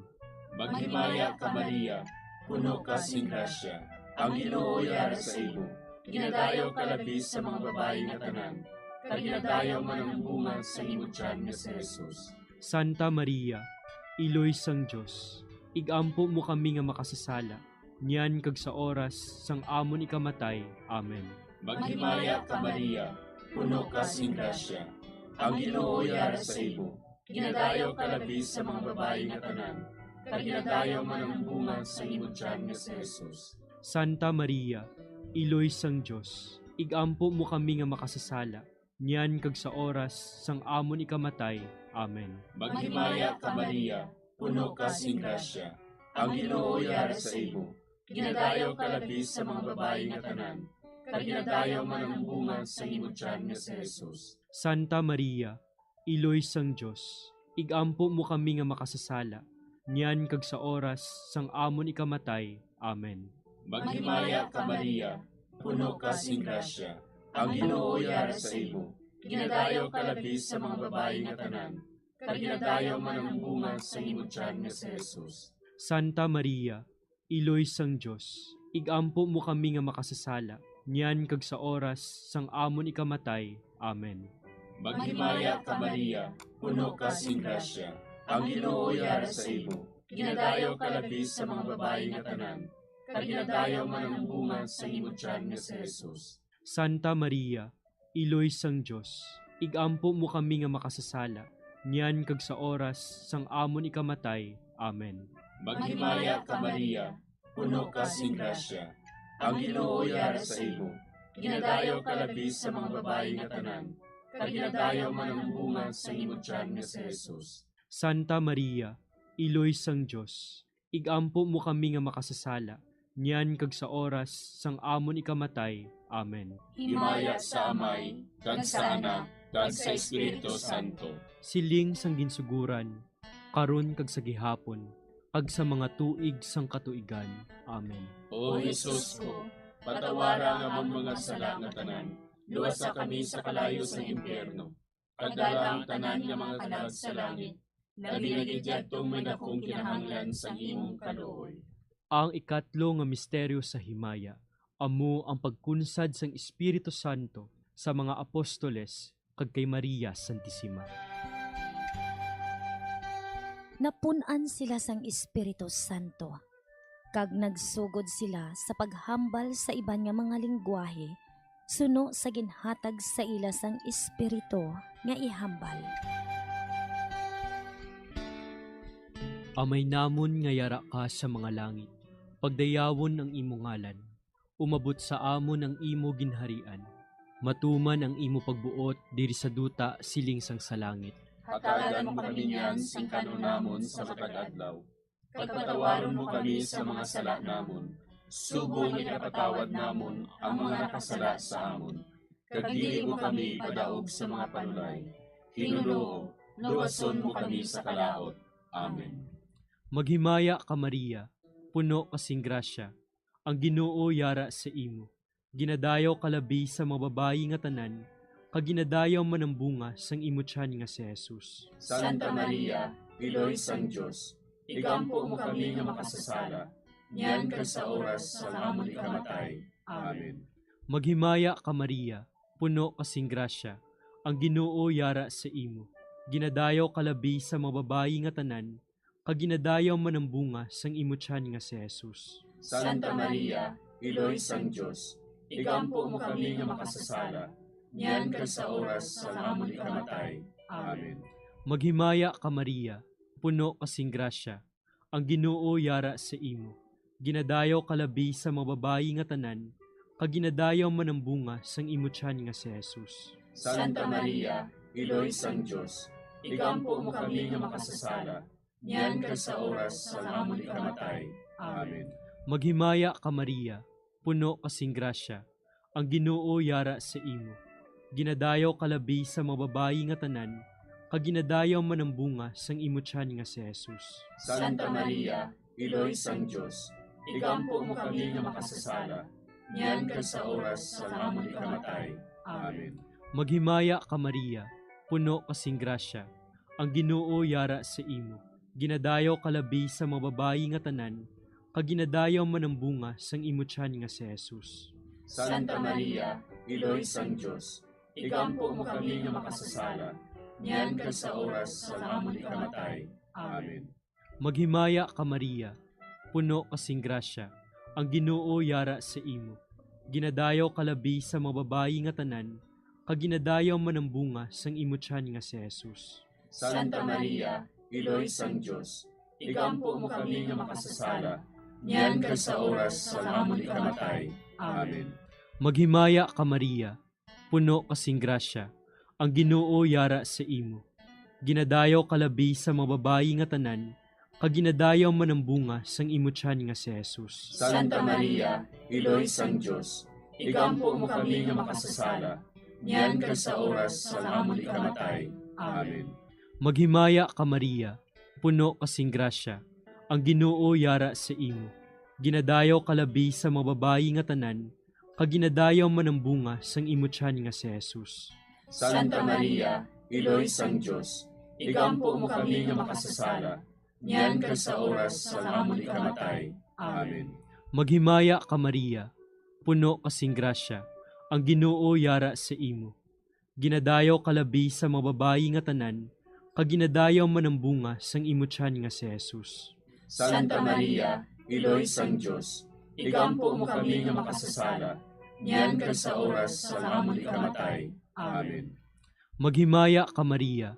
Maghimaya ka, Maria, puno ka sing grasya, ang Ginoo yara sa imo. Ginadayaw ka labi sa mga babayi nga tanan, kag ginadayaw man ang bunga sa imo tiyan nga si Jesus. Santa Maria, Iloy sang Dios, ig-ampo mo kami nga makasasala, niyan kag sa oras sang amon ikamatay. Amen. Maghimaya ka, Maria, puno ka sing grasya, ang Ginoo yara sa imo. Ginadayaw ka labi sa mga babayi nga tanan, kag ginadayaw man ang bunga sa imo tiyan nga si Jesus. Santa Maria, Iloy sang Dios, ig-ampo mo kami nga makasasala, niyan kag sa oras sang amon ikamatay. Amen. Maghimaya ka, Maria, puno ka sing grasya, ang Ginoo yara sa imo. Ginadayaw ka labi sa mga babayi nga tanan, kag ginadayaw man ang bunga sa imo tiyan nga si Jesus. Santa Maria, Iloy sang Dios, ig-ampo mo kami nga makasasala, niyan kag sa oras sang amon ikamatay. Amen. Maghimaya ka, Maria, puno ka sing grasya, ang Ginoo yara sa imo. Ginadayaw ka labi sa mga babayi nga tanan, kag ginadayaw man ang bunga sa imo tiyan nga si Jesus. Santa Maria, Iloy sang Dios, ig-ampo mo kami nga makasasala, niyan kag sa oras sang amon ikamatay. Amen. Maghimaya ka, Maria, puno ka sing grasya, ang Ginoo yara sa imo. Ginadayaw ka labi sa mga babayi nga tanan, kag ginadayaw man ang bunga sa imo tiyan nga si Jesus. Santa Maria, Iloy sang Dios, ig-ampo mo kami nga makasasala, niyan kag sa oras sang amon ikamatay. Amen. Maghimaya ka, Maria, puno ka sing grasya, ang Ginoo yara sa imo. Ginadayaw ka labi sa mga babayi nga tanan, kag ginadayaw man ang bunga sa imo tiyan nga si Jesus. Santa Maria, Iloy sang Dios, ig-ampo mo kami nga makasasala, niyan kag sa oras sang amon ikamatay. Amen. Himaya sa Amay, kag sa Anak, kag sa Espiritu Santo. Siling sang ginsuguran, karon kag sa gihapon, kag sa mga tuig sang katuigan. Amen. O Jesus ko, patawara ang amon mga sala nga tanan, luwasa kami sa kalayo sang impyerno, kag dala ang tanan nga mga kalag sa langit, labi na gid yadtong may dakong kinahanglan sang imong kaluoy. Ang ikatlo nga misteryo sa himaya amo ang pagkunsad sang Espiritu Santo sa mga apostoles kag kay Maria Santisima. Napun-an sila sang Espiritu Santo, kag nagsugod sila sa paghambal sa iban nga mga linggwahe suno sa ginhatag sa ila sang Espiritu nga ihambal. Amay namon nga yara ka sa mga langit, pagdayawon ang imo ngalan. Umabot sa amon ang imo ginharian. Matuman ang imo pagbuot diri sa duta siling sang sa langit. Hatagan mo kami niyan sing kan-on namon sa matag adlaw. Kag patawaron mo kami sa mga sala namon, subong nga ginapatawad namon ang mga nakasala sa amon. Kag dili mo kami ipadaog sa mga panulay. Ginoo, luwason mo kami sa kalaut. Amen. Maghimaya ka, Maria, puno ka sing grasya, ang Ginoo yara sa imo. Ginadayaw ka labi sa mga babayi nga tanan, kag ginadayaw man ang bunga sang imo tiyan nga si Jesus. Santa Maria, Iloy sang Dios, igampo mo kami nga makasasala, niyan kag sa oras sang amon ikamatay. Amen. Maghimaya ka, Maria, puno ka sing grasya, ang Ginoo yara sa imo. Ginadayaw ka labi sa mga babayi nga tanan, kag ginadayaw man ang bunga sang imo tiyan nga si Jesus. Santa Maria, Iloy sang Dios, igampo mo kami nga makasasala, niyan kag sa oras sang amon ikamatay. Amen. Maghimaya ka, Maria, puno ka sing grasya, ang Ginoo yara sa imo. Ginadayaw ka labi sa mga babayi nga tanan, kag ginadayaw man ang bunga sang imo tiyan nga si Jesus. Santa Maria, Iloy sang Dios, igampo mo kami nga makasasala, niyan kag sa oras sang amon ikamatay. Amen. Maghimaya ka, Maria, puno ka sing grasya, ang Ginoo yara sa imo. Ginadayaw ka labi sa mga babayi nga tanan, kag ginadayaw man ang bunga sang imo tiyan nga si Jesus. Santa Maria, Iloy sang Dios, igampo mo kami nga makasasala, niyan kag sa oras sang amon ikamatay. Amen. Maghimaya ka, Maria, puno ka sing grasya, ang Ginoo yara sa imo. Ginadayaw ka labi sa mga babayi nga tanan, kag ginadayaw man ang bunga sang imo tiyan nga si Jesus. Santa Maria, Iloy sang Dios, igampo mo kami nga makasasala, niyan kag sa oras sang amon ikamatay. Amen. Maghimaya ka, Maria, puno ka sing grasya, ang Ginoo yara sa imo. Ginadayaw ka labi sa mga babayi nga tanan, kag ginadayaw man ang bunga sang imo tiyan nga si Jesus. Santa Maria, Iloy sang Dios, igampo mo kami nga makasasala, niyan kag sa oras sang amon ikamatay. Amen. Maghimaya ka, Maria, puno ka sing grasya, ang Ginoo yara sa imo. Ginadayaw ka labi sa mga babayi nga tanan, kag ginadayaw man ang bunga sang imo tiyan nga si Jesus. Santa Maria, Iloy sang Dios, igampo mo kami nga makasasala, niyan kag sa oras sang amon ikamatay. Amen. Maghimaya ka, Maria, puno ka sing grasya, ang Ginoo yara sa imo. Ginadayaw ka labi sa mga babayi nga tanan, kag ginadayaw man ang bunga sang imo tiyan nga si Jesus. Santa Maria, Iloy sang Dios, igampo mo kami nga makasasala, niyan kag sa oras sang amon ikamatay. Amen. Maghimaya ka, Maria, puno ka sing grasya, ang Ginoo yara sa imo. Ginadayaw ka labi sa mga babayi nga tanan, kag ginadayaw man ang bunga sang imo tiyan nga si Jesus. Santa Maria, Iloy sang Dios, igampo mo kami nga makasasala, niyan kag sa oras sang amon ikamatay. Amen. Maghimaya ka, Maria,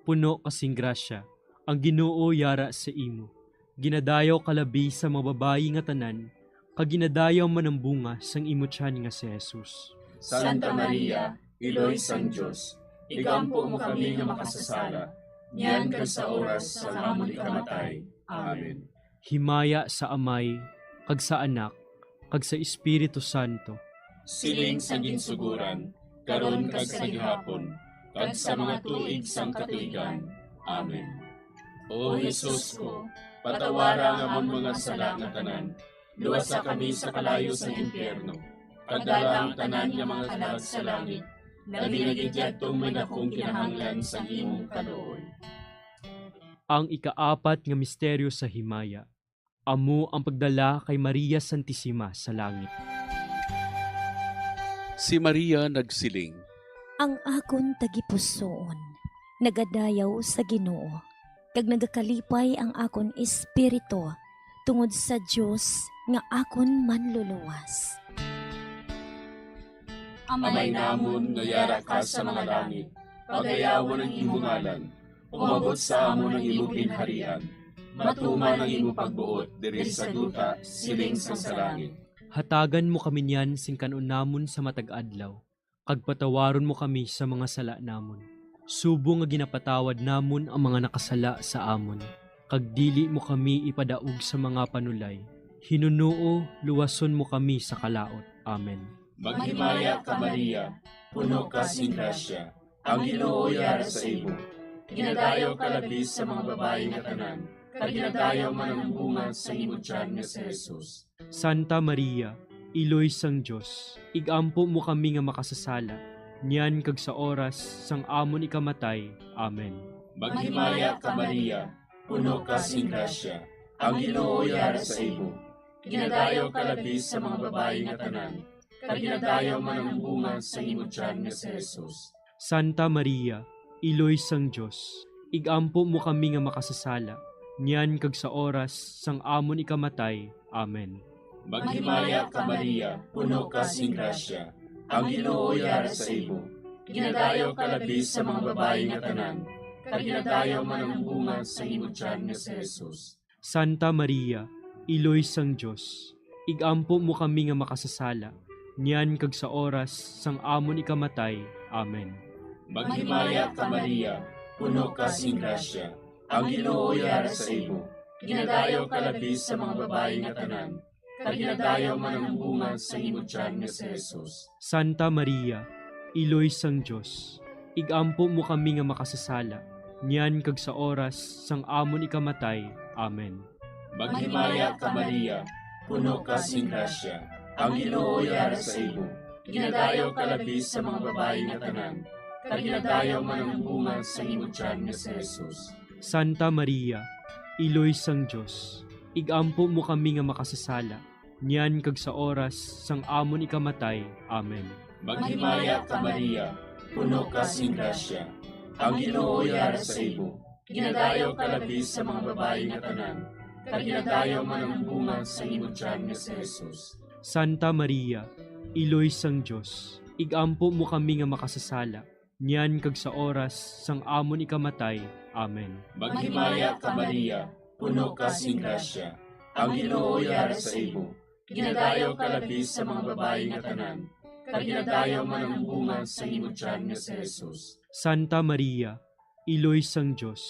puno ka sing grasya, ang Ginoo yara sa imo. Ginadayaw ka labi sa mga babayi nga tanan, kag ginadayaw man ang bunga sang imo tiyan nga si Jesus. Santa Maria, Iloy sang Dios, igampo mo kami nga makasasala, niyan kag sa oras sang amon ikamatay. Amen. Himaya sa Amay, kag sa Anak, kag sa Espiritu Santo. Siling sa ginsuguran, karon kag sa gihapon, kag sa mga tuig sang katuigan. Amen. O Jesus ko, patawara ang amon mga sala nga tanan, luwasa kami sa kalayo sang impyerno, kag dala ang tanan nga mga kalag sa langit, labi na gid yadtong may dakong kinahanglan sang imong kaluoy. Ang ikaapat nga misteryo sa himaya, amo ang pagdala kay Maria Santisima sa langit. Si Maria nagsiling, Ang akon tagipusoon nagadayaw sa Ginoo, kag nagakalipay ang akon espiritu tungod sa Dios nga akon Manluluwas. Amay namon nga yara ka sa mga langit, pagayawon ang imo ngalan. Umabot sa amon ang imo ginharian. Matuman ang imo pagbuot diri sa duta, siling sang sa langit. Hatagan mo kami niyan sing kan-on namon sa matag adlaw, kag patawaron mo kami sa mga sala namon, subong nga ginapatawad namon ang mga nakasala sa amon. Kag dili mo kami ipadaog sa mga panulay. Hinunoo, luwason mo kami sa kalaut. Amen. Maghimaya ka, Maria, puno ka sing grasya, ang Ginoo yara sa imo. Ginadayaw ka labi sa mga babayi nga tanan, kag ginadayaw man ang bunga sa imo tiyan nga si Jesus. Santa Maria, Iloy sang Dios, igampo mo kami nga makasasala, niyan kag sa oras sang amon ikamatay. Amen. Maghimaya ka, Maria, puno ka sing grasya, ang Ginoo yara sa imo. Ginadayaw ka labi sa mga babayi nga tanan, kag ginadayaw man ang bunga sa imo tiyan nga si Jesus. Santa Maria, Iloy sang Dios, igampo mo kami nga makasasala, niyan kag sa oras sang amon ikamatay. Amen. Maghimaya ka, Maria, puno ka sing grasya, ang Ginoo yara sa imo. Ginadayaw ka labi sa mga babayi nga tanan, kag ginadayaw man ang bunga sa imo tiyan nga si Jesus. Santa Maria, Iloy sang Dios, igampo mo kami nga makasasala, niyan kag sa oras sang amon ikamatay. Amen. Maghimaya ka, Maria, puno ka sing grasya, ang Ginoo yara sa imo. Ginadayaw ka labi sa mga babayi nga tanan, kag ginadayaw man ang bunga sa imo tiyan nga si Jesus. Santa Maria, Iloy sang Dios, igampo mo kami nga makasasala, niyan kag sa oras sang amon ikamatay. Amen. Maghimaya ka, Maria, puno ka sing grasya, ang Ginoo yara sa imo. ginadayaw ka labi sa mga babayi nga tanan, kag ginadayaw man ang bunga sang imo tiyan nga si Jesus. Santa Maria, Iloy sang Dios, igampo mo kami nga makasasala, niyan kag sa oras sang amon ikamatay. Amen. Maghimaya ka, Maria, puno ka sing grasya. Ang Ginoo yara sa imo. Ginadayaw ka labi sa mga babayi nga tanan, kag ginadayaw man ang bunga sang imo tiyan nga si Jesus. Santa Maria, Iloy sang Dios, igampo mo kami nga makasasala, niyan kag sa oras sang amon ikamatay. Amen. Maghimaya ka, Maria, puno ka sing grasya. Ang Ginoo yara sa imo. Ginadayaw ka labi sa mga babayi nga tanan, kag ginadayaw man ang bunga sang imo tiyan nga si Jesus. Santa Maria, Iloy sang Dios,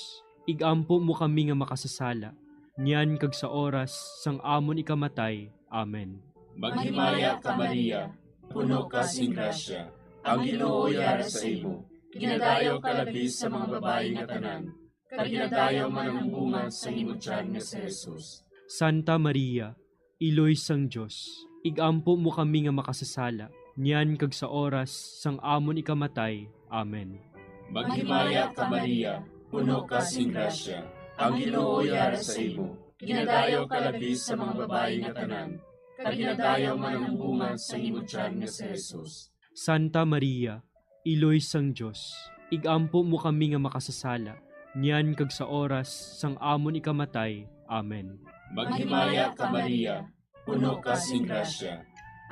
igampo mo kami nga makasasala, niyan kag sa oras sang amon ikamatay. Amen. Maghimaya ka, Maria, puno ka sing grasya. Ang Ginoo yara sa imo. Ginadayaw ka labi sa mga babayi nga tanan, kag ginadayaw man ang bunga sang imo tiyan nga si Jesus. Santa Maria, Iloy sang Dios, igampo mo kami nga makasasala, niyan kag sa oras sang amon ikamatay. Amen. Maghimaya ka, Maria, puno ka sing grasya. Ang Ginoo yara sa imo. Ginadayaw ka labi sa mga babayi nga tanan, kag ginadayaw man ang bunga sang imo tiyan nga si Jesus. Santa Maria, Iloy sang Dios, igampo mo kami nga makasasala, niyan kag sa oras sang amon ikamatay. Amen. Maghimaya ka, Maria, puno ka sing grasya.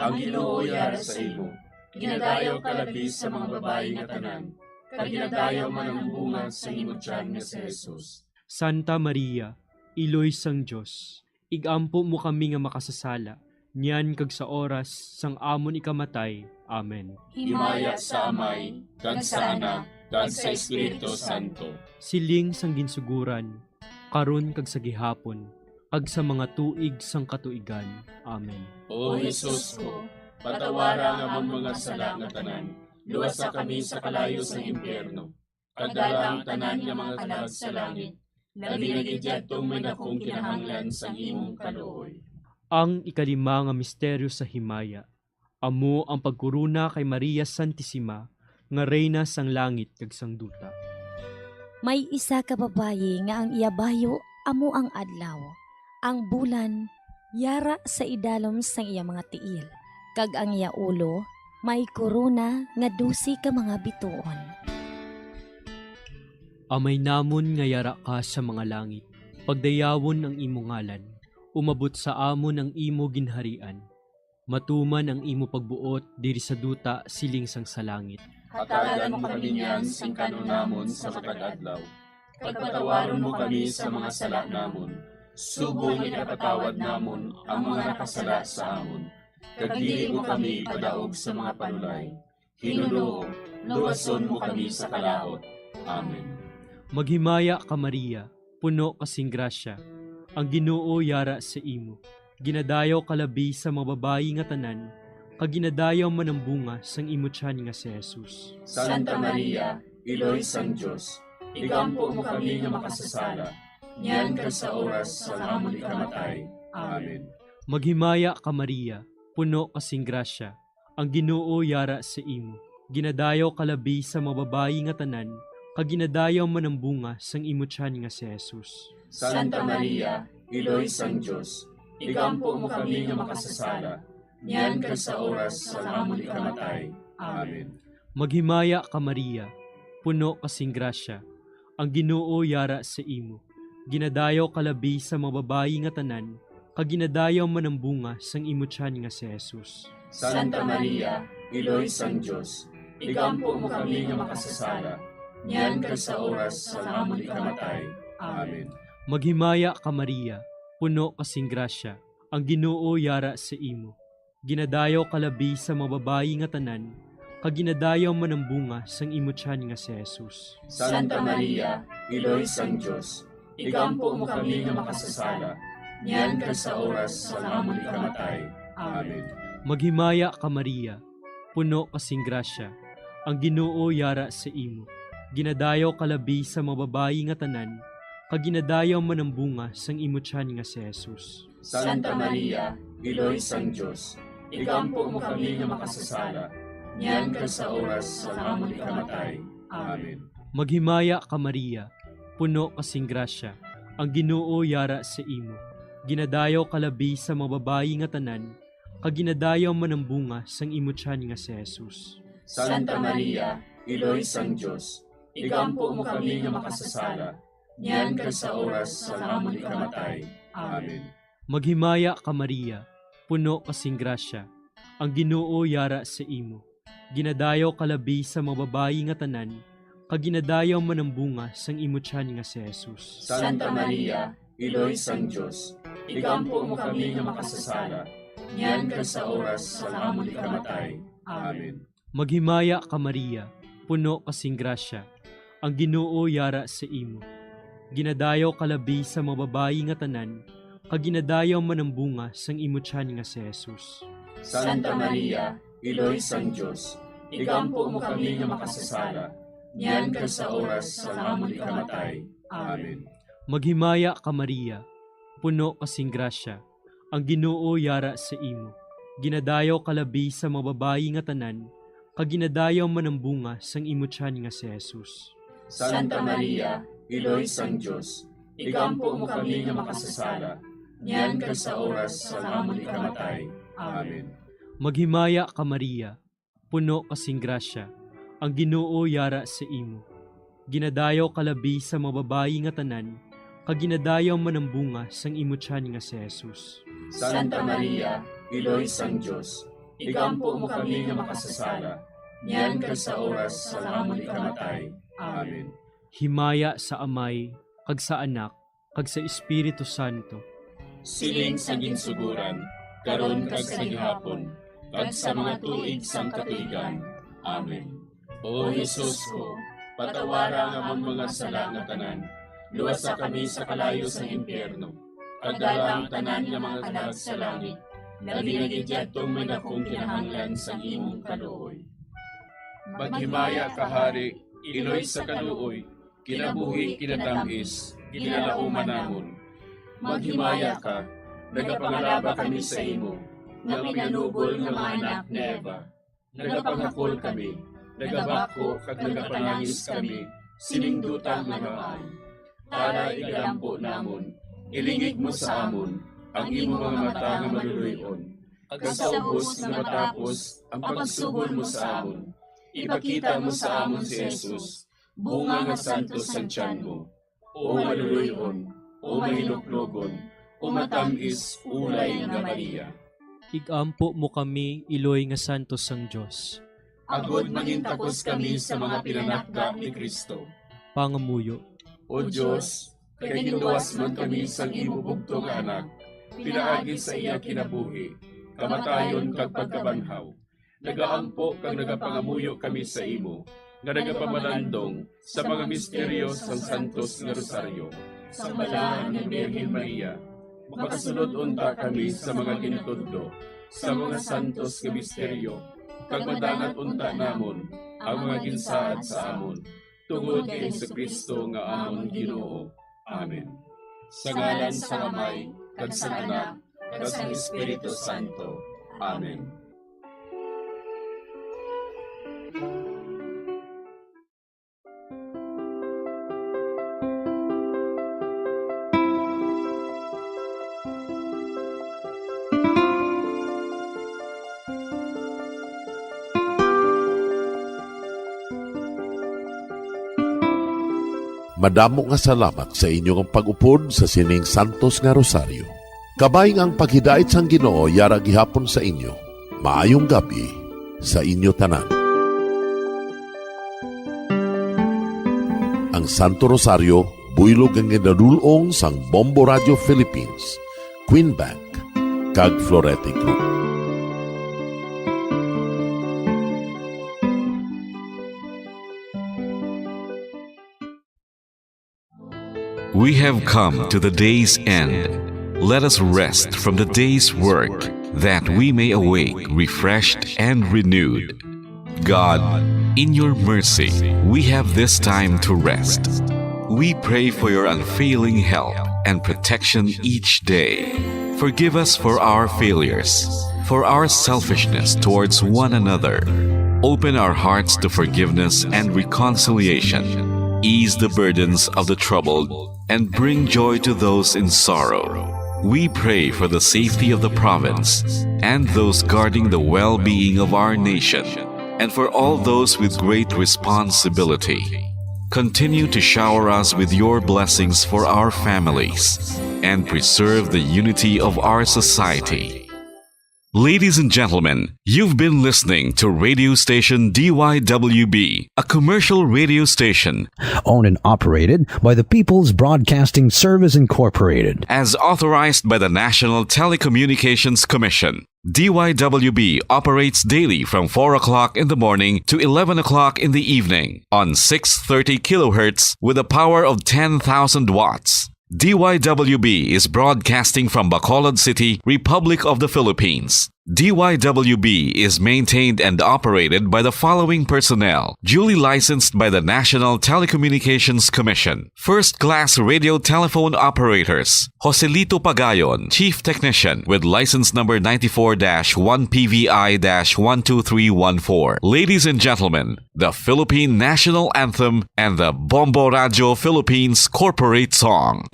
Ang Ginoo yara sa imo. Ginadayaw ka labi sa mga babayi nga tanan, kag ginadayaw man ang bunga sang imo tiyan nga si Jesus. Santa Maria, Iloy sang Dios, igampo mo kami nga makasasala, niyan kag sa oras sang amon ikamatay. Amen. Himaya sa Amay, kag sa Anak, kag sa Espiritu Santo. Siling sang ginsuguran, karon kag sa gihapon, kag sa mga tuig sang katuigan. Amen. O Jesus ko, patawara ang amon mga sala nga tanan, luwasa kami sa kalayo sang impyerno, kag dala ang tanan nga mga kalag sa langit, labi na gid yadtong may dakong kinahanglan sang imong kaluoy. Ang ikalima nga misteryo sa himaya, amo ang pagkorona kay Maria Santisima nga Reyna sang langit kag sang duta. May isa ka babayi nga ang iya bayo amo ang adlaw, ang bulan yara sa idalom sang iya mga tiil, kag ang iya ulo may korona nga dose ka mga bituon. Amay namon nga yara ka sa mga langit, pagdayawon ang imo ngalan, umabot sa amon ang imo ginharian, matuman ang imo pagbuot diri sa duta siling sang sa langit. Hatagan mo kami niyan sing kan-on namon sa matag adlaw, kag patawaron mo kami sa mga sala namon, subong nga ginapatawad namon ang mga nakasala sa amon, kag dili mo kami ipadaog sa mga panulay. Ginoo, luwason mo kami sa kalaut. Amen. Maghimaya ka, Maria, puno ka sing grasya, ang Ginoo yara sa imo. Ginadayaw ka labi sa mga babayi nga tanan, kag ginadayaw man ang bunga sang imo tiyan nga si Jesus. Santa Maria, Iloy sang Dios, igampo mo kami nga makasasala, niyan kag sa oras sang amon ikamatay. Amen. Maghimaya ka, Maria, puno ka sing grasya, ang Ginoo yara sa imo. Ginadayaw ka labi sa mga babayi nga tanan, kag ginadayaw man ang bunga sang imo tiyan nga si Jesus. Santa Maria, Iloy sang Dios, igampo mo kami nga makasasala, niyan kag sa oras sang amon ikamatay. Amen. Maghimaya ka, Maria, puno ka sing grasya, ang Ginoo yara sa imo. Ginadayaw ka labi sa mga babayi nga tanan, kag ginadayaw man ang bunga sang imo tiyan nga si Jesus. Santa Maria, Iloy sang Dios, igampo mo kami nga makasasala, niyan kag sa oras sang amon ikamatay. Amen. Maghimaya ka, Maria, puno ka sing grasya, ang Ginoo yara sa imo. Ginadayaw ka labi sa mga babayi nga tanan, kag ginadayaw man ang bunga sang imo tiyan nga si Jesus. Santa Maria, Iloy sang Dios, igampo mo kami nga makasasala, niyan kag sa oras sang amon ikamatay. Amen. Maghimaya ka, Maria, puno ka sing grasya, ang Ginoo yara sa imo. Ginadayaw ka labi sa mga babayi nga tanan, kag ginadayaw man ang bunga sang imo tiyan nga si Jesus. Santa Maria, Iloy sang Dios, igampo mo kami nga makasasala, niyan kag sa oras sang amon ikamatay. Amen. Maghimaya ka, Maria, puno ka sing grasya, ang Ginoo yara sa imo. Ginadayaw ka labi sa mga babayi nga tanan, kag ginadayaw man ang bunga sang imo tiyan nga si Jesus. Santa Maria, Iloy sang Dios, igampo mo kami nga makasasala, niyan kag sa oras sang amon ikamatay. Amen. Maghimaya ka, Maria, puno ka sing grasya, ang Ginoo yara sa imo. Ginadayaw ka labi sa mga babayi nga tanan, kag ginadayaw man ang bunga sang imo tiyan nga si Jesus. Santa Maria, Iloy sang Dios, igampo mo kami nga makasasala, niyan kag sa oras sang amon ikamatay. Amen. Maghimaya ka, Maria, puno ka sing grasya, ang Ginoo yara sa imo. Ginadayaw ka labi sa mga babayi nga tanan, kag ginadayaw man ang bunga sang imo tiyan nga si Jesus. Santa Maria, Iloy sang Dios, igampo mo kami nga makasasala, niyan kag sa oras sang amon ikamatay. Amen. Maghimaya ka, Maria, puno ka sing grasya, ang Ginoo yara sa imo. Ginadayaw ka labi sa mga babayi nga tanan, kag ginadayaw man ang bunga sang imo tiyan nga si Jesus. Santa Maria, Iloy sang Dios, igampo mo kami nga makasasala, niyan kag sa oras sang amon ikamatay. Amen. Maghimaya ka, Maria, puno ka sing grasya, ang Ginoo yara sa imo. Ginadayaw ka labi sa mga babayi nga tanan, kag ginadayaw man ang bunga sang imo tiyan nga si Jesus. Santa Maria, Iloy sang Dios, igampo mo kami nga makasasala, niyan kag sa oras sang amon ikamatay. Amen. Himaya sa Amay, kag sa Anak, kag sa Espiritu Santo. Siling sa ginsugoran, karon kag sa gihapon, kag sa mga tuig sang katuigan. Amen. O Jesus ko, patawara ang amon mga sala nga tanan, luwasa kami sa kalayo sang impyerno, kag dala ang tanan nga mga kalag sa langit, labi na gid yadtong may dakong kinahanglan sang imong kaluoy. Maghimaya ka, Hari, Iloy sa kaluoy, kinabuhi, kinatamis, ginalauman namon. Maghimaya ka, nagapangalaba kami sa imo, nga pinanubol nga mga anak ni Eva. Nagapangakol kami, nagabako kag nagapanangis kami sining duta nga naay. Tara, igalampo namon, ilingig mo sa amon ang imo mga mata nga maluloy-on, kag sa ubos nga matapos ang pagsugol mo sa amon, ipakita mo sa amon si Jesus, bunga nga santos sang tiyan mo, o maluloy-on, o mahinuklogon, o matamis ulay nga Maria. Igampo mo kami, Iloy nga santos sang Dios. Agod mangintakos kami sa mga pinanakda ni Cristo. Pangamuyo. O Dios, kay ginluwas man kami sang imo bugtong nga Anak, pinaagi sa iya kinabuhi, kamatayon kag pagkabanhaw, nagaampo kag nagapangamuyo kami sa imo, nga nagapamalandong sa mga misteryo sang Santos nga Rosaryo. Sang Balaan nga Birhen Maria, makasulod unta kami sa mga gintudlo sa mga santos nga misteryo, kag madangat unta namon ang mga ginsaad sa amon, tungod kay Jesu-Cristo nga amon Ginoo. Amen. Sa ngalan sang Amay, kag sang Anak, kag sang Espiritu Santo. Amen. Madamo nga salamat sa inyo nga pag-upod sa sining santos nga rosaryo. Kabay nga ang paghidait sang Ginoo yara gihapon sa inyo. Maayong gab-i sa inyo tanan. Ang Santo Rosario, buylog nga ginadul-ong sang Bombo Radio Philippines, Queen Bank, kag Florete Group. We have come to the day's end. Let us rest from the day's work, that we may awake refreshed and renewed. God, in your mercy, we have this time to rest. We pray for your unfailing help and protection each day. Forgive us for our failures, for our selfishness towards one another. Open our hearts to forgiveness and reconciliation. Ease the burdens of the troubled and bring joy to those in sorrow. We pray for the safety of the province and those guarding the well-being of our nation, and for all those with great responsibility. Continue to shower us with your blessings for our families and preserve the unity of our society. Ladies and gentlemen, you've been listening to radio station D Y W B, a commercial radio station owned and operated by the People's Broadcasting Service Incorporated. As authorized by the National Telecommunications Commission. D Y W B operates daily from four o'clock in the morning to eleven o'clock in the evening on six thirty kilohertz with a power of ten thousand watts. D Y W B is broadcasting from Bacolod City, Republic of the Philippines. D Y W B is maintained and operated by the following personnel, duly licensed by the National Telecommunications Commission. First class radio telephone operators, Joselito Pagayon, Chief Technician, with license number ninety-four dash one P V I dash one two three one four. Ladies and gentlemen, the Philippine National Anthem and the Bombo Radio Philippines Corporate Song.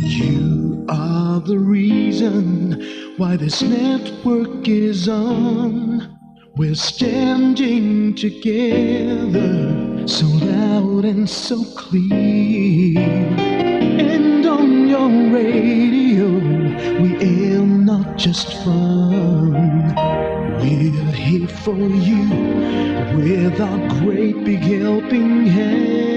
You are the reason why this network is on. We're standing together, so loud and so clear. And on your radio, we aim not just fun. We're here for you with our great big helping hand.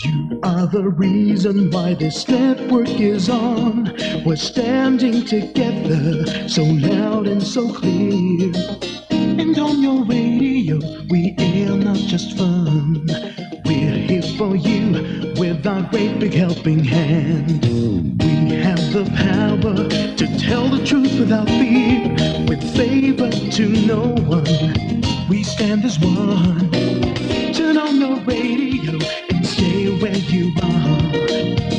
You are the reason why this network is on. We're standing together, so loud and so clear. And on your radio, we air not just fun. We're here for you with our great big helping hand. We have the power to tell the truth without fear, with favor to no one. We stand as one. Turn on your radio and stay where you are.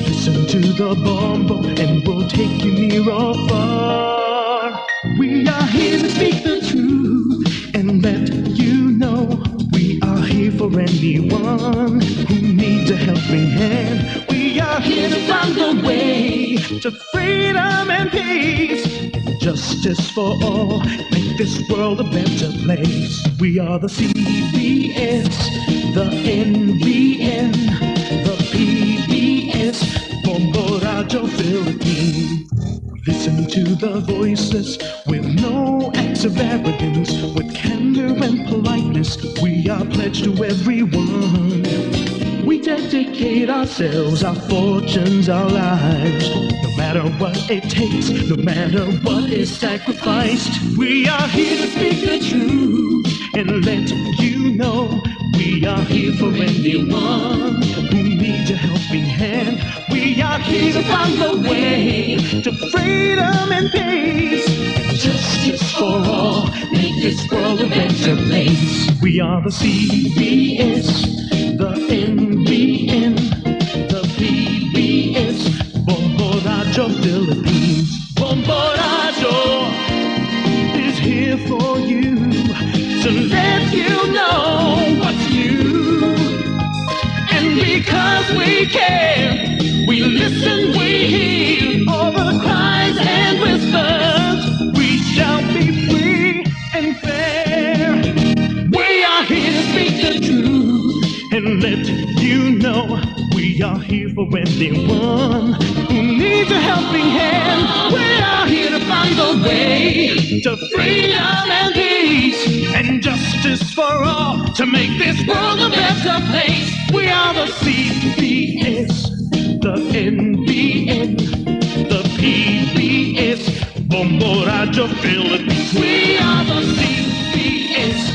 Listen to the Bombo and we'll take you near or far. We are here to speak the truth and let you know we are here for anyone who needs a helping hand. We are here to find the way to freedom and peace and justice for all. Make this world a better place. We are the C B S, the N B N, the P B S, Bombo Radio Philippines. Listen to the voices with no acts of arrogance, with candor and politeness. We are pledged to everyone. We dedicate ourselves, our fortunes, our lives. No matter what it takes, no matter what is sacrificed, we are here to speak the truth and let you know we are here for anyone who needs a helping hand. We are here to find the way to freedom and peace and justice for all. Make this world a better place. We are the C B S, the N B N, the P B S, Bombo Radio Philippines. Bombo Radio is here for you to let you know what's new. And because we care, we listen, we hear all the cries and whispers. We shall be free and fair. We are here to speak the truth and let you know we are here for anyone who needs a helping hand. We are here to find the way to freedom and peace and justice for all to make this world a better place. We are the C B S, the N B N, the P B S, Bombo Radio Philippines. We are the C B S,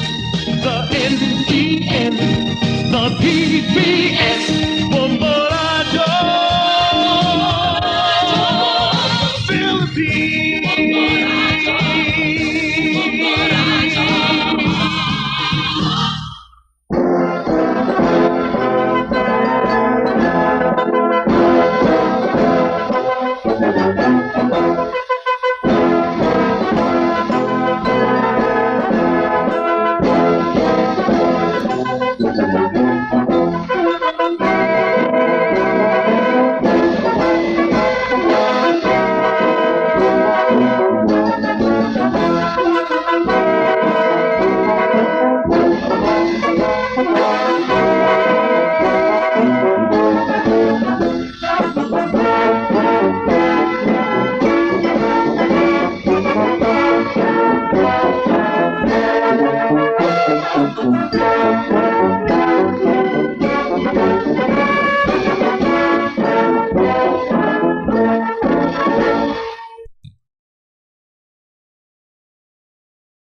P B S Bombolado Philippines.